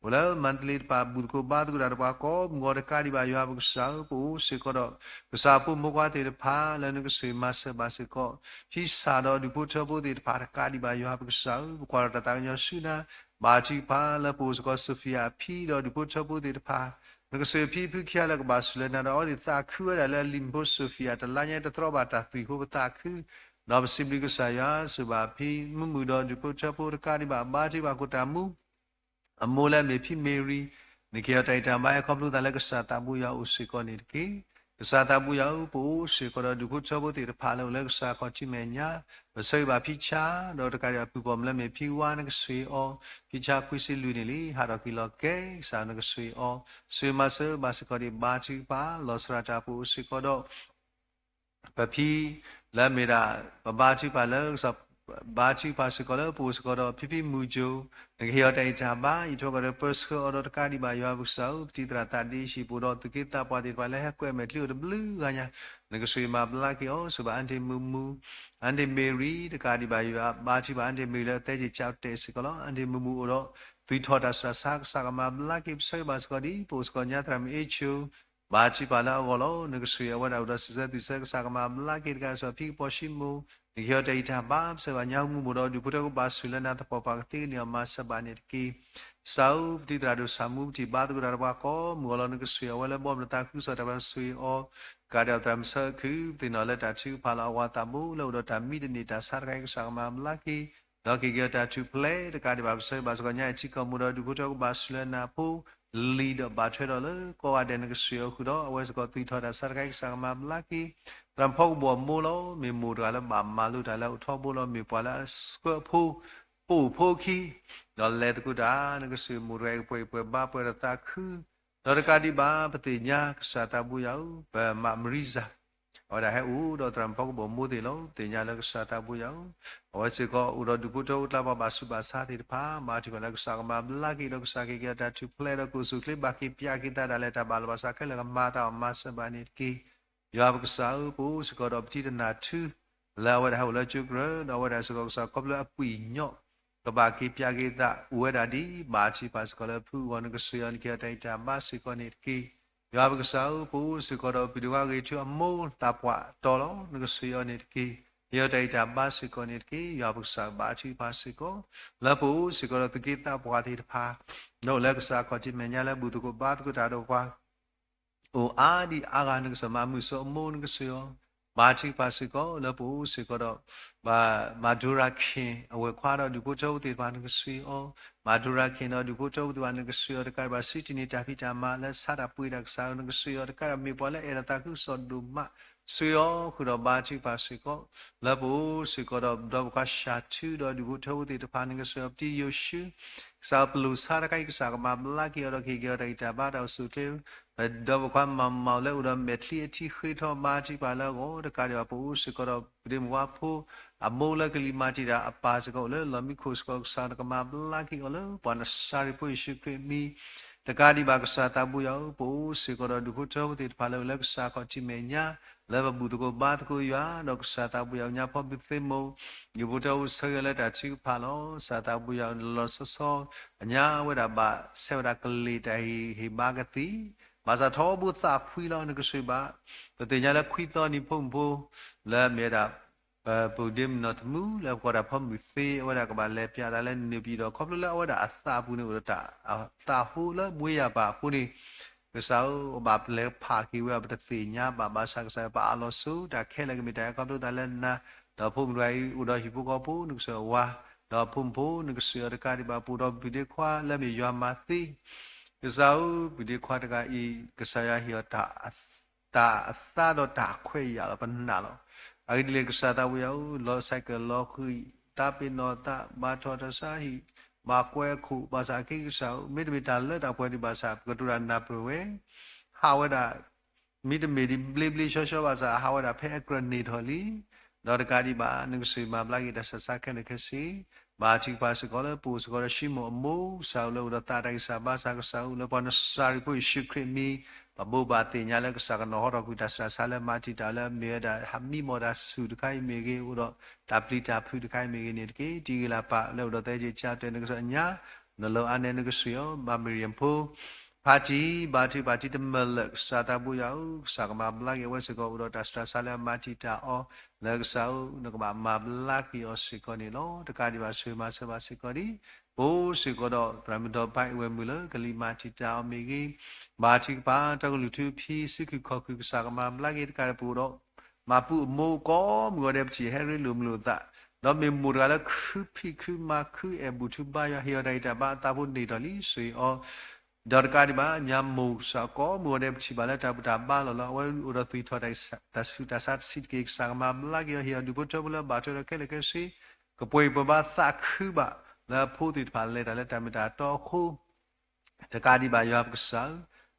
အိၣ်လၢမၤတလ့တဖၣ် ဘူၣ်သကိးဘါသကိးတၢ်ဒီးပှၤကိးမုၢ်ဂီၤ, တကးဒံးဘၣ်ယွၤပကစၢ်ဧၢ, ပအိၣ်စ့ၢ်ကီးဒီး ကစၢ်ဖိမုၣ်ဖိခွါသ့ၣ်တဖၣ်လၢနကစၢ်မၤစၢၤဘၣ်စ့ၢ်ကီး, ဖံစၢ်ဒီးဒူၣ်ဖိထၢဖိသ့ၣ်တဖၣ် တကးဒံးဘၣ်ယွၤပကစၢ်ဧၢ, ပကွၢ်ဒီးတၢ်သးကညီၤဆူနၤ, ဘါထုကဖၣ်လၢပအိၣ်စ့ၢ်ကီး Sophia အဖံဒီးဒူၣ်ဖိထၢဖိသ့ၣ်တဖၣ်, နကစၢ်ဖံဖုခံဂၤလၢကဘၣ်ဆိၣ်လၢနၤဒီး အဝဲသ့ၣ်သးခုဝဲဒၣ်လၢအလံၤမူး Sophia တလါညါတတြီဘၣ်တၢ်သွံၣ်အဃိ ပသးခု ဒီးပစံးဘျုးကစၢ်ယွၤ စံးဘၣ်ဖံမုၢ်မုၣ်ဒီးဒူၣ်ဖိထၢဖိ, တကးဒံးဘၣ်ဘါထုကဖၣ်ကိးတၢ်မူ အမိၢ်လၢအမ့ၢ်ဖံမ့ၤရံ, နကဟ့ၣ်အီၤတၢ်အံၣ်တၢ်ဘါ ခီဖျိသးလၢကစၢ်သးဘိယွၤအိၣ်စ့ၢ်ကီးန့ၣ်တက့ၢ်. ကစၢ်သးဘိယွၤဧၢ, ပအိၣ်စ့ၢ်ကီးဒီးဒူၣ်ဖိထၢဖိသ့ၣ်တဖၣ်လၢအိၣ်လၢကစၢ်ခီၣ်ထံးမဲာ်ညါ, ပဆၢဂ့ၤဘၣ်ဖံဆါ, ဒီးတကးဒံးဘၣ်ဖုၣ်ပိာ်မုၣ်လၢအမ့ၢ်ဖံဝါ နကစၢ်အီၤ, ဖံဆါခွံဆံလွံၢ်န့ၣ်လံ, ဟးထီၣ်က့ၤလီၤကဲ, ကစၢ်နကစၢ်အီၤ, စၢၤမၤစၢၤဘၣ်စ့ၢ်ကီးဒီး ဘါထုကဖၣ် လီၤစရၣ်တၢ်ပအိၣ်စ့ၢ်ကီးဒီး ပဖံလၢအမ့ၢ်ဒၣ် ပဘါထုကဖၣ်လၢ ဘါထုကဖၣ်စ့ၢ်ကီးလၢပအိၣ်စ့ၢ်ကီးဒီး ဖံဖံမုၢ်ကၠိ, နကဟ့ၣ်အီၤတၢ်အံၣ်တၢ်ဘါ ယံာ်ထီၣ်ကဒီးပၢဆှၢအီၤဒီးတကးဒံးဘၣ်ယွၤပကစၢ်ဧၢ, ပတံၤသရၣ်သးဒ့ဟံၣ်ပူၤဒီး သူၣ်က့သးပှၢ်သ့ၣ်တဖၣ်လၢဟဲကွဲးမဲာ်ချံအိၣ်တဘျုးဂၤညါ, နကစၢ်မၤဘျါက့ၤအီၤ, စံးဘၣ်အါဒ့ၣ်မုၢ်မူ, အါဒ့ၣ်မ့ၤရံ, တကးဒံးဘၣ်ယွၤ ဘါထုကဖၣ်အါဒ့ၣ်မ့ၤရံလၢအသဲက့ၤကၠးတဲာ်စ့ၢ်ကီးလီၤ. အါဒ့ၣ်မုၢ်မူအိၣ်ဒီး သွံၣ်ထီၣ်တၢ်ဆူးတၢ်ဆါ ကစၢ်ကမၤဘျါက့ၤ ပဆၢဂ့ၤဘၣ်စ့ၢ်ကီးဒ် ပအိၣ်စ့ၢ်ကီးညါသရၣ်မုၣ်အ့ၣ်ဆိ ဘါထုကဖၣ်လၢအဂီၢ်လီၤ. နကစၢ်အဝဲဒၣ်အိၣ်ဒီးစံးဆၢသွံၣ်ဆၢ ကစၢ်ကမၤဘျါက့ၤတကး စံးဘၣ်ဖံကပီၤၡံမိၣ်, နကဟ့ၣ်အီၤတၢ်အံၣ်တၢ်ဘါ ပဆၢဂ့ၤဘၣ်ညါဟူမူမူဒီး ဒူၣ်ဖိထၢဖိကဘၣ်ဆိၣ်လၢနၤသပှၢ်ပှၢ်ကသ့န့ၣ် အမၤစၢၤဘၣ်န့ၣ်တက့ၢ်. ကစၢ်ဧၢ, ပတံၤသရၣ်ဒိၣ်ဆၣ်မူ ပထံၣ်ဘါသကိးတၢ်ဒီးပှၤကိးမုၢ်ဂီၤလီၤ. နကစၢ်အဝဲလၢဘီမုၢ်နသးခုကစီၣ်တၢ်ပှၤ နကစၢ်အီၤ, ကးဒံးအီၤသရၣ်မုၣ်ဆၢခု ပသ့ၣ်နီၣ်လၢတၢ်ထုကဖၣ်လီၤ. အဝၤသးဘိလၢအိၣ်ဒီးတၢ်မံတန့ၢ်တၢ်ဆါတခါအံၤ ကစၢ်ကမၤဘျါက့ၤ ဒီးက့ၤက့ၤအီၤတၢ်ထူၣ်ဖျဲး တကးဒံးဘၣ် ပဆၢဂ့ၤဘၣ်စ့ၢ်ကီးညါအံၤ ထံကီၢ်မိၢ်ဒီးဒူၣ်ဖိထၢဖိကဘၣ်ဆိၣ်လၢနၤဖိလံၤဒီးဘၣ်ထွဲဒီးလၢကိးဂၤဒဲး နကစၢ်အီၤဃုာ်ဒီး အဝဲစ့ၢ်ကီးသွံၣ်ထီၣ်တၢ်ဆါတခါအံၤ ကစၢ်ကမၤဘျါက့ၤ သရၣ်မုၣ်ဖီကဘီၣ်အမိၢ်လီၤ. မ့ၢ်မိၢ်တဂၤလၢဘၣ်မၤလိတၢ်လၢအအိၣ်ထီဘိလီၤ. မ့ၢ်ပှၤလၢအဆှၢအဖိ ပိာ်ဖိခံ ဒီးလဲၤသကိးတၢ် နကစၢ်မိၢ်တဂၤအံၤ ပှဲၤအံၤပှဲၤဘါပှဲၤဒီးသးခု ဒီးတကးဒံးဘၣ် ပသ့ၣ်ညါကစၢ်သးဘိယွၤဧၢ, ပမၤမရံစၢ် အဝဲဒၣ်ဟဲအိၣ်ဒီးသရၣ်မုၣ်ဖီကဘီၣ်အမိၢ်သ့ၣ်လီၤ. ပသ့ၣ်ညါလၢကစၢ်သးဘိယွၤဧၢ, အဝဲစ့ၢ်ကီးအိၣ်ဒီးဒူၣ်ဖိထၢဖိကျါ ပှၤဘၣ်ဆူးဘၣ်ဆါသ့ၣ်တဖၣ် ဘါထုကဖၣ်လၢကစၢ်ကမၤဘျါက့ၤဒီး ကစၢ်က့ၤက့ၤအီၤတၢ်ထူၣ်ဖျဲးဒီး ကအိၣ်ဆူၣ်အိၣ်ချ့ ဘၣ်က့ၤပၠးက့ၤသးဒၣ်လဲာ် တၢ်ဘၣ်လီၤဘၣ်စးခဲလၢာ် ကမၤသးအီၤမၤစၢၤဘၣ်န့ၣ်တက့ၢ်. ယွၤပကစၢ်ဧၢ, ပအိၣ်စ့ၢ်ကီးဒီးပတံၤသရၣ်ထူ လၢအဝဲဒၣ်ဟဲအိၣ်လၢကၠိကရၢ ဒီးအဝဲဒၣ်စ့ၢ်ကီးကစၢ်ခီဖျိအပှ့ၤညီ ကဘၣ်က့ၤပၠးက့ၤသး အိၣ်ဝဲဒၣ်ဒ် ဘါထုကဖၣ်စ့ၢ်ကီးလၢဖုအဂီၢ် နကစၢ်အီၤ နကဟ့ၣ်အီၤတၢ်အံၣ်တၢ်ဘါစ့ၢ်ကီးန့ၣ်တက့ၢ်. ယွၤပကစၢ်ဧၢ, ပအိၣ်စ့ၢ်ကီးဒီးပဒိၣ်ခွါဂ့ၤထူအမိၢ်သးပှၢ်တီလီၤ. နကစၢ်အီၤန့ၣ်တက့ၢ်. ဟ့ၣ်အီၤတၢ်အံၣ်တၢ်ဘါစ့ၢ်ကီးန့ၣ်တက့ၢ်. ယွၤပကစၢ် ဘါထုကဖၣ်စ့ၢ်ကီး လၢပအိၣ်စ့ၢ်ကီးဒီးသူၣ်က့သးပှၢ်သ့ၣ်တဖၣ် လၢအိၣ်လၢကစၢ်ခီၣ်ထံးမဲာ်ညါလၢဘူၣ်သကိးဘါသကိးတၢ်ဒီးပှၤ အိၣ်အါဒံးအါဂၤ နကစၢ်မၤမုာ်ဆိအမိၢ် နကစၢ်အီၤ, ဘါထုကဖၣ်စ့ၢ်ကီး လၢပအိၣ်စ့ၢ်ကီးဒီး ဘၣ်မၤဒိရၤခ့ၣ် အဝဲၢ်ခွါဒီးဒူၣ်ဖိထၢဖိသ့ၣ်တဖၣ် နကစၢ်အီၤ, မၤဒိရၤခ့ၣ်ဒီးဒူၣ်ဖိထၢဖိသ့ၣ်တဖၣ် နကစၢ်အီၤ တကးဒံးဘၣ် စံးတနံၤတၢ်ဖံးတၢ်မၤလၢဆါတၢ်ပှ့ၤတၢ်ကစၢ်အီၤ နကစၢ်အီၤ တကးဒံးဘၣ် မ့ၢ်ပှၤလၢအဲၣ်ဒိးသးခုကစီၣ်ဒိၣ်မး စၢ်အီၤဃုာ်ဒီးဘါထုကဖၣ်စ့ၢ်ကီး လၢပအိၣ်စ့ၢ်ကီးဒီး ဒီပုၢ်ဝဲၢ်ခွါၡၤထူဒီးဒူၣ်ဖိထၢဖိသ့ၣ်တဖၣ် နကစၢ်အီၤ ပတံၤယိၤၡူ ကစၢ်ပလိာ်ဆါတခါအံၤ ကစၢ်ကမၤဘျါက့ၤအီၤဒီးက့ၤက့ၤအီၤတၢ်ဂံၢ်တၢ်ဘါတၢ်အိၣ်ဆူၣ်အိၣ်ချ့ ဒီပုၢ်ဝဲၢ်ခွါမၤမၤလၢအိၣ်ဒီးမဲာ်ချံအထံဃ့ထီၣ် ဘါထုကဖၣ်လၢအဂီၢ် တကးဒံးဘၣ် ပအိၣ်စ့ၢ်ကီးဒီး ပဒ့မုၣ်ဝါဖိ အမိၢ်လၢကလံၤမၤတံာ်တာ်အပၢ်စ့ၢ်ကီးအိၣ်လၢလီၢ်မံခိၣ်စ့ၢ်ကီး ကစၢ်နကမၤဘျါက့ၤအီၤလၢ ပှၤနစၤရ့းဖိယ့ၣ်ၡူးခရံာ်အမံၤ တကးဒံးဘၣ် ကစၢ်သးဘိယွၤဧၢ, ပအိၣ်စ့ၢ်ကီးဒီးဒူၣ်ဖိထၢဖိသ့ၣ်တဖၣ်လၢအိၣ်လၢကစၢ်ခီၣ်ထံးမဲာ်ညါ လၢပဘူၣ်သကိးဘါသကိးယွၤ ဒီးကစၢ်သးဘိယွၤ ညါဖီမုၢ်သ့မိၢ် ဒူၣ်ဖိထၢဖိဆၢဂ့ၤလၢတၢ်ထုကဖၣ်လီၤ. ကစၢ်သးဘိယွၤလီၤဆီဆီ အညါဝဲဒၣ်ဘၣ်ဆဲးဝဲဒၣ်ကလ့ၢ်တၢ်ဟ့ၣ်ဟ့ၣ်ဘါကသံၣ် ဘၣ်ဆၣ်ထီဘိသးဖှံလီၤ နကစၢ်ဘၣ် ပသ့ၣ်ညါလၢခွံသီနံၤဖိမုၣ်ဖိ လၢအမ့ၢ်ဝဲဒၣ် ပဒ့မုၣ်နီၢ်တမူ လၢပကိးတၢ်ဖီမုၢ်သ့ အဝဲဒၣ်ကဘၣ်လဲၤပၠးသးလၢနပံၤဒီး ခီဖျိလၢအဝဲဒၣ်အသးအပူၤန့ၣ် အိၣ်ဒီးတၢ် အသးဟိလၢမွေးရာပါအဃိန့ၣ် ကစၢ်ဧၢ ဘၣ်ပျဲဖးက့ၤဝဲ ပတသ့ၣ်ညါဘၣ် ဘၣ်ဆၣ်ကစၢ် ပအးလီၤဆိ တၢ်ခဲလၢာ်ကမ့ၢ်တၢ်အဲၣ်ခီဖျိသးလၢနၤ ဒီးဖိမုၣ်တဂၤအံၤ အိၣ်ဒီးဟံၣ်ဖိဃီဖိ နကစၢ်ဝါ ဒီးဖိမုၣ်ဖိ နကစၢ်အီၤ တကးဒံးဘၣ် ပအိၣ်ဒီးပဒ့ခွါလၢမ့ၢ်ယွၤမၤသ့ ကစၢ်ဧၢ ပဒ့ခွါတဂၤအံၤ ကစၢ်ယွၤဟ့ၣ်အီၤ တၢ်အသးဒီးတၢ်ခွဲးယာ်လီၤ ပနာ်လီၤ. အဂ့ၢ်ဒ်လဲၣ် ကစၢ်သးဘိယွၤဧၢ, လီၤဆဲးကၢၣ်လီၤဃံၤ သးပ့ၤနီၣ်သး ဘါထီၣ်တၢ်ဆါဟံၣ် ဘၣ်ကွဲးအခိၣ်ဘၣ်ဆၣ်အက့ကစၢ်ဧၢ, မ့တမ့ၢ်တၢ်လၢတၢ်ပှဲၤဒံးဘၣ်ဆၣ် ပကတိၤတၢ်နၢ်ပၢၢ်ဝဲ, ဟးဝဲဒၣ် မ့တမ့ၢ်ဒ်ဘျ့ဘျ့ဆှီဆှီဘၣ်ဆၣ် ဟးဝဲဒၣ်ဖဲအကြၢးန့ၢ်ထီၣ်လံ. ဒီးတကးဒံးဘၣ် နကစၢ်မၤဘျါက့ၤတၢ်ဆၢဆါခဲလၢာ်ခဲဆ့, ဘါထုကဖၣ်စ့ၢ်ကီးလၢပအိၣ်စ့ၢ်ကီးဒီးၡံမိၣ်အမိၢ် ကစၢ်ဧၢ လၢအိၣ်ဒီးသးတၢ်ဂံၢ်စၢ်ဘါစၢ် ကစၢ်ဧၢလၢပှၤနစၤရ့းဖိယ့ၣ်ၡူးခရံာ်မံၤ ပဘိးဘၣ်သ့ၣ်ညါလၢကစၢ်ကနီၤဟီထီၣ်ကွံာ်တၢ်ဆူးတၢ်ဆါလၢမၤတံာ်တာ်လၢအမ့ၢ်ဝဲဒၣ် ဟးမံမီၢ်တၢ်ဆူၣ်တခါအံၤမ့ၢ်ဂ့ၤ အိၣ်ဒီးတၢ်ပျံၤတၢ်ဖုးတခါအံၤမ့ၢ်ဂ့ၤန့ၣ်တက့ၢ်. တံဂ့ၤလၢပၢ်လၢအိၣ်ဒီးသးက့ၤကၢ်တဲာ်နကစၢ်ညါ နလီၤအါနဲနကစၢ်အီၤ ဘၣ်မံၤရံၣ်ဖိ ဖါတံၢ် ဘါထုကဖၣ်တံတမၢလၢာ် ကစၢ်သးဘိယွၤဧၢ, ကစၢ်ကမၤဘျါက့ၤအဝဲစ့ၢ်ကီး အိၣ်ဒီးတၢ်ဆူးတၢ်ဆါလၢအမၤတံာ်တာ်အီၤ လၢကစၢ်ဧၢ နကဘၣ်မၤဘျါက့ၤအီၤစ့ၢ်ကီးန့ၣ်လီၤ. တကးဒံးဘၣ် ဆၢဂ့ၤမၤစၢၤဘၣ်စ့ၢ်ကီးဒံး ပအိၣ်စ့ၢ်ကီးဒီး သရၣ်မုၣ်ဒီးပၢ်အံၤဝဲမုၣ်လၢကလံၤမၤတံာ်တာ်အီၤမ့ၢ်ဂ့ၤ, ဘါထုကဖၣ် တၢ်ကလုၢ်ထူအဖံ စုခုၣ်ခီၣ်ခုၣ် ကစၢ်ကမၤဘျါက့ၤတကးဒံး ပအိၣ်ဒီး မၤပူၤအမိၢ်ကိးမုၢ်ဂီၤဒဲး ပထံၣ်ဟဲရ့လိာ်မုာ်လိာ်သး, ဒီးမ့ၢ်မိၢ်တဂၤလၢခုဖံးခုမၤခု အဲၣ်ဘူၣ်ထူဘါယွၤ ဟ့ၣ်အီၤတၢ်ဂံၢ်တၢ်ဘါ အသးဖိန့ၢ်ထီၣ်လံ ဆိၣ်ဂ့ၤအီၤ ဒီးတကးဒံးဘၣ် ညါမိၢ်ကစၢ်ကိးမုၢ်ဂီၤဒဲး ပထံၣ်ဘၣ်လၢတၢ်ဘူၣ်တၢ်ဘါလီၢ်လၢ အဝဲအိၣ်ဒီးသွံၣ်ထီၣ်တၢ်ဆူးတၢ်ဆါတဆံးတက့ၢ်. ကစၢ်ကမၤဘျါက့ၤအီၤ ဟ့ၣ်အီၤဒူၣ်ဖိထၢဖိလၢဘၣ်ထွဲဒီးခဲလၢာ်ခဲဆ့ ကပှဲၤပှဲၤဘါသးခုဘၣ် လၢအဖိသ့ၣ်တဖၣ်လဲၤတၢ်လၢတၢ်မ့ၢ်တၢ်တီအဃိ တကးဒံးဘၣ်ယွၤပကစၢ်ဧၢ,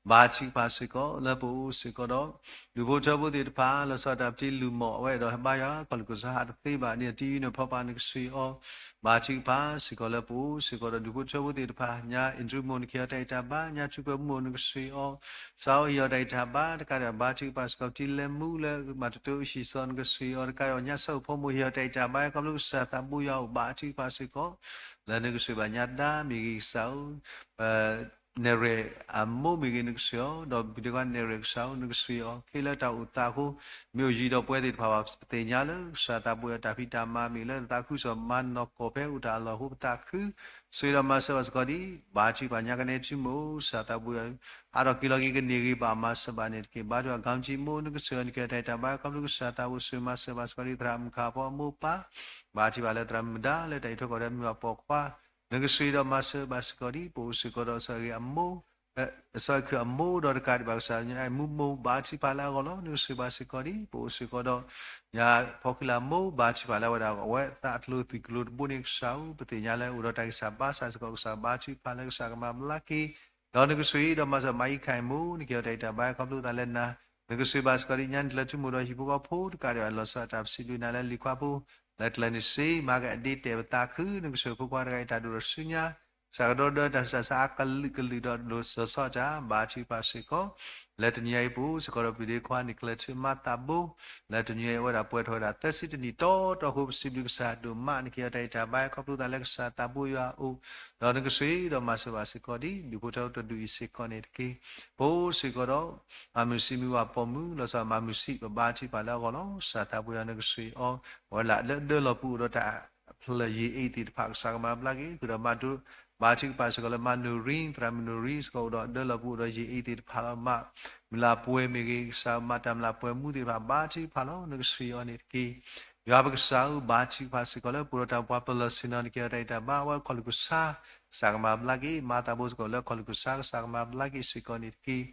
ဘါထုကဖၣ်စ့ၢ်ကီးလၢပအိၣ်စ့ၢ်ကီးဒီး ဒူၣ်ဖိထၢဖိသ့ၣ်တဖၣ် လီၤဆီဒၣ်တၢ်ပတံၤလုၢ်မီၢ် အဝဲအဲၣ်ဒိးဟ့ၣ်ဘါယွၤ ကီၢ်လူၢ်ကစၢ်ဟးတသ့ဘၣ်န့ၣ် တံၤအံၤန့ၣ်ဖီပာ်နကစၢ်အီၤ, ဘါထုကဖၣ်စ့ၢ်ကီးလၢပအိၣ်စ့ၢ်ကီးဒီး ဒူၣ်ဖိထၢဖိသ့ၣ်တဖၣ် ညါအ့ၣ်ဒြူမိၢ် နကဟ့ၣ်အီၤတၢ်ဂံၢ်တၢ်ဘါ, ညါထူပၢၤမိၢ် နကစၢ်အီၤ ကစၢ်ဧၢ ဟ့ၣ်အီၤတၢ်ဂံၢ်တၢ်ဘါ တကးဒံးဘၣ် ဘါထုကဖၣ်စ့ၢ်ကီး ပတံၤလဲၤမူလၢမၤတတိအဟံၣ်စီ နကစၢ်အီၤ တကးဒံးဘၣ် ညါဆၢအိၣ်ဖိမိၢ် ဟ့ၣ်အီၤတၢ်ဂံၢ်တၢ်ဘါ ခီဖျိကစၢ်သးဘိယွၤအိၣ် ဘါထုကဖၣ်စ့ၢ်ကီး လၢနကစၢ်ဘၣ်ညါဒါမ့ၢ်ဂ့ၤ ကစၢ်ဧၢ နဲၣ်ရွဲၣ်အမိၢ်မ့ၢ်ဂ့ၤ နကစၢ်အီၤ ဒီးပဒ့ခွါနဲၣ်ရွဲၣ် ကစၢ်ဧၢ နကစၢ်အီၤ ခဲလၢာ်တၢ်အိၣ်သးအဃိ မ့ၢ်အိၣ်ယံၤဒီးပှဲၤသ့ၣ်တဖၣ်ဘၣ် ပသ့ၣ်ညါလၢကစၢ်သးဘိယွၤတၢ်ဖံးတၢ်မၤမ့ၢ်လၢနသးခုကစီၣ် မၤနီၢ်ကီၢ်ဖဲအိၣ်တၢ်အလီၢ်အဃိ ပသးခု ဆိၣ်ဂ့ၤဒီးမၤစၢၤဘၣ်စ့ၢ်ကီးဒံး ဘါထုကဖၣ်ညါကနဲထံမိၢ် ကစၢ်သးဘိယွၤ အါထီၣ်က့ၤလီၤက့ၤကန့ၢ်ဂ့ၤဘၣ်မၤစၢၤဘၣ်န့ၣ်တက့ၢ်. ဘါထုကဖၣ် ခီမကၠံမိၢ် နကစၢ်အီၤ နကဟ့ၣ်အီၤတၢ်ဂံၢ်တၢ်ဘါ ခီဖျိကစၢ်သးဘိ ဆိၣ်ဂ့ၤမၤစၢၤဘၣ်စ့ၢ်ကီးဒံး သရၣ်မုၣ်ခါဖီအမိၢ်ပၢ် ဘါထုကဖၣ်လၢသရၣ်မုၣ်ဒါလၢတၢ်အံးထွဲကွၢ်ထွဲမ့ၢ်ဘၣ်ပိာ်ခွါ နကစၢ်ဒီးမၤစၢၤဘၣ်စ့ၢ်ကီးဒံး ပအိၣ်စ့ၢ်ကီးဒီး စီၤအဂ့ၢ်အမိၢ် စီၤအ့ၣ်ခၢၣ်အမိၢ်ဒီးတကးဒံးဘၣ် ကစၢ်ညါအံၤမူမိၢ် ဘါထုကဖၣ်လၢအဂီၢ်လီၤ. နကစၢ်ဘၣ်စ့ၢ်ကီးဒံး ပအိၣ်စ့ၢ်ကီးဒီး ညါဖီခိၣ်လၢအမိၢ် ဘါထုကဖၣ်လၢအဝဲဒၣ် အဝဲသးအကျိၤသွံၣ်ကျိၤတဘိန့ၣ် ကစၢ်ဧၢ ပသ့ၣ်ညါလၢအိၣ်ဒီးတၢ်ဂံၢ်စၢ်ဘါစၢ်စ့ၢ်ကီး ကစၢ်ဘါထုကဖၣ်လၢကစၢ်ကမၤဘျါက့ၤ ဒီးနကစၢ်ဒီးမၤစၢၤ မၤအံခၢ်အံၤမိၢ် နကဟ့ၣ်အီၤတၢ်ဂံၢ်တၢ်ဘါ ခီဖျိသးလဲၤနၤ နကစၢ်ဘၣ်စ့ၢ်ကီးဒံး ညါနံၣ်တလၢထူမိၢ်ဒီးဟံၣ်ဖိဃီဖိ တကးဒံးဘၣ် လီၤဆီဒၣ်တၢ်ပစံးဘျုးနၤလၢလံၤခွါဖိ လၢကျၢၤန့ၣ်စ့ မၤကဒ့တဲာ်ပသးခု နကစၢ်ဖိခွါတဂၤအံၤ တၢ်ဒိၣ်ထီၣ်ဆူညါ ကစၢ်ကဒီဒီတၢ်ဆူးတၢ်ဆါအကလုာ်ကလုာ်ဒီးဒိၣ်ထီၣ်ဆီတၢ် ဘါထုကဖၣ်စ့ၢ်ကီး လၢတနံၤအံၤပအိၣ်စ့ၢ်ကီးဒီးပဒ့ခွါန့ၣ် ကျၢၤထူမၤသးဘိ လၢတနံၤအံၤအဝဲဒၣ်ပှဲၤထီၣ်ဝဲဒၣ်သၢဆံတနံၣ်တီတီအဃိ ပစံးဘျုးကစၢ်ဒိၣ်မး နကဟ့ၣ်အီၤတၢ်ဂံၢ်တၢ်ဘါ ခီဖျိသးလၢကစၢ်သးဘိယွၤအအိၣ် ဒီးနကစၢ်ဒီးမၤစၢၤဘၣ်စ့ၢ်ကီးဒံး ဒူၣ်ဖိထၢဖိတဒူၣ်အံၤစ့ၢ်ကီးန့ၣ်တက့ၢ်. ပအိၣ်စ့ၢ်ကီးဒီး မၤမုာ်ဆံးမုာ်ဘၣ်ပိာ်မုၣ် လီၤဆီမၤမုာ်ဆံး ပဘါထုကဖၣ်လၢအဂီၢ်လီၤ. ကစၢ်သးဘိယွၤနကစၢ်အီၤ အဝဲလၢအဒၢလီၤပူၤအိၣ်ဒီးတၢ်ဖျၢၣ်ယံာ်အ့ၣ်သ့ၣ်တဖၣ် ကစၢ်ကမၤဘျါက့ၤ ဃုာ်ဒီးမၤဒိ ဘါထုကဖၣ်စ့ၢ်ကီးလၢမၤနိၣ်ရံ သရၣ်မုၣ်နိၣ်ရံ စ့ၢ်ကီးအိၣ်ဒီးအဒၢလီၤပူၤအိၣ်ဒီးယံာ်အ့ၣ်သ့ၣ်တဖၣ်လီၤ. မၤမုၢ်လၢ်ပှဲၤမ့ၢ်ဂ့ၤ ကစၢ်မၤတၢ်မုၢ်လၢ်ပှဲၤမူသ့ၣ်တဖၣ် ဘါထုကဖၣ်လီၤ နကစၢ်အီၤန့ၣ်တက့ၢ်. ယွၤပကစၢ်ဧၢ ဘါထုကဖၣ်စ့ၢ်ကီးလၢပအိၣ်ဒီးတၢ်ပှၤပၢၤလီၢ်ဆ့ၣ်နီၤ နကဟ့ၣ်အီၤတၢ်ဂံၢ်တၢ်ဘါ အဝဲခီၣ်လူၢ်ကစၢ် ကစၢ်ကမၤဘျါက့ၤ မၤသးဘိစ့ၢ်ကီးလၢခီၣ်လူၢ်ကစၢ် ကစၢ်ကမၤဘျါက့ၤစ့ၢ်ကီးန့ၣ်တက့ၢ်.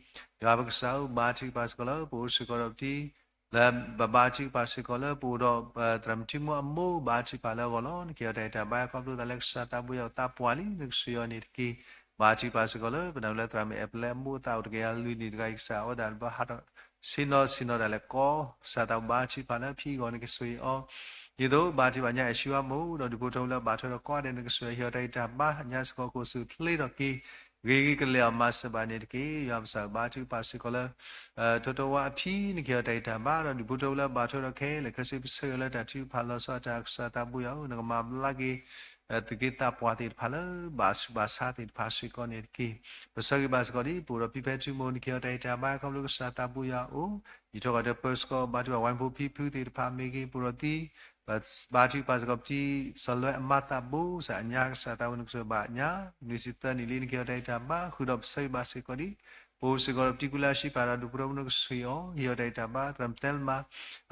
ယွၤပကစၢ်ဧၢ ဘါထုကဖၣ်စ့ၢ်ကီးလၢပအိၣ်စ့ၢ်ကီးဒီးပတံၤ လၢပဘါထုကဖၣ်စ့ၢ်ကီးလၢပအိၣ်ဒီး သရၣ်မုၣ်ထံမိၢ်အမိၢ် ဘါထုကဖၣ်လၢအဂီၢ်လီၤ. နကဟ့ၣ်အီၤတၢ်ဂံၢ်တၢ်ဘါ ခီဖျိသးလၢကစၢ်သးဘိယွၤအသးပှၢ်လံ နကစၢ်အီၤန့ၣ်တက့ၢ်. ဘါထုကဖၣ်စ့ၢ်ကီးလၢ ပနၢ်လၢသရၣ်မုၣ်အဲၣ်ပလဲအမိၢ် အသးအိၣ်တကယၤလွံၢ်နံၣ်တဂၤအံၤ ကစၢ်အဝဲဒၣ်ဘၣ်ဟးထီၣ် ဆ့ၣ်နီၤဆ့ၣ်နီၤဒၣ်လဲာ်ကီ ကစၢ်သးဘိဘါထုကဖၣ်လၢအဖံအဂီၢ် နကစၢ်အီၤ ဒ်သိးဘါထုကဖၣ်ညါအဲၣ်ၡံဝါမိၢ် ဒီးဒူၣ်ဖိထၢဖိလၢအဘၣ်ထွဲဒီးကိးဂၤဒဲး နကစၢ်ဟ့ၣ်အီၤတၢ်ဂံၢ်တၢ်ဘါ ညါစ့ၢ်ကီးကအိၣ်ဆူၣ်ချ့ထီၣ်က့ၤ ဂ့ၤဂ့ၤကလဲာ်အီၤ မၤစၢၤဘၣ်န့ၣ်တက့ၢ်. ယွၤပကစၢ်ဘါထုကဖၣ်စ့ၢ်ကီးလၢ ထိၣ်ထိၣ်ဝါအဖံ နကဟ့ၣ်အီၤတၢ်ဂံၢ်တၢ်ဘါ ဒီးဒူၣ်ဖိထၢဖိလၢအဘၣ်ထွဲဒီးခဲလၢာ်ခဲဆ့ ပဆၢဂ့ၤလၢတၢ်ထုကဖၣ်လီၤဆီဒၣ်တၢ် ကစၢ်သးဘိယွၤဧၢ နကမၤဘျါက့ၤ သူၣ်က့သးပှၢ်သ့ၣ်တဖၣ်လၢ ဘၣ်ဆူးဘၣ်ဆါသ့ၣ်တဖၣ်စ့ၢ်ကီးန့ၣ်တက့ၢ်. ပဆၢဂ့ၤဘၣ်စ့ၢ်ကီးဒ် ပအိၣ်ဒီးဖံဖဲထူမိၢ် နကဟ့ၣ်အီၤတၢ်ဂံၢ်တၢ်ဘါ ခီဖျိကစၢ်သးဘိယွၤအအိၣ် ယံာ်ထီၣ်ကီၢ်တၢ်ပၢဆှၢစ့ၢ်ကီး ဘါထုကဖၣ်ဝဲဖိဖံဖုသ့ၣ်တဖၣ်မ့ၢ်ဂ့ၤ ပအိၣ်ဒီးသံ ဘါထုကဖၣ်စ့ၢ်ကီးပတံၤ စီၤလွဲအမၤသးဘိ ကစၢ်အညါ ကစၢ်သးဘိနကစၢ်ဘၣ်ညါ နွံဆံသၢနံၣ်လံ နကဟ့ၣ်အီၤတၢ်ဂံၢ်တၢ်ဘါ ဃုာ်ဒီးပဆၢဂ့ၤဘၣ်စ့ၢ်ကီးဒ် ပအိၣ်စ့ၢ်ကီးဒီးပတံၤကူလၢအဆံးဖးဒီး ဒူၣ်ဖိထၢဖိနကစၢ်အီၤ ဟ့ၣ်အီၤတၢ်ဂံၢ်တၢ်ဘါ သရၣ်မုၣ်သဲလမၤ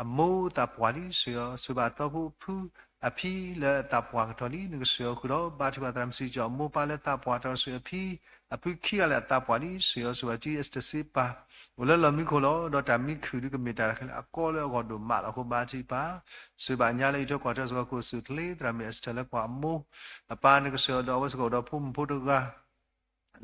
အမိၢ်သးပှၢ်လံ စ့ၢ်ကီး ဆိၣ်ဘၣ်သီဖိဖု အဖံလၢအသးပှၢ်ကတီၢ်လံ နကစၢ်အီၤ ဃုာ်ဒီးဘါထုကဖၣ်သရၣ်မုၣ်စံကၠီၣ် အမိၢ်ပၢ်လၢသးပှၢ်တၢ်အိၣ်ဆူၣ်အဖံ အဖုခံဂၤလၢအသးပှၢ်ဒ်ဆိၣ်ဂ့ၤအီၤ ဆိၣ်ဂ့ၤဘၣ်ထံအ့စတၢၤစ့ပၤ အိၣ်လၢလီၢ်မံခိၣ်လီၤ. ဒီးတၢ်မံခုၣ်ဒုးကမ့ၢ်တၢ်တခါလၢအကီလၢအဂီၢ်ဒိၣ်မးလီၤ. အဃိဘါထုကဖၣ် ဆိၣ်ဂ့ၤဘၣ်ညါလၢအံးထွဲကွၢ်ထွဲစ့ၢ်ကီးခိၣ်စူၢ်ချ့ သရၣ်မုၣ်အ့စတၢၤလၢပှၤအမိၢ်အပၢ် နကဆိၣ်ဂ့ၤအီၤဒီးအဝဲစ့ၢ်ကီးအိၣ်ဒီးဖိမုၣ်ဖိတဂၤ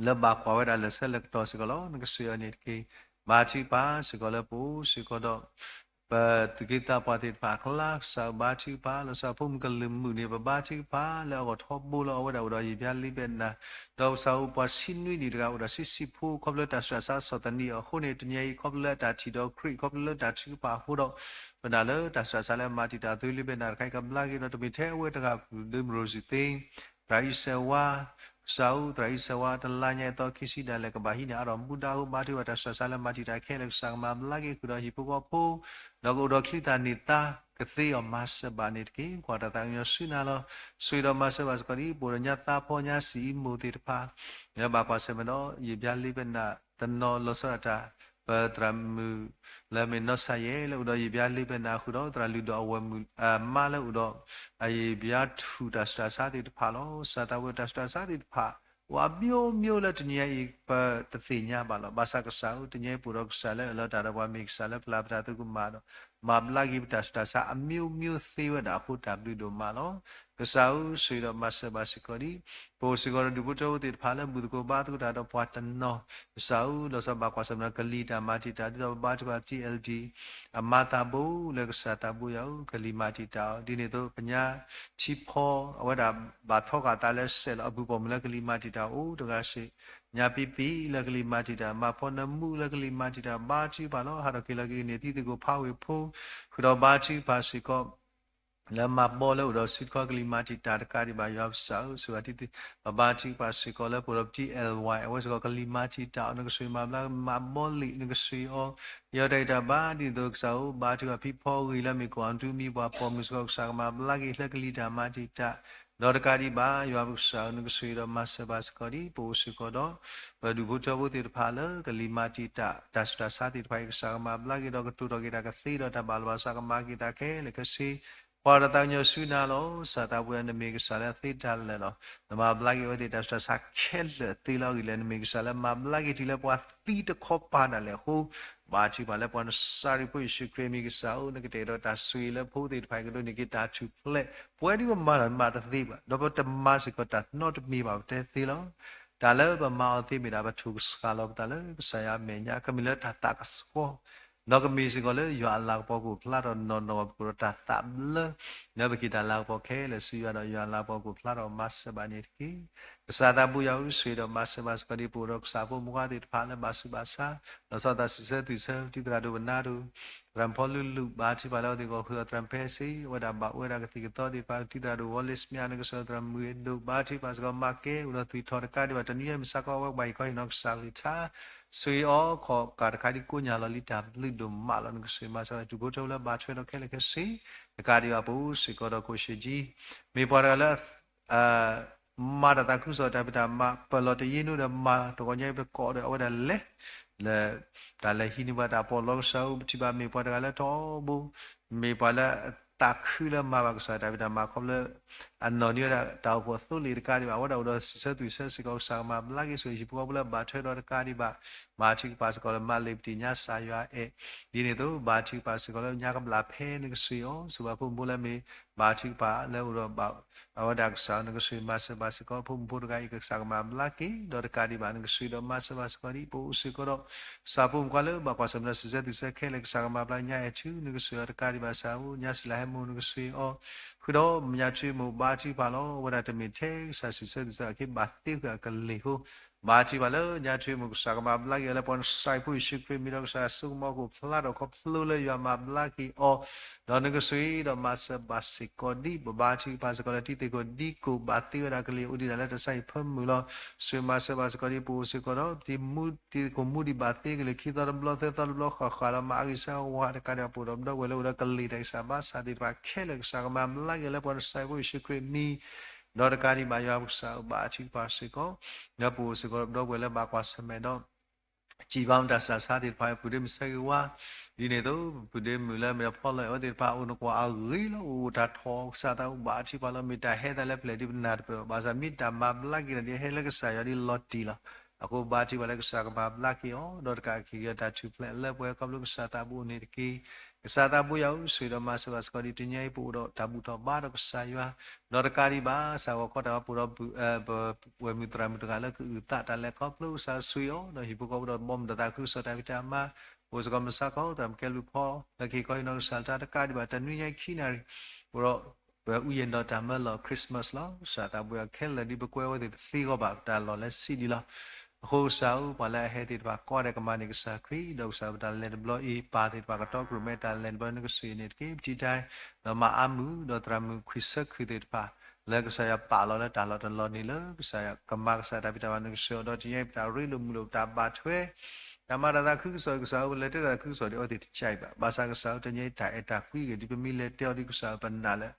လၢဘၣ်ကွၢ်ဝဲဒၣ်လၢာ်ဆၢလၢာ်ကတီၢ်စ့ၢ်ကီးလီၤ. နကဆိၣ်ဂ့ၤအီၤန့ၣ်တက့ၢ်. ဘါထုကဖၣ်စ့ၢ်ကီးလၢပအိၣ်စ့ၢ်ကီးဒီး ပသူၣ်က့သးပှၢ်သ့ၣ်တဖၣ်အကျါ ကစၢ်ဧၢဘါထုကဖၣ် လီၤဆီဒၣ်ဖိမုၣ်ကလုာ်မုၣ်န့ၣ် ပဘါထုကဖၣ်လၢအဂီၢ်ထီဘိလီၤ. အဝဲဒၣ်အိၣ်ဒီးယံာ်ဘျါလံဘဲနၤ ဒီးကစၢ်ဧၢပှၤဆံနွံနံၣ်တဂၤအိၣ်ဒီးဆံဆံဖိ ခီဖျိတၢ်ဆူးတၢ်ဆါဆီၣ်သနံးအီၤအဃိန့ၣ် တနံၤအံၤခီဖျိလၢအတၢ်ထံၣ်ဒီးခရံာ် ခီဖျိလၢတၢ်ထုကဖၣ်အဃိဒီး ပနာ်လၢတၢ်ဆူးတၢ်ဆါလၢအမၤတံာ်တာ်အီၤလံဘဲနၤတခါအံၤ ကဘျါက့ၤဒီးတမ့ၢ်ထဲအဝဲတဂၤ ပဒုးမုၢ်ရိၣ်စံးသ့ သရၣ်အံၤစဲးဝါ ကစၢ်ဧၢ သရၣ်အံၤစဲးဝါ တလါညါအံၤသီခံဆံဒၣ်လဲာ် ကဘၣ်ဟံးန့ၢ်အါထီၣ်မူဒါအဃိ ဘါထုကဖၣ်တၢ်ဆူးတၢ်ဆါလၢမၤတံာ်တာ်ခဲလၢာ် ကစၢ်ကမၤဘျါက့ၤဃုာ်ဒီးဟံၣ်ဖိဃီဖိ ဒီးကအိၣ်ဒီးချံသၣ်န့ၢ်သါကသ့အီၤ မၤစၢၤဘၣ်န့ၣ်တက့ၢ်. ကွၢ်တၢ်သးကညီၤဆူနၤလီၤ. ဆိၣ်ဂ့ၤဒီးမၤစၢၤဘၣ်စ့ၢ်ကီးဒ် ပအိၣ်ဒီးညါသးဖီညါစံၣ်အံၤမိၢ်သ့ၣ်တဖၣ် လၢဘၣ်ကွၢ်ဆၢၣ်မဲာ်ဒီး ယံာ်ဘျါလံဘဲနၤတနီၤ လီၤဆီဒၣ်တၢ် ပသရၣ်မုၣ်လၢအမ့ၢ်နီၢ်ဆါယဲၢ် လၢအိၣ်ဒီးယံာ်ဘျါလံဘဲနၤဃုာ်ဒီး သရၣ်လုၢ်ဒိၣ်အဝဲၢ်မုၣ်အမါလၢအိၣ်ဒီး အယံာ်ဘျါထူၣ်တၢ်ဆူးတၢ်ဆါသ့ၣ်တဖၣ်လီၤ. ကစၢ်သးဝဲတၢ်ဆူးတၢ်ဆါသ့ၣ်တဖၣ် အိၣ်အမျိုးမျိုးလၢတနံၤအံၤ ပတသ့ၣ်ညါဘၣ်လီၤ. ဘၣ်ဆၣ်ကစၢ်ဧၢ တနံၤအံၤပအိၣ်ဒီးကစၢ်လၢအၢၣ်လီၤတၢ်ဒီးပှၤ မ့ၢ်ကစၢ်လၢပျၢ်ပတၢ်သးကမၣ်ဒီး မၤဘျါက့ၤပတၢ်ဆူးတၢ်ဆါအမျိုးမျိုးသ့ဝဲဒၣ်အဃိ တၢ်ဘျုးဒိၣ်မးလီၤ. ကစၢ်ဧၢ ဆိၣ်ဂ့ၤဒီးမၤစၢၤဘၣ်စ့ၢ်ကီးဒ် ပအိၣ်စ့ၢ်ကီးဒီးဒူၣ်ဖိထၢဖိသ့ၣ်တဖၣ်လၢဘူၣ်သကိးဘါသကိးတၢ်ဒီးပှၤတနီၤ ကစၢ်ဧၢ လီၤဆီဘၣ်ကွၢ်ဆၢၣ်မဲာ်ဒီးကလံၤတၢ်မၤတံာ်တာ် ဒ်သိးပဘါထုကဖၣ် T L D အမၤသးဘိလၢကစၢ်သးဘိယွၤဧၢ ကလံၤမၤတံာ်တာ်အီၤ ဒ်န့ၣ်အသိး ပညါထံဖီ အဝဲဒၣ်ဘၣ်ထီဃာ်သးလၢစဲးလီၤ အဘူၣ်ပိာ်မုၣ်လၢကလံၤမၤတံာ်တာ်အိၣ်တဂၤစ့ၢ် ညါပံပံလၢကလံၤမၤတံာ်တာ် မၤဖီနၢမူလၢကလံၤမၤတံာ်တာ် ဘါထုကဖၣ်လီၤ. ဟးထီၣ်က့ၤလီၤက့ၤကန့ၢ်သံသကိးဖးဝ့ၢ်ဖိ ဃုာ်ဒီးဘါထုကဖၣ်စ့ၢ်ကီး လၢမၤဘီလၢအိၣ်ဒီးစုတခီကလံၤမၤတံာ်တာ်တကးဒံးဘၣ် ယွၤပကစၢ်ဧၢ ဆိၣ်ဂ့ၤဘၣ်ထံသ့ၣ် ပဘါထုကဖၣ်စ့ၢ်ကီးလၢပအိၣ်ဒီး T L Y အဝဲစ့ၢ်ကီးကလံၤမၤတံာ်တာ်အီၤ နကဆိၣ်ဂ့ၤမၤဘျါ မၤဘီလံာ် နကဆိၣ်ဂ့ၤအီၤ ယီၤတၢ်ဂံၢ်တၢ်ဘါ ဒ်သိးကစၢ်ဧၢ ဘါထုကဖၣ်ဖံဖီဂ့ၤလၢမ့ၢ်ကီၢ်အဒူမံၤပှၤပိာ်မုၣ်စ့ၢ်ကီး ကစၢ်ကမၤဘျါက့ၤလၢကလံၤတၢ်မၤတံာ်တာ် ဒီးတကးဒံးဘၣ် ယွၤပကစၢ်ဧၢ နကဆိၣ်ဂ့ၤဒီးမၤစၢၤဘၣ်စ့ၢ်ကီးဒ် ပအိၣ်စ့ၢ်ကီးဒီး ပဒူၣ်ဖိထၢဖိသ့ၣ်တဖၣ်လၢကလံၤမၤတံာ်တာ် တၢ်ဆူးတၢ်ဆါသ့ၣ်တဖၣ်အံၤ ကစၢ်ကမၤဘျါက့ၤဒီးကတိၤထီၣ်က့ၤတၢ်ကသ့ဒီးတၢ်ဘၣ်လီၤဘၣ်စးကမၤက့ၤသးခဲလၢာ်ခဲဆ့ ကွၢ်ဒီးသးကညီၤဆူနၤလီၤ. ကစၢ်သးပှၢ် နမ့ၢ်ကစၢ်လၢအသ့တၢ်လၢာ်လီၤ. နမၤဘျါက့ၤဝဲသ့ၣ်တၢ်ဆူးတၢ်ဆါခဲလၢာ်သ့လီၤ. ဂ့ၤလၢနမ့ၢ်ကစၢ်လၢမၤဘျါက့ၤတုၤလၢပှၤသံတခီပၤဒၣ်လဲာ်အဃိ ဘါထုကဖၣ်လၢပှၤနစၤရံဖိယ့ၣ်ၡူးခရံာ်အမံၤကစၢ်ဧၢ နကတဲာ်ကတီၤတၢ်ဆိၣ်ဂ့ၤလၢဖိသ့ၣ်တဖၣ် ကဒိးန့ၢ်က့ၤတၢ်ထူၣ်ဖျဲး ပဝဲဒ်ပမၤတၢ်မၤတသ့ဘၣ် ဒီးပတမၤစ့ၢ်ကီးတၢ်နီတမံၤဘၣ် ပတဲသ့လီၤ. တၢ်လၢပမၤအီၤသ့မ့ၢ်ဒၣ် ပထိၣ်ကဆှၣ်လီၤပသးလၢကစၢ်ယွၤအမဲာ်ညါ ကမ့ၢ်လၢတၢ်သးကဆှီ ဒီးကမ့ၢ်စ့ၢ်ကီးလၢယွၤအလၤကပီၤကအိၣ်ဖျါထီၣ်နီၢ်နီၢ် ပကအိၣ်ဒီးတၢ်သးဘျၢ လၢပက့ၤတၢ်လၤကပီၤခဲလၢာ်ဆူယွၤဒီး ယွၤအလၤကပီၤကအိၣ်ဖျါထီၣ်မၤစၢၤဘၣ်န့ၣ်တက့ၢ်. ကစၢ်သးဘိယွၤဧၢ ဆိၣ်ဂ့ၤဒီးမၤစၢၤဘၣ်စ့ၢ်ကီးဒ်ပအိၣ်ဒီးကစၢ်ဖိမုၣ်ခွါသ့ၣ်တဖၣ်လၢဘၣ်ဆူးဘၣ်ဆါ လီၤဆီသးစံးဆၢသွံၣ်ဆၢ တံၤသရၣ်ဒိၣ်ပနါဒိၣ် သရၣ်ဖီလူလူ ဘါထုကဖၣ်လၢအဝဲသ့ၣ်ကီၢ်ဃုာ်အီၤသရၣ်ဖဲစ့ၢ် အဝဲဒၣ်ဘၣ်အိၣ်ဝဲဒၣ်ကသံၣ်ကသီသ့ၣ်တဖၣ် တံၤသရၣ်ဒိၣ်ဝီလ့ၡမံ နကဆိၣ်ဂ့ၤသရၣ်မုၢ်ဂ့ၤဒိၣ် ဘါထုကဖၣ်စ့ၢ်ကီးမၤကဲ အိၣ်ဒီးသွံၣ်ထီၣ်တကးဒံးဘၣ် တနွံအံၤမုၢ်ဆါခီအဝဲကဘၣ်ဟ့ၣ်ခီဟ့ၣ်နီၤကစၢ်ကလုၢ်ကထါ ဆိၣ်ဂ့ၤအီၤခီၣ်ကၢ်တခါဒ်ကိးညါလီၤလံတၢ်ဘျုးဒိၣ်မးလီၤ. နကဆိၣ်ဂ့ၤမၤစၢၤဝဲဒူၣ်ဖိထၢဖိလၢဘၣ်ထွဲဒီးခဲလၢာ်ခဲဆ့ တကးဒံးဘၣ်ပအိၣ်စ့ၢ်ကီးဒီးကိၣ်ရှ့ၣ်ကၠံ မ့ၢ်ပှၤတဂၤလၢ မၤတၢ်သးခုကစီၣ်တၢ်ဖံးတၢ်မၤ ပလီၢ်တယ့ၢ်နုာ်ဒီးမၤတဂီၤညါအံၤပကိးဒီးအဝဲဒၣ်လဲၤ လၢ တၢ်လဲၤဟံးန့ၢ်ပှၤတၢ်ပီးလီၤကစၢ်ဧၢ ပထံၣ်ဘၣ်မ့ၢ်ပှၤတဂၤလၢထီဘိ မ့ၢ်ပှၤလၢသးခုလၢမၤဘၣ်ကစၢ်တၢ်ဖံးတၢ်မၤ ခီဖျိ အနီၢ်နံၤဝဲဒၣ်တၢ်အိၣ်ဖှိၣ်အသိလ့ၣ်တကးဒံးဘၣ် အဝဲဒၣ်အိၣ်ဒီးစံးဆၢသွံၣ်ဆၢစ့ၢ်ကီး ကစၢ်ကမၤဘျါက့ၤဆိၣ်ဂ့ၤဟံၣ်ဖိဃီဖိလၢဘၣ်ထွဲဒီးတကးဒံးဘၣ် ဘါထုကဖၣ်စ့ၢ်ကီးလၢမၤလ့ၤပသ့ၣ်ညါကစၢ်ယွၤအဲၣ် ဒ်န့ၣ်အသိး ဘါထုကဖၣ်စ့ၢ်ကီးလၢညါကဘျၣ်ဖဲနကဆိၣ်ဂ့ၤအီၤ ဆိၣ်ဘၣ်ဖိမုၣ်ဖိလၢမ့ၢ် ဘါထုကဖၣ်လၢအိၣ်ဒီးဘၣ် အဝဲဒၣ်ကစၢ်နကဆိၣ်ဂ့ၤမၤစၢၤဘၣ်စ့ၢ်ကီး ဖိမုၣ်ဖိတဂၤအံၤ ကစၢ်ကမၤဘျါက့ၤ ဒီးတကးဒံးဘၣ် နကဆိၣ်ဂ့ၤဒီးမၤစၢၤဘၣ်စ့ၢ်ကီးဒ်ပအိၣ်စ့ၢ်ကီးဒီး ကစၢ်ဖိမုၣ်ခွါလၢဘၣ်ကွၢ်ဆၢၣ်မဲာ်ဒီးစံးဆၢသွံၣ်ဆၢခဲလၢာ် ကစၢ်ကမၤဘျါညါအဲၣ်ထူ နကဆိၣ်ဂ့ၤအီၤတကးဒံးဘၣ် ကစၢ်ဧၢ ညါစံလၤဟဲမိၢ် နကဆိၣ်ဂ့ၤအီၤ ဃုာ်ဒီးညါထွ့မိၢ်ဘါထုကဖၣ်လီၤ. အဝဲဒၣ်တမ့ၢ်ထဲကစၢ်စံးဆၢသွံၣ်ဆၢအခံ ဘၣ်သ့ဃုာ်အကလ့ၢ်အဃိ ဘါထုကဖၣ်လၢညါထွ့မိၢ် ကစၢ်ကမၤဘျါက့ၤအီၤလၢပှၤနစၤရံဖိယ့ၣ်ၡူးခရံာ်အမံၤဒီး ကစၢ်ယွၤဆိကမိၣ်ကအိၣ်ဖျါထီၣ်ခီဖျိလၢယွၤမၤဘျါက့ၤအီၤ ဒီးနကဆိၣ်ဂ့ၤဒီးမၤစၢၤဘၣ်စ့ၢ်ကီးဒ် ပဘါထုကဖၣ်စ့ၢ်ကီးလၢတံၤသကိးဒံကိး ဘၣ်သ့ဝဲဒၣ်ကလ့ၢ်အိၣ်ဒံးဒၣ်လၢတၢ်ဆါဟံၣ်ဖၢမုၢ်လီၤ. ဆိၣ်ဂ့ၤမၤစၢၤဘၣ်စ့ၢ်ကီးဒ်ပအိၣ်စ့ၢ်ကီးဒီး တံၤမူ တံၤသကိးမူဒံးဘၣ်သ့ကလ့ၢ် ခံသီတဘျီသၢသီတဘျီဃၣ်ဃၣ်လီၤ မၤအါဂံၢ်စၢ်ဝါတကးဒံး ပအိၣ်ဒီးပဒီပုၢ်ဝဲၢ်လၢအိၣ်ဒီးကလ့ၢ်တၢ်ဂံၢ်စၢ်ဘါစၢ်သ့ၣ်တဖၣ်ခဲလၢာ် ကစၢ်ကမၤဘျါက့ၤလၢပှၤနစၤရံဖိယ့ၣ်ၡူးခရံာ်အမံၤ ဒီးတကးဒံးဘၣ်ယွၤပကစၢ်ဧၢ ဘါထုကဖၣ်စ့ၢ်ကီး ဒီးပအိၣ်စ့ၢ်ကီးဒီးပဒီပုၢ်ဝဲၢ်လၢဘၣ်ကွၢ်ဆၢၣ်မဲာ်ဒီး စံးဘၣ်မတၤစၢ်ဆါသ့ၣ်တဖၣ် ပုၢ်ဒ့မုၣ်ဆၢဂ့ၤဝါ ဒ်န့ၣ်အသိး ပုၢ်ဒ့မုၣ်လၢမ့ၢ်ဒီးဖီလီၤအဲၣ်ဝဲသ့ၣ်တဖၣ် အိၣ်နကွၢ်အဂ့ၤလီၤ အိၣ်တၢ်ထီၣ်ကစၢ်သးအိၣ်ဘၣ်ထုကဖၣ်လီၤ မ့ၢ်တၢ်ဟဲသးလၢပျဲၢ်ဒ်ပနၢ်တပၢၢ်ဘၣ်ဆၣ် မ့ၢ်တၢ်မၤဘျါက့ၤဒီးဒ်ဟဲလၢကစၢ်ယွၤဒ်လီၤတံၢ်လီၤ. အဃိဘါထုကဖၣ်လၢကစၢ်ကမၤဘျါက့ၤအီၤ ဒီးတကးက့ၤက့ၤအတၢ်ထူၣ်ဖျဲးလၢပှဲၤခီဖျိကစၢ်သးဘိန့ၣ်တက့ၢ်. ကစၢ်သးဘိယွၤဧၢ, ဆိၣ်ဂ့ၤဒီးမၤစၢၤဘၣ်စ့ၢ်ကီးဒ်တနံၤအံၤ ပအိၣ်ဒီးတၢ်ဘူၣ်ထီၣ်ဘါထီၣ်ကစၢ်ယွၤ, ဒီးတကးဒံးဘၣ် ကစၢ်ဂီၤခီတၢ်ဘၣ်ပူၤဒီး ပဝဲၢ်မုၣ်သရၣ်မုၣ်တဂၤလၢကအုၣ်သးတၢ်လဲၤခီဖျိကစၢ်ဆိၣ်ဂ့ၤအီၤ ဒီးဟံၣ်ဖိဃီဖိဒီးဘီမုၢ်ဒီးသးခုကစီၣ်တၢ်ဖံးတၢ်မၤ, အိၣ်စ့ၢ်ကီးမုၢ်ဆါခီ သရၣ်မုၣ်ကဲလူၤဖီ လၢကဟ့ၣ်ခီဟ့ၣ်နီၤကစၢ်တၢ်တကးဒံးဘၣ် တနွံညါခံနၣ်ရံၣ် အိၣ်ဒီး ပအူယဲၢ်ဒီးတၢ်မၢလီၤ Christmas လီၤ. ကစၢ်သးဘိယွၤခဲလၢာ်ဒ်ပကွဲဝဲသ့ၣ်တသ့ဂီၢ်ဘၣ် ပတၢ်လီၢ်လၢစံးဒ်လီၤ. အဃိကစၢ်ဧၢ, ပှၤလၢအဟဲသ့ၣ်တဖၣ်ကိးဂၤဒဲးကမၤန့ၢ်ကစၢ်ခရံာ်, ဒီးကစၢ်ပတၢ်လဲၤတဘျီအံၤ ပၢ်သ့ၣ်တဖၣ်ကတီကြိၣ်မဲတၢ်လဲၤတဘျီန့ၣ်ကစၢ်အံၤန့ၣ်တက့ၢ်. ပထံၣ်တၢ် ဒီးမၤအါမုၢ် ဒီးသရၣ်မုၣ်ခွံဆၢခုၣ်သ့ၣ်တဖၣ် လၢကစၢ်ယွၤပာ်လီၤလၢတၢ်လီၢ်တလီၢ်န့ၣ်လၢ ကစၢ်ယွၤကမၤကစၢ်တၢ်ဖံးတၢ်မၤန့ၣ်ကစၢ်အီၤ ဒီးတနံၤအံၤပတၢ်ရ့လိာ်မုာ်လိာ် ပတၢ်ဘၣ်ထွဲ တၢ်မၤတၢ်သးခုကစီၣ် ကစၢ်ဧၢ ပလဲၤတဲတၢ်သးခုကစီၣ်ဒ်အဝဲသ့ၣ်တကးအံၤဘၣ်. ဘၣ်ဆၣ်ကစၢ်ဧၢ တနံၤအံၤတၢ်အဲၣ်တၢ်ကွံဂ့ၤ ဒ်ပမ့ၢ်လဲၤတဲအီၤဒ်ကစၢ်ဧၢ ပနာ်လၢ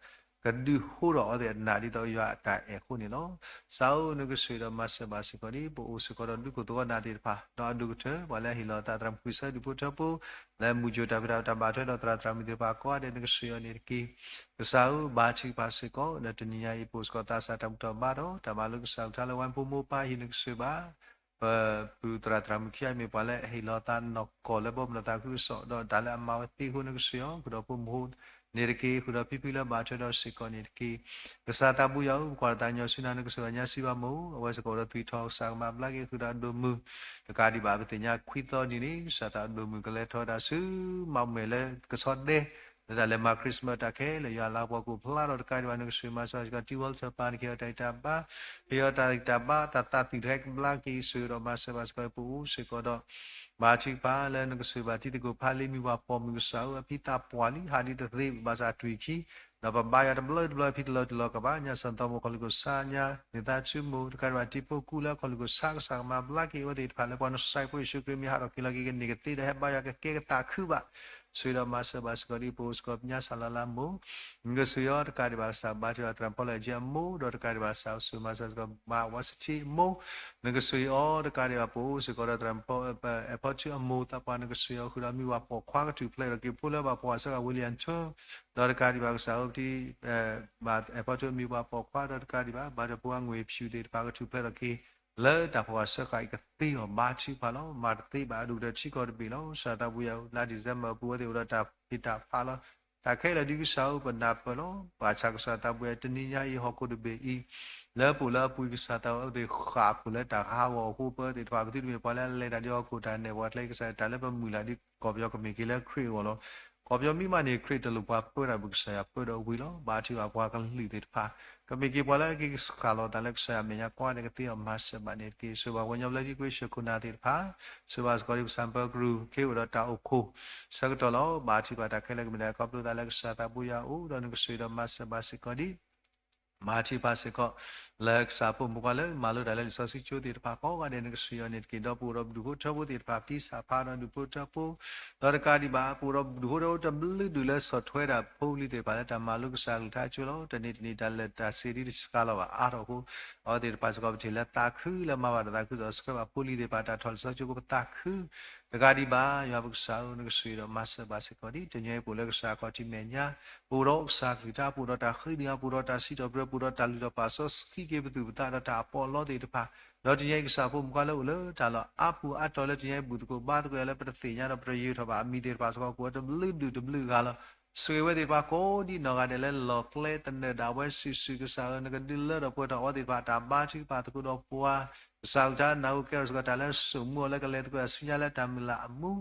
ကဒုးဟိထီၣ်အဝဲသ့ၣ်အနၢ်ဒ်သိးယွၤအတၢ်အဲၣ်အဃိန့ၣ်လီၤ. ကစၢ်ဧၢ နကဆိၣ်ဂ့ၤဒီးမၤစၢၤဘၣ်စ့ၢ်ကီးဒ် ပအိၣ်စ့ၢ်ကီးဒီးဒူခိၣ်သဝီနၢ်သ့ၣ်တဖၣ် ဒီးအဒိၣ်ကတၢၢ် ပှၤလၢအဟ့ၣ်လီၤသး သရၣ်မုၣ်ခွံဆၢဒူၣ်ဖိထၢဖိ လၢမုၢ်ကၠိၣ်တၢ်ဖံးတၢ်မၤတၢ်ဘၣ်ထွဲဒီးသရၣ်သရၣ်မုၣ်သ့ၣ်တဖၣ်ကိးဂၤဒဲးန့ၣ်ကစၢ်အံၤအီၤန့ၣ်တက့ၢ်. ကစၢ်ဧၢ ဘါထုကဖၣ်စ့ၢ်ကီး လၢတနံၤညါအံၤ ပအိၣ်စ့ၢ်ကီးသးစၢ်တၢ်ဘူၣ်ထီၣ်ဘါထီၣ် တၢ်မၤလိကစၢ်အကလုၢ်ကထါလၢဝဲဖိမိၢ်ပၢ်အဟံၣ်န့ၣ်ကစၢ်ဘၣ် ပပုၢ်သရၣ်သရၣ်မုၣ်ခံဂၤမ့ၢ်ပှၤလၢအဟ့ၣ်လီၤသးနီၢ်ကီၢ်လၢဘီမုၢ်ဒီးသးခုကစီၣ် ဒီးတၢ်လၢအမၤဝဲသ့အဃိန့ၣ်ကစၢ်အံၤအီၤ ဃုာ်ဒီးဖိမုၣ်ဖိန့ၣ်တက့ၢ်. ဃုာ်ဒီးဖံဖုလၢဘၣ်ထွဲဒီးစ့ၢ်ကီးန့ၣ်တက့ၢ်. ကစၢ်သးဘိယွၤဧၢ ပကွၢ်တၢ်သးကညီၤဆူနၤန့ၣ်ကစၢ်ဘၣ် ညါစံးဘၣ်မိၢ် အဝဲစ့ၢ်ကီးအိၣ်ဒီးသွံၣ်ထီၣ်ကစၢ်ကမၤဘျါက့ၤဃုာ်ဒီးအဒိၣ်မုၢ် တကးဒံးဘၣ် ပသ့ၣ်ညါခွံသီနံၤန့ၣ် ကစၢ်သးအဒိၣ်မုၢ်ကလဲၤထီၣ်ဝဲဒၣ်ဆူ မၤမဲာ်လၢကဆီဒဲ လၢတၢ်လဲၤမၤ Christmas တၢ်ခဲလၢာ် ယွၤလၤကပီၤကအိၣ်ဖျါထီၣ်တကးဒံးဘၣ် နကဆိၣ်ဂ့ၤမၤစၢၤစ့ၢ်ကီး T World Japan န့ၣ် ကဟ့ၣ်အီၤတၢ်ဂံၢ်တၢ်ဘါ ဟ့ၣ်အီၤတၢ်ဂံၢ်တၢ်ဘါ တၢ်သးသွံၣ်တခါကဘျါက့ၤ ဆိၣ်ဂ့ၤဒီးမၤစၢၤဘၣ်စ့ၢ်ကီး ပအိၣ်စ့ၢ်ကီးဒီး ဘါထုကဖၣ်လၢနကဆိၣ်ဂ့ၤဘၣ်တံၤသကိး ဖးလံမုၢ်ပှၢ်ပိာ်မုၣ်ကစၢ်ဧၢ အဖံသးပှၢ်လံ ဟးဒ်တသ့ဘၣ်ဆၣ်အသွံၣ်ခံ ဒီးပဘါယွၤတဘျီတဘျီ ဖံတလီၤတလီၤကဘၣ် ညၣ်စီၣ်သီမိၢ်ခီၣ်လူၢ်ခိၣ်ဆါညါ မ့ၢ်သးဆူမိၢ် တကးဒံးဘၣ် တံၤဖိကူလၢခီၣ်လူၢ်ခိၣ်ဆါ ကစၢ်ကမၤဘျါက့ၤအဝဲသ့ၣ်တဖၣ်လၢပှၤနစဲးဖိယ့ၣ်ၡူးခရံာ်မ့ၢ်ဟးထီၣ်က့ၤလီၤက့ၤကန့ၢ်ကသ့ဒီးဟဲဘါယွၤကကဲကသးခုဘၣ် ဆိၣ်ဂ့ၤဒီးမၤစၢၤဘၣ်စ့ၢ်ကီးဒ်ပအိၣ်စ့ၢ်ကီး ပညါစၢ်လါလါမိၢ် နကဆိၣ်ဂ့ၤအီၤတကးဒံးဘၣ် ကစၢ်ဘါထုကဖၣ်သရၣ်ဖီလၢအကၠံအမိၢ် ဒီးတကးဒံးဘၣ် ကစၢ်ဆိၣ်ဂ့ၤမၤစၢၤစ့ၢ်ကီး မၤဝါစထံအမိၢ် နကဆိၣ်ဂ့ၤအီၤတကးဒံးဘၣ် ပအိၣ်စ့ၢ်ကီးဒီးသရၣ်ဖီ အဲၣ်ဖီထူအမိၢ်သးပှၢ် နကဆိၣ်ဂ့ၤအီၤ ဃုာ်ဒီးမံၤဝၤပိာ်ခွါကထူၣ်ဖျဲးထီၣ်က့ၤဖိလၢဘၣ်ဖှီၣ်ဆၢဃာ် ဝ့လံၣ်ယၣ်ထၢ ဒီးတကးဒံးဘၣ် ကစၢ်ဧၢ ပထံၣ် ဘၣ်အဲၣ်ဖီထူအမံၤဝၤပိာ်ခွါ ဒီးတကးဒံးဘၣ် ဘၣ်ထွဲဖိအငွေ့ဖြူသ့ၣ်တဖၣ်ကထူၣ်ဖျဲးထီၣ်က့ၤ လၢတၢ်ဖှီၣ်ဆၢဃာ်အံၤကသ့အီၤ ဘါထုကဖၣ်လီၤ. မၤတသ့ဘၣ်အဒိၣ်ကတၢၢ်ထံကီၢ်တဘ့ၣ်လီၤ. ကစၢ်သးဘိယွၤဧၢ လါ December အပူၤဝဲသ့ၣ်အိၣ်ဒီးတၢ်ဖံးတၢ်ဖးလီၤ. တၢ်ခဲလၢာ်ဒ်ကစၢ်ဧၢ ပနၢ်ပၢၢ်လီၤ. ဘၣ်ဆၣ်ကစၢ်သးဘိယွၤ တနံၤညါအံၤဟီၣ်ခိၣ်တဘ့ၣ်အံၤ လၢပအိၣ်လၢအပူၤ ကစၢ်သးဘိယွၤသ့ၣ်ဃၣ်ခိၣ်လၢတၢ်ဟးဂီၤအဃိ ပဝဲသ့ၣ်တဖၣ် ပသုတမ့ၢ်ပှၤလၢအလဲၤတၢ်ဒ်ဟီၣ်ခိၣ်တၢ်နဲၣ် ပှၤကျဲကစၢ်တၢ်လၢပမုၢ်လၢ်ဒ် ကီၢ်ပယီၤကမ့ၢ်က့ၤလၢခရံာ်အဂီၢ်လီၤ. ကီၢ်ပယီၤမ့ၢ်မးန့ၣ် ခရံာ်တလိၣ်ပှၤပၢတၢ်ဘၣ် ကစၢ်ယွၤပၢဒီးဝံၤလီၤ. ဘါထုကဖၣ်ပှၤကလုာ်သ့ၣ်တဖၣ် ကမ့ၢ်က့ၤပှၤလၢအက့ၤကစၢ်လီၤသးလၢကစၢ်ယွၤမဲာ်ညါ ကိးဂၤဒဲးကသ့အီၤ မၤစၢၤဘၣ်န့ၣ်တက့ၢ်. ဆိၣ်ဂ့ၤဘၣ်ပှၤကညီဘျၢထံခဝ့ၡၢၣ်ခိၣ်နၢ်သ့ၣ်တဖၣ် ဆိၣ်ဂ့ၤဘၣ်စ့ၢ်ကီးဒ်ပစံးပၢကရူၢ် ကဟ့ၣ်အိၣ်ဒီးတၢ်အိၣ်ဖှိၣ်ဆၢကတီၢ်လီၤ. ဘါထုကဖၣ်တၢ်ခဲလၢာ်ကမ့ၢ်ဒၣ်ခီဖျိသးလၢကစၢ်သးဘိယွၤအအိၣ် ဒီးနကဆိၣ်ဂ့ၤဒီးမၤစၢၤဘၣ်စ့ၢ်ကီးဒ် ဘါထုကဖၣ်စ့ၢ်ကီး လၢကစၢ်ဖိမုၣ်ဖိခွါလၢမၤလိတၢ်လၢလံာ်စီဆှံကၠိသ့ၣ်တဖၣ်ကိးဂၤဒဲး နကဆိၣ်ဂ့ၤအီၤန့ၣ်တက့ၢ်. ဒီးပအိၣ်ဒီးပဒူၣ်ဖိထၢဖိသ့ၣ်တဖၣ် ပတံၢ်စၢ်ဖးဒီးဒူၣ်ဖိထၢဖိ ဒီးတကးဒံးဘၣ် ပအိၣ်ဒီးပဒူၣ်ဖိထၢဖိတဘျုးဒူၣ်လၢဆီၣ်ထွဲဒၣ်ဖိလံၤသ့ၣ်တဖၣ်လၢတၢ်မၤလိကစၢ်အကလုၢ်ကထါကၠိလီၤ. တနံၤတနံၤတၢ်လၢာ်တၢ်ဆ့ဒ်တဆှးလီၤဘၣ်အါထီၣ်အဃိ အဝဲသ့ၣ်တဖၣ်စ့ၢ်ကီး ပထံၣ်လၢသးခုလၢမၤဘၣ်တၢ်သးခုကစီၣ် ဆှၢဘၣ်ဖိလံၤသ့ၣ်တဖၣ်တၢ်ထီၣ်လံာ်စီဆှံကၠိ ပသးခု တကးဒံးဘၣ် ယွၤပကစၢ်ဧၢ နကဆိၣ်ဂ့ၤဒီးမၤစၢၤဘၣ်စ့ၢ်ကီးဒ် တနံၤအံၤပအိၣ်လၢကစၢ်အခီၣ်ထံးမဲာ်ညါ ပအိၣ်ဒီးကစၢ်ကလုၢ်ကထါ ပအိၣ်ဒီးတၢ်ဃ့ကညး ပအိၣ်ဒီးတၢ်စံးထီၣ်ပတြၢၤ ပအိၣ်ဒီးတၢ်လုၢ်ထီၣ်ပာ်စီဆှံက့ၤပသူၣ်ပသးဒီးတၢ်အပီးအလီသ့ၣ်တဖၣ် ဒီးတနံၤအံၤကစၢ်ဖိမုၣ်ဖိခွါလၢအိၣ်လၢတၢ်လီၢ်အါပူၤအါတီၤလၢတနံၤအံၤဘူၣ်သကိးဘါသကိးယၤလၢပတသ့ၣ်ညါဒီးပတယၢၤထီၣ်ဘၣ်အမံၤသ့ၣ်တဖၣ်စ့ၢ်ကီး ကိးဝဲတဘျုးဒူၣ်တဘျုးဂၤလီၤ. ဆိၣ်ဂ့ၤဝဲသ့ၣ်တဖၣ်ကိးဒ်နီၢ်ဂၤဒဲးလၢလီၢ်ကျဲသနၢၣ်ဒၣ်ဝဲစုာ်စုာ် ကစၢ်ဧၢ နကဒုးလၢထီၣ်ပှဲၤထီၣ်အဝဲသ့ၣ်တဖၣ်တၢ်ဘါထုကဖၣ်သကိးဒီးပှၤ ကစၢ်အကလုၢ်ကထါနၢ်ဟူကဲထီၣ်စ့ၢ်ကီးတၢ်လၢစိာ်မူအီၤလၢကလဲၤသကိးတၢ်ဆူညါလၢတၢ်မုၢ်လၢ်အမူ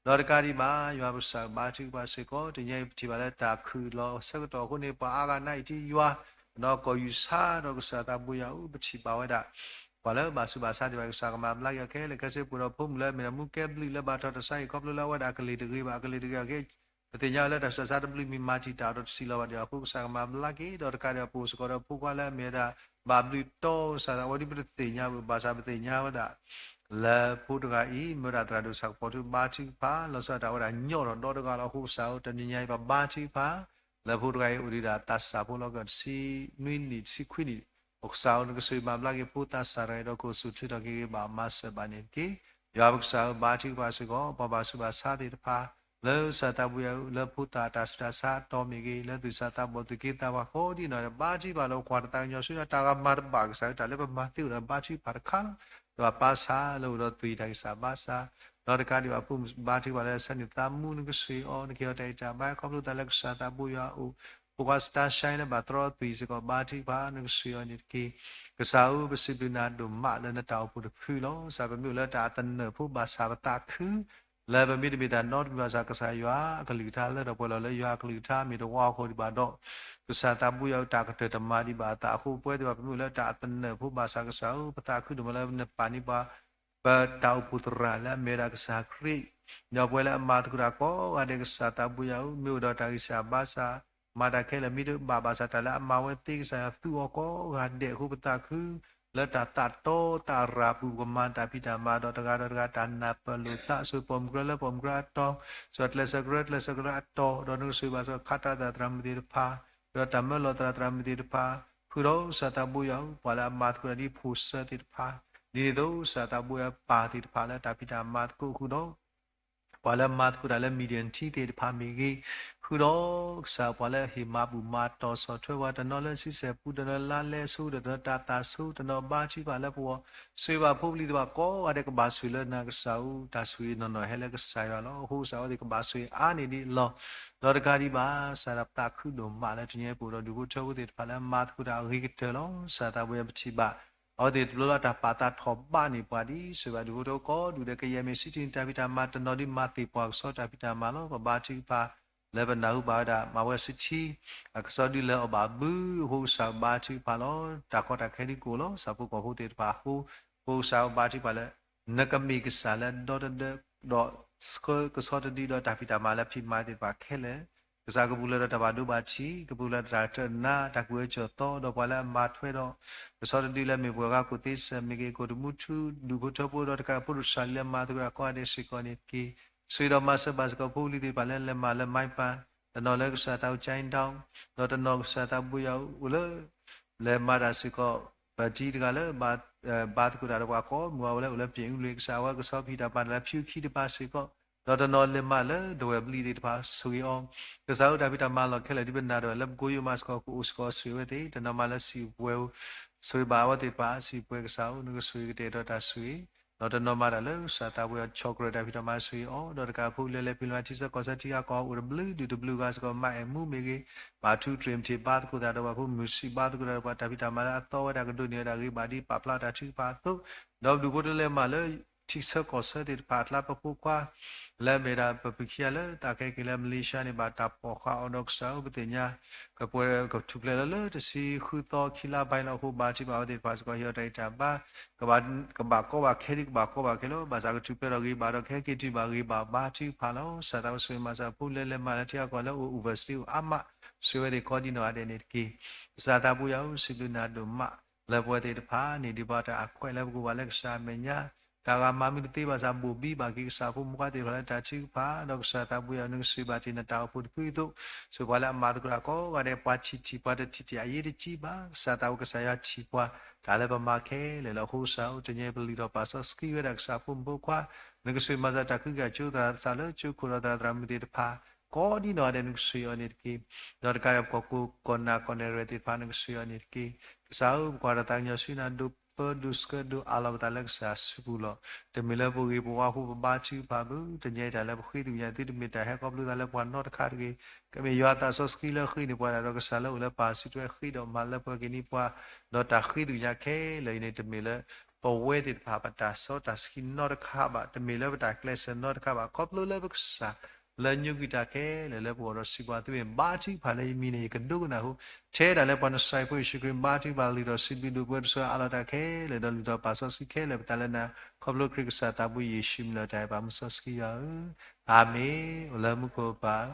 ဒီးတကးဒံးဘၣ် ယွၤပကစၢ်ဘါထုကဖၣ်စ့ၢ်ကီး တနံၤအံၤပထံၣ်ဘၣ်လၢတၢ်ခုၣ်လီၤဆၢကတီၢ်အဃိန့ၣ် ပှၤအါဂၤနာ်အံၤထံယွၤ ပနီၢ်ကီၢ်ယူၢ်ဆါဒီးကစၢ်သးဘိယွၤဧၢ ပထံၣ်ဘၣ်ဝဲဒၣ် ပှၤလၢဘၣ်ဆူးဘၣ်ဆါသ့ၣ်တဖၣ် ကစၢ်ကမၤဘျါက့ၤအီၤခဲလၢာ်ခဲဆ့ ပအိၣ်ဒီးဖိမုၣ်လၢအမ့ၢ်ဒၣ်မူကဲဘျုးလၢဘၣ်ထီၣ်တၢ်ဆါဟံၣ်ခီဖျိလၢအဝဲဒၣ်အကလံၤတဂ့ၤဘၣ် အကလံၤတဂ့ၤအီၤခဲ ပသ့ၣ်ညါဝဲလၢတၢ်ဆူးတၢ်ဆါတဘျုးမံၤမၤတံာ်တာ်အီၤဒီးတဆံးလီၤဘၣ်ဒီးအဃိ ကစၢ်ကမၤဘျါက့ၤ ဒီးတကးဒံးဘၣ်ပအိၣ်စ့ၢ်ကီးဒီးဖိခွါလၢအမ့ၢ်ဝဲဒၣ် ဘၣ်ဘျုးတီကစၢ်သးဝဲဒ်ပတသ့ၣ်ညါဘၣ် ဘၣ်ဆၣ်ပသ့ၣ်ညါဝဲဒၣ် လၢဖိတဂၤအံၤ မ့ၢ်ဝဲဒၣ်သရၣ်ဒိၣ်ဆၣ်ကပီၤထူ ဘါထုကဖၣ် လီၤဆီဒၣ်တၢ်ဝဲဒၣ်ညီထီၣ်ဒီတဂၤလီၤ. အဃိကစၢ်ဧၢ တနံၤညါအံၤပဘါထုကဖၣ် လၢဖိတဂၤအံၤအိၣ်ဒံးဒၣ်သးစၢ်ဖိလီၤ ကတဆံနွံနံၣ် တဆံခွံနံၣ် အိၣ်ကစၢ်ဧၢ နကဆိၣ်ဂ့ၤမၤဘျါက့ၤဖိသးစၢ်တဂၤအံၤဒီးကအိၣ်ဆူၣ်ချ့ထီၣ်က့ၤဂ့ၤဘၣ်မၤစၢၤဘၣ်န့ၣ်တက့ၢ်. ယွၤပကစၢ်ဧၢ ဘါထုကဖၣ်စ့ၢ်ကီး ပှၤဘၣ်ဆူးဘၣ်ဆါသ့ၣ်တဖၣ် လၢကစၢ်သးဘိယွၤဧၢ လၢဖိသၣ်တၢ်ဆူးတၢ်ဆါအတီၤမ့ၢ်ဂ့ၤ လၢသူၣ်စၢ်သးဘီၣ်သူၣ်က့သးပှၢ်ကိးဒ်နီၢ်ဂၤဒဲး ဘါထုကဖၣ်လၢပကွၢ်တၢ်သးကညီၤဆူညါ တၢ်ဂၤမၤတဘၣ်ကစၢ်ဧၢ တၢ်လၢပမၤသ့အိၣ်ဒီးဘါထုကဖၣ်တခါလီၤ. ဒီးပၢ်ဆါလၢအိၣ်ဒီးသွံၣ်တၢ်ဂံၢ်စၢ်ဘါစၢ်, ဒီးတကးဒံးဘၣ် ဖိမုၣ်ဘါထုကဖၣ်လၢဆၢနုာ်သးမူ နကဆှၢအီၤ နကဟ့ၣ်အီၤတၢ်ဂံၢ်တၢ်ဘါ ခီဖျိသးလၢကစၢ်သးဘိယွၤအအိၣ်, ဖိခွါ Starshine လၢဘၣ်တြီသွံၣ်စ့ၢ်ကီး ဘါထုကဖၣ် နကဆှၢအီၤန့ၣ်တက့ၢ်. ကစၢ်ဧၢ ပစံးဘျုးနၤဒိၣ်မးလၢနတၢ်အိၣ်ဖှိၣ်တဖုလီၤ. ကစၢ် ပမ့ၢ်အိၣ်လၢတၢ်အသနၢၣ်ဖိဘၣ်ဆၣ်ပသးခု လၢပမ့တမ့ၢ်တၢ်နီတမံၤဘၣ်ဆၣ် ကစၢ်ယွၤအကလုၢ်ကထါလၢထီၣ်ပှဲၤလီၤလၢယွၤအကလုၢ်ကထါ မ့ၢ်တဝီအဃိဒံးဘၣ်ဒီး ကစၢ်သးဘိယွၤအတၢ်ကတၢၢ်တမၤဒံးဘၣ်အသးအဃိ ပဝဲသ့ၣ်တဖၣ် ပမ့ၢ်အိၣ်လၢတၢ်အသနၢၣ်ဖိဘၣ်ဆၣ် ကစၢ်ဧၢ ပသးခုဒိၣ်မးလၢနပာ်န့ၢ်ပှၤ ပတၢ်အိၣ်ဖှိၣ်သရၣ်လၢအမ့ၢ်ဝဲဒၣ်ကစၢ်ခရံာ်, ဒီးပဝဲလၢအမၤသကိးတၢ်ကိးဂၤဒဲး ကစၢ်သးဘိယွၤဧၢ မ့ၢ်အိၣ်ဒီးတၢ်ဂံၢ်စၢ်ဘါစၢ် မၤတၢ်ခဲလၢာ် မ့ၢ်တဘၣ်ဘၣ်ဆၣ်တၢ်လၢအမၤဝဲသ့ ကစၢ်ယွၤသူအီၤကိးဂၤဒဲးအဃိ ပသးခု လၢတၢ်သးတီတၢ်ရၤပူၤ ပကမၤတၢ်ဖံးတၢ်မၤဒီးတဂၤဒီးတဂၤ တၢ်နၢ်ပၢၢ်လိာ်သး ဆိၣ်ဂ့ၤပိာ်မုၣ်ကြၢးလၢပိာ်မုၣ်ကြၢးအတီၤ, ဆိၣ်ဂ့ၤကျဲးစၢးကြၢး ကျဲးစၢးကြၢးအတီၤ, ဒီးနကဆိၣ်ဂ့ၤဘၣ်စ့ၢ်ကီး ခးတၢ်သရၣ်မုၣ်သ့ၣ်တဖၣ်, ဒီးတၢ်မၢလီၤသရၣ်သရၣ်မုၣ်သ့ၣ်တဖၣ်, ဃုာ်ဒီးကစၢ်သးဘိယွၤဧၢ ပှၤလၢအမၤသကိးတၢ်ဒ်ဖိၣ်စၢၤသ့ၣ်တဖၣ်, ဒ်န့ၣ်အသိး ကစၢ်သးဘိယွၤပၢ်သ့ၣ်တဖၣ်လၢတၢ်ဖံးတၢ်မၤသကိးဃုာ်ဒီး ပှၤလၢမၤသကိးတၢ်လၢ media team သ့ၣ်တဖၣ်မ့ၢ်ဂ့ၤ, ဃုာ်ဒီးကစၢ် ပှၤလၢဟ့ၣ်မၤဘူၣ်မၤတီၢ်ဆီၣ်ထွဲပှၤ တနီၤလၢဆံဆဲၣ်ပူၤ တနီၤလၢလါလဲဆိ တနီၤတၢ်သၣ်ဆိ တနီၤဘါထုကဖၣ်လၢပဂီၢ်, ဆိၣ်ဂ့ၤဘၣ်ဖိပလံၤသ့ၣ်တဖၣ်ကိးဂၤဒဲး ကဘၣ်ဆိၣ်ဂ့ၤလၢနၤကစၢ်ဧၢ, တၢ်ဆိၣ်ဂ့ၤနီၢ်နီၢ်ဟဲလၢကစၢ်ယွၤလီၤ. အဃိကစၢ် အဝဲသ့ၣ်ကဘၣ်ဆိၣ်ဂ့ၤအါန့ၢ်ဒံးလီၤ. ဒီးတကးဒံးဘၣ် ကစၢ်ဒၣ်ပသးခုဒိၣ်မးလၢတနံၤအံၤ ပအိၣ်ဒီးဒူၣ်ဖိထၢဖိသ့ၣ်တဖၣ်လၢမၤသကိးတၢ်အဂ့ၤကတၢၢ်လီၤ. ကစၢ်သးဘိယွၤ ပထံၣ်ဘၣ် အဝဲသ့ၣ်တဘျီလၢတၢ်ပာ်သးထီၣ်ဘးန့ၢ်ပှၤဒ် ဆိၣ်ဂ့ၤဘၣ်ဒူၣ်ဖိထၢဖိကိးဒူၣ်ဒဲး ကယဲၢ်မ့ၢ်စံထံၣ်န့ၣ် တၢ်ဖံးတၢ်မၤတနီၤဒ်မၤသ့ၣ်ပှၤကဆီတၢ်ဖံးတၢ်မၤလီၤ. ပဘါထုကဖၣ် လၢပနၢ်ဟူဘၣ်ဝဲဒၣ် မၤဝဲစံထံၣ် အကဆီဒုလၢအီၣ်ဘၣ်ဘု အဃိကစၢ်ဘါထုကဖၣ်လီၤ. တၢ်ကီတၢ်ခဲဒ်ကိၣ်လီၤ ကစၢ်ဖိကီၢ်ဖိသ့ၣ်တဖၣ်အဃိ, အဃိကစၢ်ဘါထုကဖၣ်လၢ နကမ့ၢ်ကစၢ်လၢဒီတဒၢ ဒီးဆှၢကဆီတဒုဒီးတၢ်ဖံးတၢ်မၤလၢဖံးမၤသ့ၣ်တဖၣ်ခဲလၢာ်, ကစၢ်ကပူၤဖျဲးဒီးတၢ်ဘၣ်ဒိဘၣ်ထံး, ကပူၤဖျဲးဒီးတၢ်တနါ တၢ်ကူၣ်အၢကူၣ်သီ, ဒီးပှၤလၢအမၤထွဲဒီး ကဆီတဒုလၢမ့ၢ်ပှၤဂၤ ကိၣ်သ့စၢၤမ့ၢ်ဂ့ၤ, ကိၣ်တမူထူ ဒူၣ်ဖိထၢဖိ ဒီးတကးဖိဒိၣ်စၢ်လံလၢမၤသကိးတၢ်ကိးဂၤဒဲးစ့ၢ်ကီးန့ၣ်တက့ၢ်. ဆိၣ်ဂ့ၤဒီးမၤစၢၤဘၣ်စ့ၢ်ကီးဖိပလံၤသ့ၣ်တဖၣ်လၢလဲၤမၤလၢ မၤပၢ်, တနီၤလၢကစၢ်သးအိၣ်ကၠဲဒီး, ဒီးတနီၤကစၢ်သးဘိယွၤအိၣ်လၢ လဲၤမၤတၢ်စ့ၢ်ကီး, ပတံၤတဂၤလၢ ဘါသကိးတၢ်ဒီးပှၤကိးမုၢ်အအိၣ်လၢ အိၣ်လၢပျဲၢ်အူလွံၢ် ကစၢ် အဝဲကဆီဖံးတၢ်မၤတၢ်လၢဖၠူခံတဖၣ်စ့ၢ်ကီး, ဒီးတနီၤလဲၤမၤလၢဒဝဲၢ်ပလံၤသ့ၣ်တဖၣ် ဆိၣ်ဂ့ၤအီၤ, ကစၢ်ဧၢ တၢ်ဖံးတၢ်မၤလီၢ်ခဲလၢာ်ဒ်ပနၢ်ဒဝဲၢ်လၢပကိယိမၤစ့ၢ်ကီး ကအိၣ်စ့ၢ်ကီးဆိၣ်ဂ့ၤဝဲသ့ၣ်, တနီၤမၤလၢစံာ်ပှဲၤဧိၤ, ဆိၣ်ဂ့ၤဘၣ်အဝဲသ့ၣ်တဖၣ် စံာ်ပှဲၤကစၢ်ဧိၤ နကဆိၣ်ဂ့ၤကတဲာ်ကတီၤတၢ်ဆိၣ်ဂ့ၤ ဒီးတနီၤမၤတၢ်လၢကစၢ်သးဘိယွၤ ဆီၣ်ကြၢးတၢ်ဖံးတၢ်မၤဆိၣ်ဂ့ၤအီၤ, ဒီးတကးဖိလၢလဲၤဖံးလဲၤမၤထံဆၢကီၢ်ဆၢထံဂၤကီၢ်ဂၤအိၣ်တဘျုးဒူၣ်တဘျုးဂၤစ့ၢ်ကီး မၤအဲၣ်မူမ့ၢ်ဂ့ၤ, ဘါထုကဖၣ်တြီမုၢ်ထံးဘါသကိးတၢ်ဒီးပှၤဖိမုၢ်ဆံး ဘါသကိးတၢ်ဒီးပှၤတၢ်ဖံးတၢ်မၤလၢအသီဝဲဒၣ်ကဒိးန့ၢ်ဝဲဒၣ်ဂ့ၤဘၣ်ဒ်ပာ်ဖျါတၢ်ထုကဖၣ်အသိး, ဒီးဒူၣ်ဖိတလဲၤမၤလၢ ထံဆၢကီၢ်ဆၢသ့ၣ်တဖၣ်အကျါ ပဖိခွါ လၢအမ့ၢ်ဒၣ်ပဖုခံဂၤလၢသးကဟဲက့ၤလၢ Malaysia န့ၣ် ဘၣ်တၢ်ပိာ်ဃာ်အီၤဒီးကစၢ်ဧၢ ပသ့ၣ်ညါ ကပှဲၤကထူၣ်ဖျဲးလၢလၢတဆံဃုသီခံလါဘၣ်လီၤ. အဃိဘါထုကဖၣ်အဝဲသ့ၣ်တဖၣ်စ့ၢ်ကီး ဟ့ၣ်အီၤတၢ်ဂံၢ်တၢ်ဘါ ကဘၣ်ကီဘၣ်ခဲဒ်ကဘၣ်ကီဘၣ်ခဲလီၤ. ဘၣ်ဆၣ်ကထူၣ်ဖျဲးဒီးဂ့ၤဘၣ်ဒီး ကဟဲက့ၤတုၤဘၣ်ဂ့ၤဘၣ်ဘါထုကဖၣ်လီၤ. ကစၢ်သးဘိဆိၣ်ဂ့ၤမၤစၢ်ဖိလၢလဲၤမၤလၢထံဂၤကီၢ်ဂၤလၢအိၣ် overseas အိၣ်အါမး ဆိၣ်ဂ့ၤဝဲသ့ၣ်ကိးဒံနီၢ်ဂၤဒဲးန့ၣ်တက့ၢ်. ကစၢ်သးဘိယွၤဧၢ စံးဘျုးနၤဒိၣ်မး လၢပဝဲသ့ၣ်တဖၣ်န့ၣ် ဒ်ပှၤတၢ်အခွဲးလၢပကအိၣ်ဘၣ်လၢကစၢ်အမဲာ်ညါ တၢ်ဂၤမၤမ့ၢ်တသ့ဘၣ်ဆၣ် ဘိၣ်ဘံဘၣ်က့ၤကစၢ်ဖိမုၣ်ခွါသ့ၣ်တဖၣ်လၢတၢ်ထုကဖၣ် ဒီးကစၢ်သးဘိယွၤ နကဆိၣ်ဂ့ၤဘၣ်တ့ၢ်နတၢ်အိၣ်ဖှိၣ်တဖုအသိး ဆိၣ်ပှၤလၢအမၤသကိးတၢ်ကိးဂၤဒဲး ပှၤထံၣ်ထံၣ်ပှၤတထံၣ်ထံၣ် အရေးတကြီးဘၣ် ကစၢ်သးဘိ ကစၢ်ယွၤထံၣ်ပှၤ တၢ်လၢပမၤခဲလၢာ်လီၤ. အဃိကစၢ်ဧၢ တနံၤအံၤပလံာ်ထီၣ်ပာ်စီဆှံဝဲဒၣ်ကစၢ်ဖိမုၣ်ဖိခွါ နကဆိၣ်ဂ့ၤမၤစၢ်တၢ်ကဟုကယာ်ကၠိသရၣ်သးလၢကၠိခိၣ်ဒီးသရၣ်သရၣ်မုၣ်သ့ၣ်တဖၣ် ကိးဒံနီၢ်ဂၤဒဲး နကဆိၣ်ဂ့ၤအီၤန့ၣ်တက့ၢ်. ဒီးတကးဒံးပကီၢ်ခိၣ်ကီၢ်နၢ်ကီၢ်နဲၣ်ရွဲၣ်သ့ၣ်တဖၣ် နကဆိၣ်ဂ့ၤအီၤန့ၣ်တက့ၢ်. ကစၢ်ဧၢ ပကွၢ်ဒီးသးကညီၤဆူနၤ ဒိးပၢဒိးဆှၢဒိးအးလီၤပသးလၢကစၢ်စုပူၤလီၤ. တမ့ၢ်လၢပဂ့ၤပဝါအဃိပဘါထုကဖၣ်ဘၣ် တနံၤအံၤတၢ်လၢပဃ့သ့ၣ်ညါ သုတမ့ၢ်တၢ်ဟဲခီဖျိသးလၢပှၤနီတခါတဂ့ၤ. ကမ့ၢ်ယွၤသးစီဆှံလၢဃ့န့ၢ်ပှၤဒၣ်ဒီး ကစၢ်လၢအိၣ်လၢပၢ်စုထွဲဃ့ဒီးမၤလၢပှဲၤက့ၤန့ၢ်ပှၤ ဒီးတၢ်ဃ့သ့ၣ်ညါခဲလၢာ်အံၤန့ၣ် တမ့ၢ်လၢ ပဝဲသ့ၣ်တဖၣ်ပတၢ်စီတၢ်ဆှံနီတခါဘၣ်, တမ့ၢ်လၢပတၢ်ကျဲးစၢးနီတခါဘၣ်, ခီဖျိလၢပကစၢ် လၢညိကွံာ်တၢ်ခဲလၢာ်လၢပဂီၢ်ဒီးစံးပှၤ သုမ့ၢ်ဘါထုကဖၣ်လၢယမံၤန့ၣ် ယကဒိကနၣ်ဃိ ထဲဒၣ်လၢပှၤနစၤရ့းဖိယ့ၣ်ၡူးခရံာ်ဘါထုကဖၣ် လုၢ်ထီၣ်စံးဘျုးဒိၣ်ပှဲၤတစိၤအးလီၤတၢ်ခဲလၢာ် ဒီးလုၢ်ထီၣ်ပာ်စီဆှံခဲလၢာ်ပသးလၢနၤ ခီဖျိခရံာ်ကစၢ်သးဘိယ့ၣ်ၡူးမံၤလီၤတၢ်အဲၣ်ပာ်မူစီဆှံယွၤဧၢ, အၤမ့ၣ်. အိၣ်လၢမူခိၣ်ပၢ်,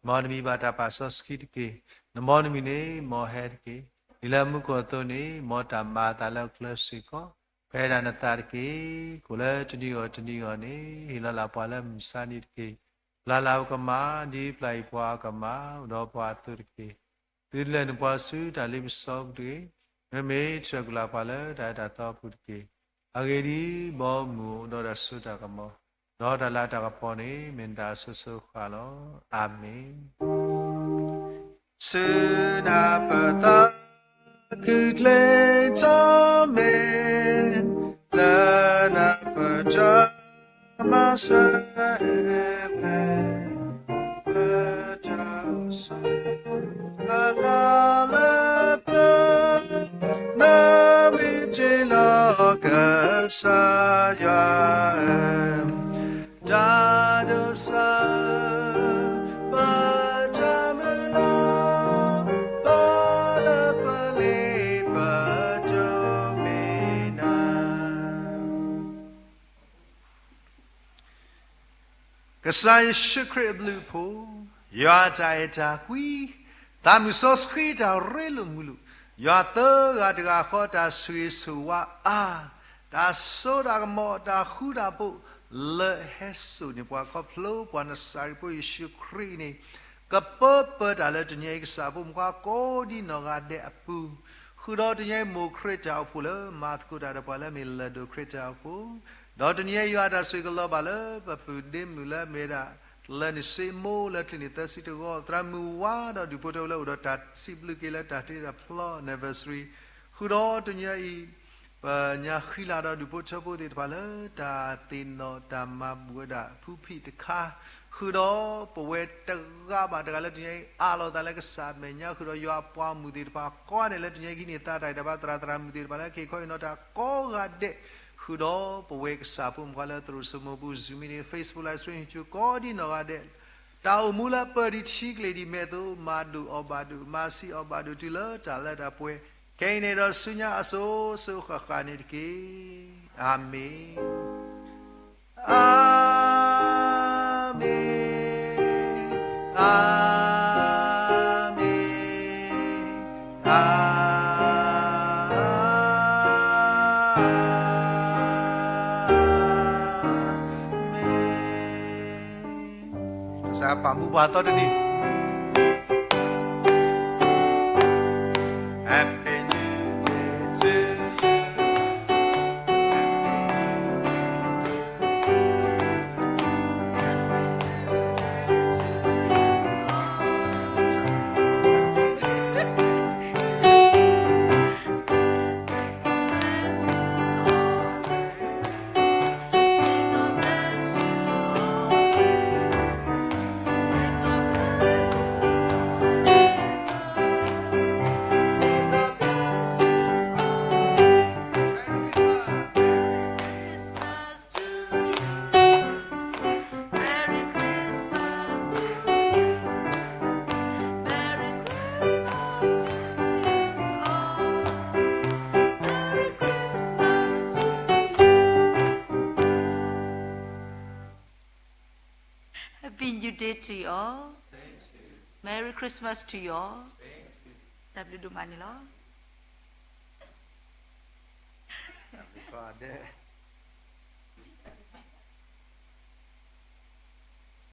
မ်နမံၤဘၣ်တၢ်ပာ်စီဆှံတက့ၢ်. နမ်နမံၤန့ၣ် မ်ဟဲတက့ၢ်. ဒ်လၢမူခိၣ်အသိးန့ၣ် မ်တၢ်မၤအသးလၢအကျဲစ့ၢ်ကီး ဖဲဒၣ်နသးတက့ၢ်. ကိၣ်လၢတနံၤဂီၢ်တနံၤဂီၢ်န့ၣ် ဟ့ၣ်လီၤလၢ်ပှၤလၢမုၢ်မဆါနံၤတက့ၢ်. ပျၢ်လၢ်ပကမၢ် ဒ်ပျၢ်အံၤပှၤအကမၢ် အိၣ်ဒီးပှၤအသိးတက့ၢ်. သုတလဲၤနုာ်ပှၤဆူတၢ်လ့ပစီပူၤတဂ့ၤ. မ့မ့ၢ်ဆှၢကုၢ်လၢ်ပှၤလၢတၢ်အဲၣ်တၢ်သီပူၤတက့ၢ်. အဂ့ၢ်ဒ်အံၤ, ဘီမုၢ်အိၣ်ဒီးတၢ်စိတၢ်ကမီၤ, ဒီးတၢ်လၤတၢ်ကပီၤန့ၣ် မ့ၢ်နတၢ်အစိၤစိၤဃၣ်ဃၣ်လီၤ. အၤမ့ၣ်. ဆူနၢ်ပၢၢ်သးခုကျဲထီၣ်မဲာ် လၢ နၢ်ပၢၢ်တၢ်မၤစၢၤဝဲ, ပၢ်တၢ်အိၣ်ဆိး အလီၢ်လၢပျၢၤ, နမ့ၢ်တ့ၢ်လီၤကစၢ်ယွၤ တၢ်ဒိးစၢ် ပတၢ်မုၢ်လၢ် ပလၢပလ့ပဒိးမ့ၢ်နၤ ကစၢ်ယ့ၣ်ၡူးခရံာ်အဘျုးအဖှိၣ်, ယွၤအတၢ်အဲၣ်တၢ်ကွံ, သးမုၢ်စီဆှံတၢ်ရ့လိာ်မုာ်လိာ်, ယွၤသၢဂၤတဂၤဃီတၢ်ဆိၣ်ဂ့ၤဆိၣ်ဝါအါ, တၢ်စိတၢ်ကမီၤတၢ်ဃူတၢ်ဖိး လၢဟဲစိာ်န့ၢ်ပှၤခီဖျိပှၤနစၤရ့းဖိယ့ၣ်ၡူးခရံာ်န့ၣ် ကပၢပၢတၢ်လၢတနံၤအံၤကစၢ်ဖိမုၣ်ခွါကိးဒံနီၢ်ဂၤဒဲးအပူၤ, ဃုာ်ဒီးတနံၤအံၤ မိၢ်ခရံာ်တၢ်အိၣ်ဖှိၣ်လၢမ့ၢ်လၢၢ်ဒိၣ်ခရံာ်တၢ်အိၣ်ဖှိၣ်, ဒီးတနံၤအံၤယွၤတၢ်ဆိၣ်ဂ့ၤကလီၤဘၣ်လၢပပုၢ်ဒ့မုၣ်လၢမ့ၢ်ဝဲဒၣ် လၢန့ၣ်စ့မိၢ်လၢချံးန့ၣ်သၢဆံတဂီၢ်, သရၣ်မုၣ်ဝါဒီးဒူၣ်ဖိထၢဖိလၢအိၣ်ဒီးတၢ်စံးဘျုးက့ၤလၢတၢ်တ့တၢ်ဖျီ anniversary, ဃုာ်ဒီးတနံၤအံၤ ပညါဃံလၤဒီးဒူၣ်ဖိထၢဖိသ့ၣ်တဖၣ်လၢတၢ်သ့ၣ်နီၣ်တၢ်မၤဘူၣ်ဝဲဒၣ်ဖူဖံးတခါ, ဃုာ်ဒီးပဝဲတဂၤဘၣ်တဂၤလၢတနံၤအံၤ အးလီၤသးလၢကစၢ်မဲာ်ညါ, ဃုာ်ဒီးယွၤအပှၤမုၣ်သ့ၣ်တဖၣ်ကိးဂၤဒဲးလၢတနံၤအံၤ ဟံးန့ၢ်သါတၢ်အံၤတၢ်ဘါ သရၣ်သရၣ်မုၣ်သ့ၣ်တဖၣ်လၢက့ၤခီအံၤနီၤတၢ်ကိးဂၤဒဲး, ဃုာ်ဒီးပဝဲကစၢ်ဖိမုၣ်ခွါလၢသရိာ်စိမိပူၤ Zoom meeting, Facebook live stream ဟံၣ်ကၠိကိးဒံနီၢ်ဂၤဒဲး တၢ်အိၣ်မူလၢပၢၢ်ဒံးထံကျဲၤဒံးမဲာ်သိး မၤဒိၣ်အီၣ်ဘၣ်ဒိၣ် မၤဆံးအီၣ်ဘၣ်ဒိၣ်တုၤလၢတၢ်လၢတၢ်ပှဲၤ, ခဲအံၤန့ၣ်ဒီးဆူညါအစိၤစိၤဃၣ်ဃၣ်န့ၣ်တက့ၢ်. အၤမ့ၣ်, အၤမ့ၣ်, အၤမ့ၣ်, အၤ မ့ၢ်, ကစၢ်ပာ်မူပှၤသီတနံၤ Happy New Year to you. တၢ်ဘျုးဒိၣ်မးန့ၣ်လီၤ. တၢ်ဘျုးဒိၣ်မးန့ၣ်လီၤ.